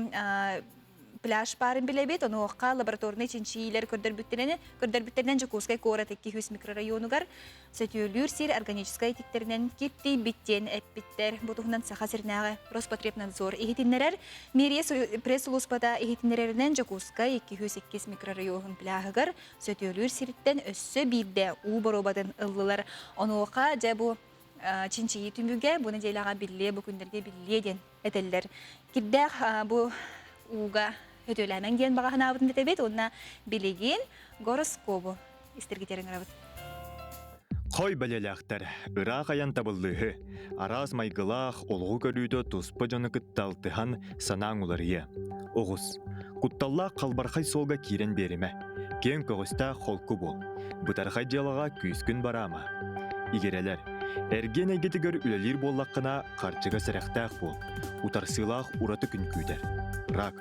пляж баарын билэбит. Онуоха лабораторнай чинчийиилэр көрдөрбүттэринэн, көрдөрбүттэринэн Дьокуускай куорат 200 микрорайонугар сөтүөлүүр сир органическай этиктэринэн киртийбит диэн эппиттэр. Бу туһунан Саха сиринээҕи Роспотребнадзор иһитиннэрэр. Мэрия пресс-сулууспата иһитиннэрэринэн Дьокуускай 202 микрорайонун пляһыгар сөтүөлүүр сириттэн өссө биирдэ уу боруобатын ыллылар. Онуоха дьэ бу чинчийии түмүгэ бу нэдиэлэҕэ биллиэ, бу күннэргэ биллиэ диэн этэллэр. Кирдээх бу ууга өтүөлээмэҥ диэн баҕа санаабытын этэбит уонна билигин гороскобу истэргитэр ыҥырабыт. Хой бэлиэлээхтэр, ыраах айан табыллыыһы, араас майгылаах, олоҕу көрүүтэ туспа дьону кытта алтыһан санааҥ уларыйыа. Оҕус. Кутталлаах халбархай суолга киирэн биэримэ. Киэҥ көҕүстээх холку буол. Бытархай дьыалаҕа күүскүн бараама. Игирэлэр. Эргиэн эйгэтигэр үлэлиир буоллаххына, харчыга сэрэхтээх буол. Утарсыылаах ураты күн күүтэр. Рак.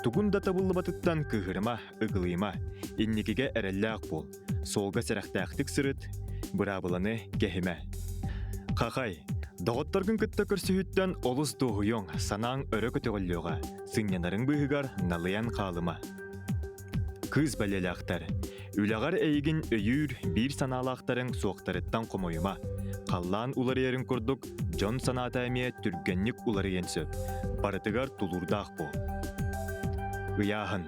Тугун да табыллыбатыттан кыыһырыма, ыгылыйыма. Инникигэ эрэллээх буол. Суолга сэрэхтээхтик сырыт, быраабыланы кэһимэ. Хахай. Доҕотторгун кытта көрсүһүүттэн олус дуоһуйуоҥ, санааҥ өрө көтөҕүллүөҕэ, сынньанарыҥ быыһыгар налыйан хаалыма. Кыыс бэлиэлээхтэр. Үлэҕэр эйигин өйүүр биир санаалаахтарыҥ суохтарыттан хомойума. Халлаан уларыйарын курдук, дьон санаата эмиэ түргэнник уларыйан сөп. Барытыгар тулуурдаах буол. Ыйааһын.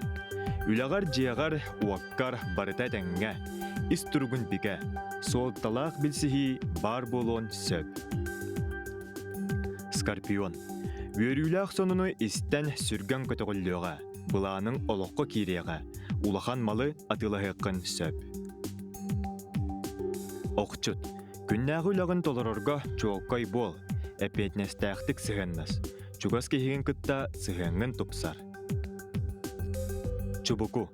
Үлэҕэр, дьиэҕэр, уоккар барыта этэҥҥэ. Ис туругун бигэ. Суолталаах билсиһии баар буолуон сөп. Скорпион. Үөрүүлээх сонуну истэн сүргэҥ көтөҕүллүөҕэ, былааныҥ олоххо киириэҕэ, улахан малы атыылаһыаххын сөп. Охчут. Күннээҕи үлэҕин толорорго чуолкай буол, эппиэтинэстээхтик сыһыаннас, чугас киһигин кытта сыһыаҥҥын тупсар. Чубуку.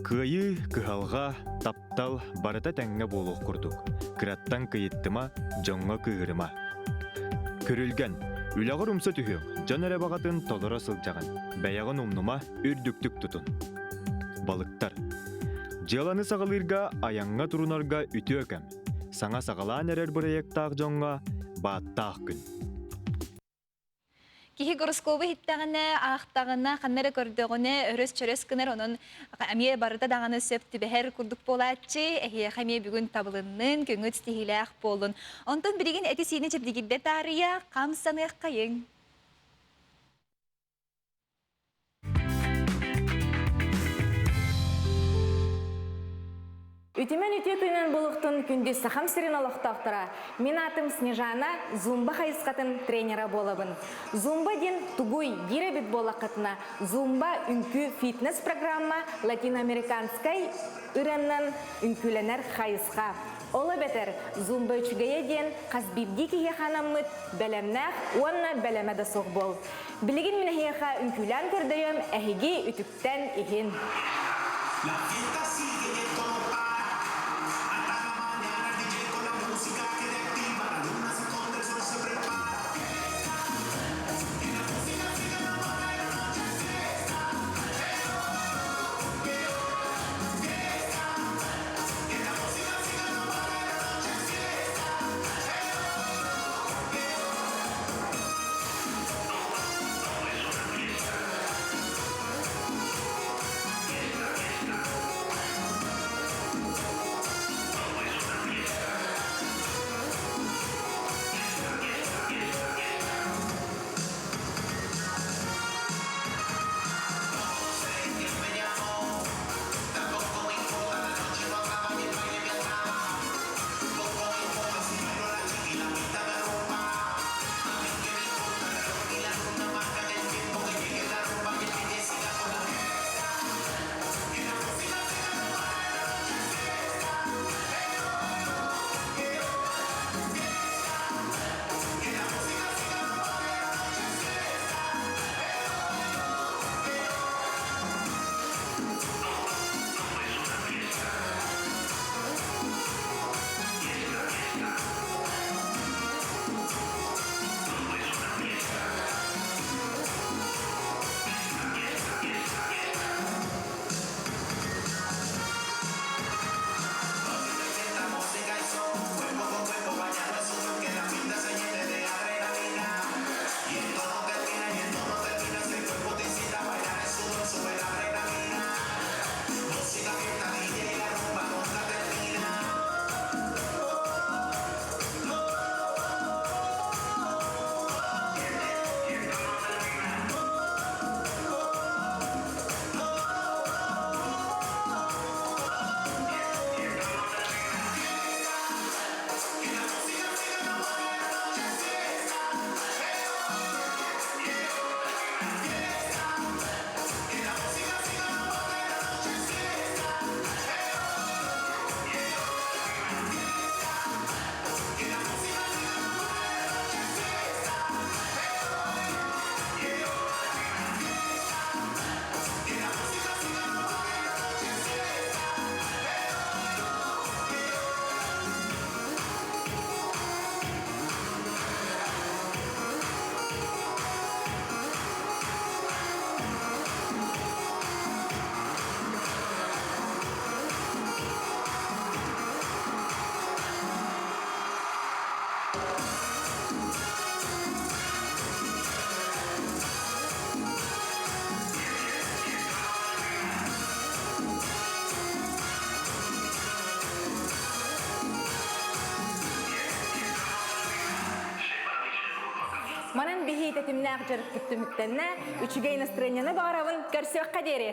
Кыайыы, кыһалҕа, таптал барыта тэҥҥэ буолуох курдук. Кыраттан кыйыттыма, дьоҥҥо кыыһырыма. Күрүлгэн. Үлэҕэр умса түһүөҥ, дьон эрэ баҕатын толоро сылдьаҕын. Бэйэҕин умнума, үрдүктүк тутун. Балыктар. Дьыаланы саҕалыырга, айаҥҥа турунарга үтүө кэм. Саҥа саҕалаан эрэр бырайыактаах дьоҥҥо бааттаах күн. Киһи гороскобу иһиттэҕинэ, аахтаҕына, ханна эрэ көрдөҕүнэ өрөс-чөрөс гынар, онон эмиэ барыта даҕаны сөп түбэһэр курдук буолааччы. Эһиэхэ эмиэ бүгүн табылыннын, көҥүл ситиһиилээх буоллун. Онтон билигин эти-сиини чэбдигирдэ таарыйа, хамсаныаххайыҥ. Үтүмэн үтүө күнүнэн буолуохтун күндү Сахам сирин олохтоохторо. Мин аатым Снежана, зумба хайысхатын тренера буолабын. Зумба диэн тугуй диир эбит буоллаххытына, зумба үҥкүү фитнес-программа латиноамериканскай ырыаннан үҥкүүлэнэр хайысха. Ол эбэтэр зумба үчүгэйэ диэн хас биирдии киһиэхэ анаммыт бэлэмнээх уонна бэлэмэ да суох буол. Билигин мин эһиэхэ үҥкүүлээн көрдөйөм, эһиги үтүктэн иһин. La fiesta sigue y esto no para. Hasta la mañana el DJ con la música que te activa. La luna se esconde, el sol se prepara. Fiesta. Y la música sigue, no para, la noche es fiesta. Fiesta. Y la música sigue, no para, la noche es fiesta. тэтимнээх дьарыкпыт түмүктэннэ. Үчүгэй настроениены баҕарабын. Көрсүөххэ диэри!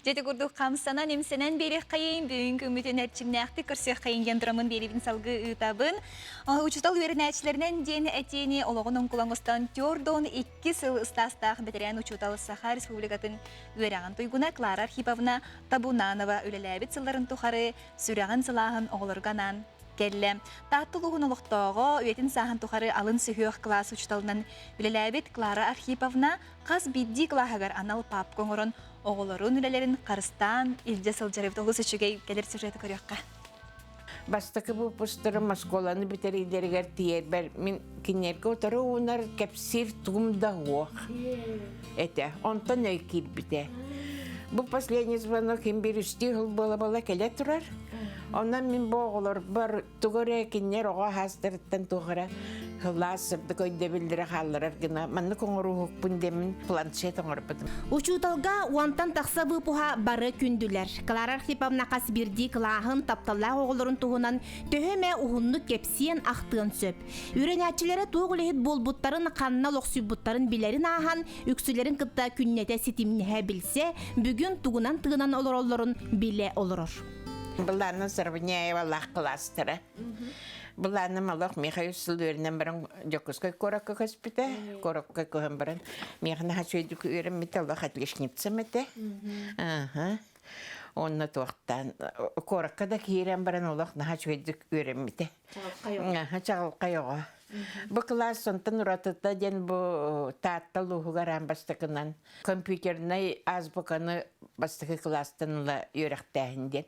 Дьэ курдук хамсанан, имсэнэн биэриэххэйин, бүгүн күммүтүн эрчимнээхтик көрсүөххэйин диэн тураммын биэриибин салгыы ыытабын. Учуутал үөрэнээччилэринэн диэн этиини олоҕун оҥкулаҥ устан төрдон икки сыл ыстаастаах бэтэрээн учуутал Саха Республикатын үөрэҕин туйгуна Клара Архиповна Табунанова үлэлээбит сылларын тухары сүрэҕин сылааһын оҕолорго анаан кэллэ. Таатта улууһун олохтооҕо үйэтин сааһын тухары алын сүһүөх кылаас учууталынан үлэлээбит Клара Архиповна хас биирдии кылааһыгар анал папка оҥорон оҕолорун үлэлэрин харыстаан илдьэ сылдьар эбит олус үчүгэй кэлэр сюжеты көрүөххэ. Бастакы выпустарым оскуоланы бүтэриилэригэр тиийэрбэр мин кинилэргэ утары уунар кэпсиир тугум да суох этэ. Онтон өй киирбитэ. Бу последний звонок ким бир үстүү сыл буола-буола кэлэ турар. Онон мин бу оҕолорбор тугу эрэ кинилэр оҕо аһаастарыттан туох эрэ сылаас сырдык өйдөбүллэри хаалларар гына маннык оҥоруоһукпун диэммин планшет оҥорбутум. Учууталга уонтан тахса выпуһа бары күндүлэр. Клара Архиповна хас биирдии кылааһын тапталлаах оҕолорун туһунан төһө эмэ уһуннук кэпсиэн ахтыан сөп. Үөрэнээччилэрэ туох үлэһит буолбуттарын, ханна олохсуйбуттарын билэрин ааһан, үксүлэрин кытта күннэтэ ситимнэһэ билсэ, бүгүн тугунан тыынан олороллорун билэ олорор. Былаанын Сарбыняевалаах кылаастара. Былааным олох Михаил сыл үөрэнэн баран Дьокуускай куоракка көспүтэ. Куоракка көһөн баран миэхэ наһаа үчүгэйдик үөрэммитэ, олох отличницам этэ. Аха. Онно туохтаан куоракка да киирэн баран олох наһаа үчүгэйдик үөрэммитэ. Чаҕылхай оҕо. Бу кылаас онтон уратыта диэн бу Таатта улууһугар аан бастакынан компьютернай азбуканы бастакы кылаастан ыла үөрэхтээһин диэн.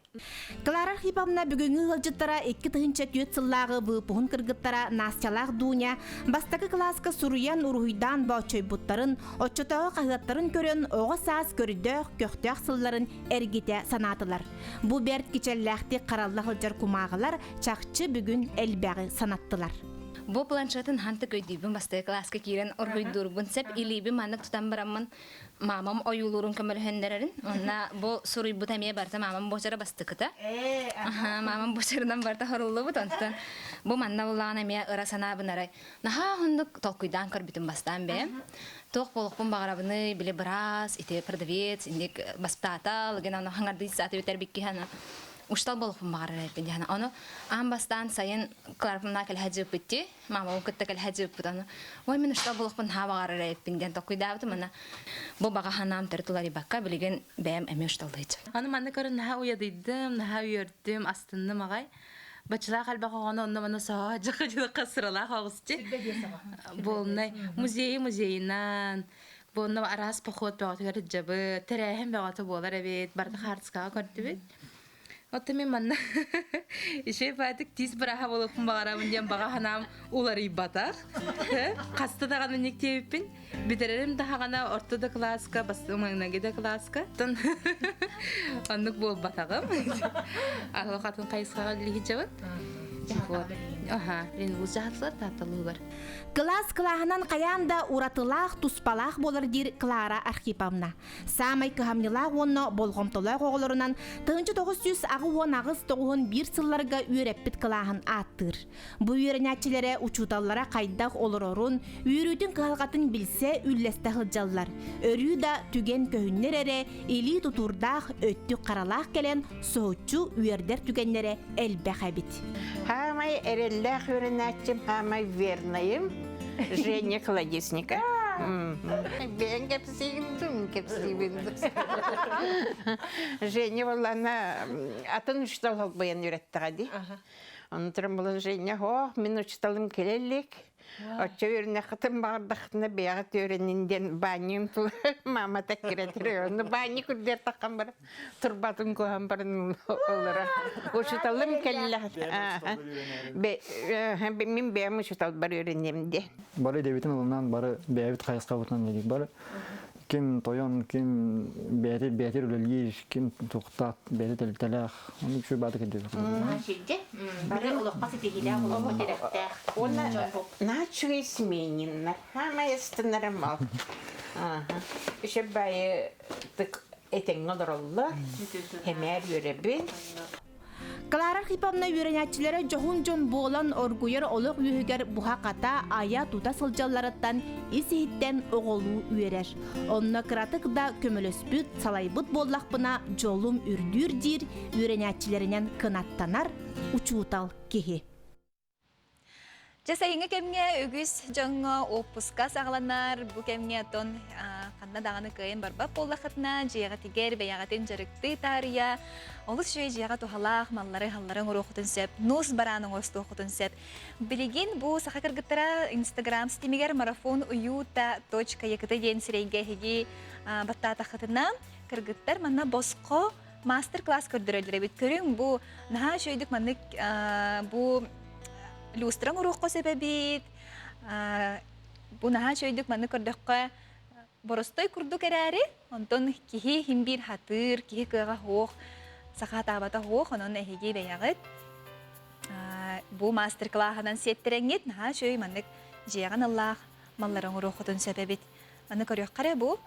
Клара Архиповна бүгүҥҥү ыалдьыттара 2004 сыллааҕы выпуһун кыргыттара Настялаах Дуня бастакы кылааска суруйан, уруһуйдаан бооччойбуттарын, оччотооҕу хаһыаттарын көрөн оҕо саас көрдөөх, көхтөөх сылларын эргитэ санаатылар. Бу бэрт кичэллээхтик харалла сылдьар кумааҕылар чахчы бүгүн элбэҕи санаттылар. Бу планшетын хантык өйдүүбүн бастакы кылааска киирэн оргуйдуурбун сеп илиибин маннык тутан бараммын мамам ойуулуурун көмөлөһөннөрөрүн онна бу суруйбут эмиэ барыта мамам буочара бастыкыта мамам буочарынан барыта хоруллубут онтон бу манна буллаҕына эмиэ ыра санаабын арай наһаа уһуннук толкуйдаан көрбүтүм бастаан бэйэм туох буолуохпун баҕарабыный били быраас ити продавец инник бастаатал гена ону хаҥардыы сааты бүтэрбикки аны Учтал болохпун баҕарар эбиппин диэн. Ону аан бастаан сайын Кларпымна кэлэһэ дьыыппытти, маамабын кытта кэлэһэ дьыыппыт ону. Ой, мин учтал болохпун наһаа баҕарар эбиппин диэн толкуйдаабытым ана бу баҕа санаам төрүт уларыйбакка билигин бэйэм эмиэ учталлыычым. Аны манна көрөн наһаа уйадыйдым, наһаа үөрдүм, астынным аҕай. Бачылаах элбэх оҕону онно-манна соһо дьыка-дьылыкка сыралаах оҕусчи. Буолнай музейы музейынан, Бу онно араас поход бөҕөтүгэр илдьэбит, тэрээһин бөҕөтө буолар эбит, барыта хаартыскаҕа көрдүбүт. Оттон мин манна ишей баатык тиис бырааһа буолуохпун баҕарабын диэн баҕа санаам уларыйбатах. Хаста даҕаны никтиэбиппин. Бүтэрэрим даҕана орто да кылааска, маҥнайгы да кылааска. Оттон оннук буолбатаҕым. Аһылык атын хайысхаҕа үлэлиһичэбин. Вот. Аха, лингвуз дьаһаллар таатталыылар. Кылаас кылааһынан хайаан да уратылаах, туспалаах буолар диир Клара Архиповна. Саамай кыһамньылаах уонна болҕомтолоох оҕолорунан 1988 тоҕуһун биир сылларга үөрэппит кылааһын ааттыыр. Бу үөрэнээччилэрэ учууталлара хайдах олорорун, үөрүүтүн кыһалҕатын билсэ, үллэстэ сылдьаллар. Өрүү да түгэн көһүннэр эрэ илии тутуурдаах, өттүк харалаах кэлэн соһуччу үөрдэр түгэннэрэ элбэх эбит. Хаамай эрэллээх үөрэнээччим, хаамай вернайым Женя Колодезникова. Бэйэҥ кэпсиигин дуу, мин кэпсиибин дуу. Женя буоллаана атын учуутал холбуйан үөрэттэҕэ дии. Онон туран булан Женя, ох, мин учууталым кэлэ илик. Оччо үөрэнэххитин баҕардаххытына бэйэҕит үөрэнин диэн баанньыым тула мама тэккирэтэр. Ону баанньы күрдэр таххан баран турбатын куһан баран олорор. Учуталым кэллэ. Мин бэйэм учуталбар үөрэниэм диэн. Бары идэбитин ылынан бары бэйэбит хайысхабытынан диdik. Бары ким тойон, ким бэйэтир бэйэтир үлэлиир, ким туохтаах бэйэтэ тэрилтэлээх. Ону үчүгэй бааты кэлдиир. Сирде бары олоххо ситиһиилээх, олоххо тирэхтээх. Уонна наһаа үчүгэй смениннар. Хаамай астынарым ол. Үчүгэй баайы тык этэҥҥэ олороллор. Хэмээр үөрэбин. Клара Архиповна үөрэнээччилэрэ дьоһун дьон буолан оргуйар олох үөһүгэр буһа-хата, айа-тута сылдьалларыттан ис-иһиттэн оҕолуу үөрэр. Онно кыратык да көмөлөспүт, салайбыт буоллахпына дьолум үрдүүр диир үөрэнээччилэринэн кынаттанар учуутал киһи. Дьэ сайыҥҥы кэмҥэ үгүс дьоҥҥо уоппуска саҕаланар. Бу кэмҥэ оттон ханна даҕаны кыайан барбат буоллаххытына, дьиэҕитигэр бэйэҕитин дьарыктыы таарыйа, олус үчүгэй дьиэҕэ туһалаах маллары-халлары оҥоруоххутун сөп, нуус бараан оҥостуоххутун сөп. Билигин бу саха кыргыттара Инстаграм ситимигэр марафон уюта точка якт диэн сирэйгэ эһиги баттаатаххытына, кыргыттар манна босхо мастер-класс көрдөрөллөр эбит. Көрүҥ, бу наһаа үчүгэйдик маннык бу люстра оҥоруохха сөп эбит. Бу наһаа үчүгэйдик маннык көрдөххө боростой курдук эрээри, онтон киһи иһин биир хатыыр, киһи кыаҕа суох, саха сатаабата суох, онон эһиги бэйэҕит бу мастер-класынан сиэттэрэҥҥит наһаа үчүгэй маннык дьиэҕин ыллаах маллары оҥоруоххутун сөп эбит. Аны көрүөххэ эрэ бу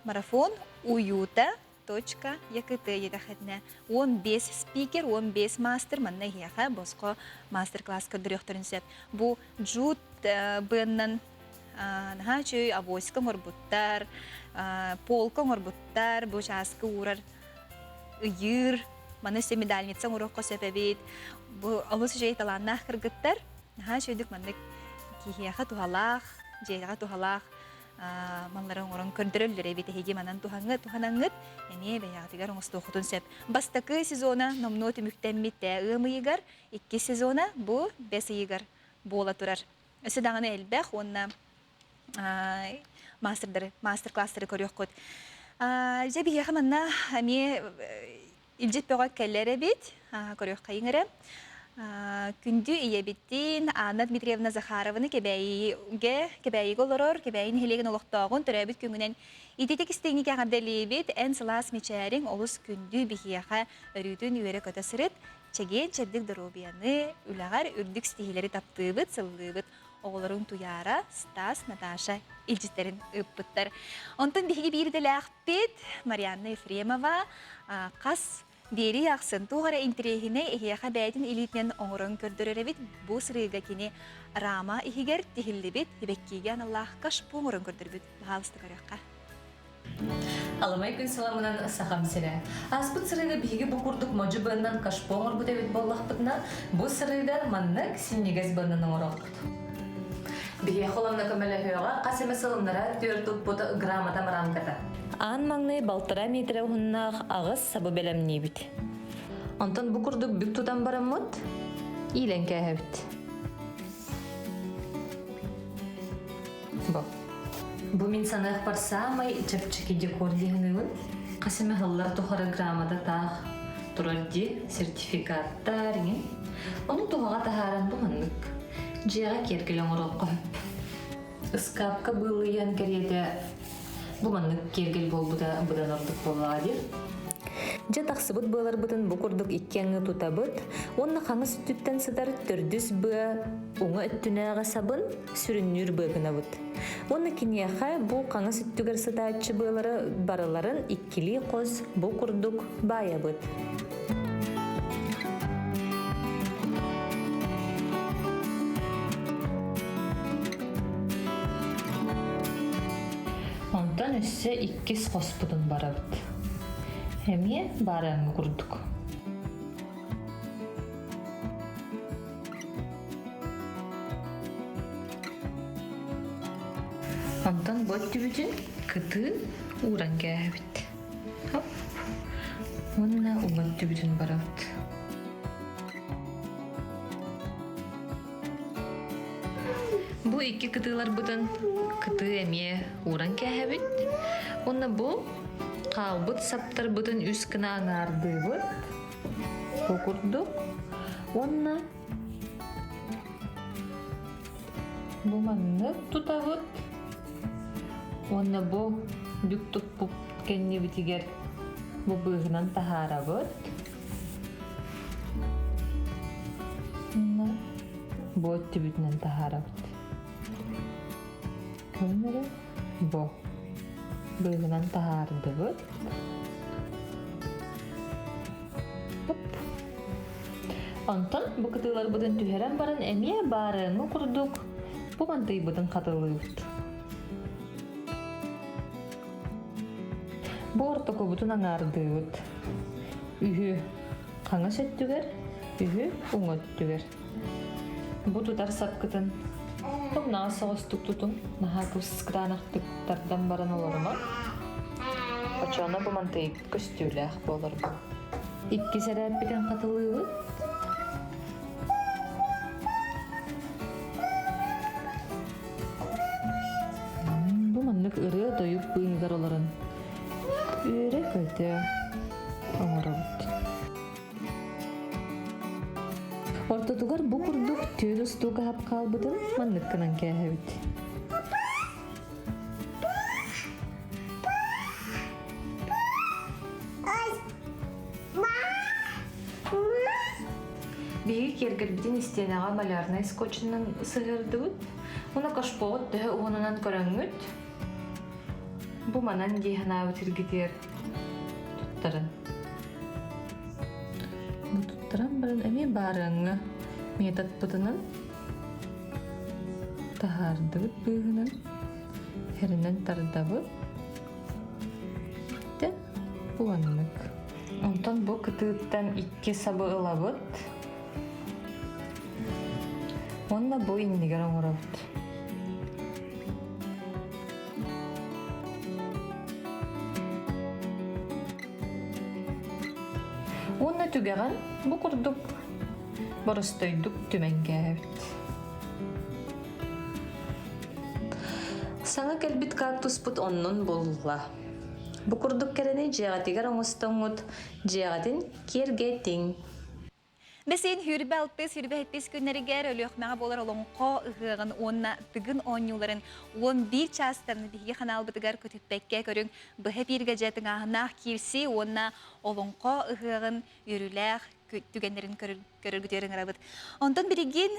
марафон уюта точка ЯКТ диэтэххитинэ 15 спикер, 15 мастер манна эһиэхэ босхо мастер-класс көрдөрүөхтэрин сөп. Бу джут быаннан наһаа үчүгэй авоська оҥорбуттар, полка оҥорбуттар, бу чааскы уурар ыйыыр, маны өссө медальница оҥоруохха сөп эбит. Бу олус үчүгэй талааннаах кыргыттар. Наһаа үчүгэйдик маннык киһиэхэ туһалаах, дьиэҕэ туһалаах маллары оҥорон көрдөрөллөр эбит эһиги манан туһаҥҥыт туһанаҥҥыт эмиэ бэйэҕитигэр оҥостуоххутун сөп. Бастакы сезона номнуо түмүктэммит ыам ыйыгар, иккис сезона бу бэс ыйыгар буола турар. Өссө даҕаны элбэх уонна мастердары, мастер-класстары көрүөххүт. Дьэ биһиэхэ манна эмиэ Илдьит бөҕө кэлэр эбит, көрүөххэйиҥ эрэ. Күндү ийэбитин Анна Дмитриевна Захарованы Кэбээйигэ, Кэбээйигэ олорор, Кэбээйи нэһилиэгин олохтооҕун төрөөбүт күҥүнэн ититик истиҥник эҕэрдэлиибит. Эн сылаас мичээриҥ олус күндү биһиэхэ өрүүтүн үөрэ-көтө сырыт. Чэгиэн чэбдик доруобуйаны, үлэҕэр үрдүк ситиһиилэри таптыыбыт, сыллыыбыт. Оҕолоруҥ Туйаара, Стас, Наташа илдьиттэрин ыыппыттар. Онтон биһиги биир идэлээх Пит Марианна Ефремова хас биэрии ахсын туох эрэ интэриэһинэй эһиэхэ бэйэтин илиитинэн оҥорон көрдөрөр эбит. Бу сырыыга кини рама иһигэр тиһиллибит сибэккиигэ аналлаах кашпо оҥорон көрдөрбүт. Баһаалыста көрүөххэ. Аламай күн сыламынан Сахам сирэ. Ааспыт сырыыга биһиги бу курдук модьу быаннан кашпо оҥорбут эбит буоллахпытына, бу сырыыга маннык синньигэс быаннан оҥоруохпут. Биһиэхэ уонна көмөлөһүөҕэ хас эмэ сылыннара түөрт туппут грамота рамката. Аан маҥнай балтараа миэтэрэ уһуннаах аҕыс сабы бэлэмниибит. Онтон бу курдук бүк тутан бараммыт, иилэн кээһэбит. Бу. Бу мин саныахпар саамай чэпчэки декор диэһинибин. Хас эмэ сыллар тухары грамота таах турар дии, сертификаттар иҥин. Ону туһаҕа таһааран бу маннык. Дьиэҕэ киэргэл оҥоруохха сөп. Ыскаапка быыллыйан кэриэтэ бу маннык киэргэл буолбута быдан ордук буоллаҕа дии. Дьэ тахсыбыт быаларбытын бу курдук икки аҥы тутабыт уонна хаҥас өттүттэн сытар төрдүс быа уҥа өттүнээҕи сабын сүрүннүүр быа гынабыт. Уонна киниэхэ бу хаҥас өттүгэр сытааччы быалары барыларын иккилии хос бу курдук баайабыт. Онтон өссө иккис хоспутун барабыт. Эмиэ баарыаҥҥа курдук. Онтон бу өттүбүтүн кытыы ууран кээһэбит. Хоп. Уонна уҥа өттүбүтүн барабыт. Бу икки кытыыларбытын кытыы эмиэ ууран кээһэбит. Уонна бу хаалбыт саптарбытын үс гына аҥаардыыбыт. Бу курдук. Уонна бу маннык тутабыт. Уонна бу бүк туппут кэннибитигэр бу быыһынан таһаарабыт. Уонна бу өттүбүтүнэн таһаарабыт. Көрүҥ бу быыһынан таһаардыбыт. Онтон бу кытыыларбытын түһэрэн баран эмиэ баарыаҥҥы курдук бу мантыйбытын хатылыыбыт. Бу ортокубутун аҥаардыыбыт. Үһү хаҥас өттүгэр, үһү уҥа өттүгэр. Бу тутар сапкытын тумнаҕас соҕустук тутуҥ, наһаа кыбыс-кытаанахтык тардан баран олорума. Оччоҕуна бу мантыйбыт көстүүлээх буолар бу. Иккис эрээппитин хатылыыбыт. Бу маннык ырыа-тойук быыһыгар олорон үөрэ-көтө оҥоробут. Ортотугар бу курдук түөр устуук аһап хаалбытын маннык гынан кээһэбит. Биһиги киэргэлбитин истиэнэҕэ малярнай скотчунан сыһыардыбыт. Уна кашпоҕут төһө уһунунан көрөҥҥүт, бу манан дии санаабыт сиргитигэр туттарын. Бу туттаран баран эмиэ баарыаҥҥа методпытынан таһаардыбыт быыһынан хэринэн тардабыт. Дэ буланнык. Онтон бу кытыыттан икки сабы ылабыт. Уонна бу иннигэр оҥоробут. Уонна түгэҕин бу курдук боростойдук түмэн кээһэбит. Саҥа кэлбит кактуспут оннун булла. Бу курдук кэрэни дьиэҕитигэр оҥостоҥҥут, дьиэҕитин киэргэтиҥ. Бэсиэн сүүрбэ алтыс, сүүрбэ сэттис күннэригэр Өлүөхүмэҕэ буолар Олоҥхо ыһыаҕын уонна Тыгын оонньууларын 11 чаастан биһиги ханаалбытыгар көтүппэккэ көрүҥ быһа эпииргэ дьэ тыҥааһыннаах киирсии уонна Олоҥхо ыһыаҕын үөрүүлээх түгэннэрин көрөргүтүгэр ыҥырабыт. Онтон билигин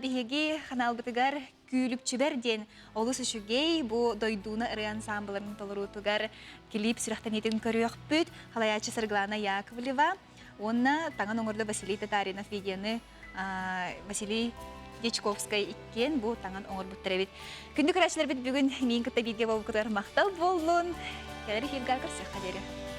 биһиги ханаалбытыгар Күүлүкчүбэр диэн олус үчүгэй бу дойдууна ырыа ансаамбыларын толоруутугар клип сүрэхтэниитин көрүөхпүт. Халайааччы Саргылана Яковлева уонна таҥан оҥордо Василий Татаринов видеоны Василий Дьячковскай иккиэн бу таҥан оҥорбуттар эбит. Күндү көрөөччүлэрбит бүгүн миин кытта бииргэ буолбуккутугар махтал буоллун. Кэлэр эфирга көрсүөххэ диэри.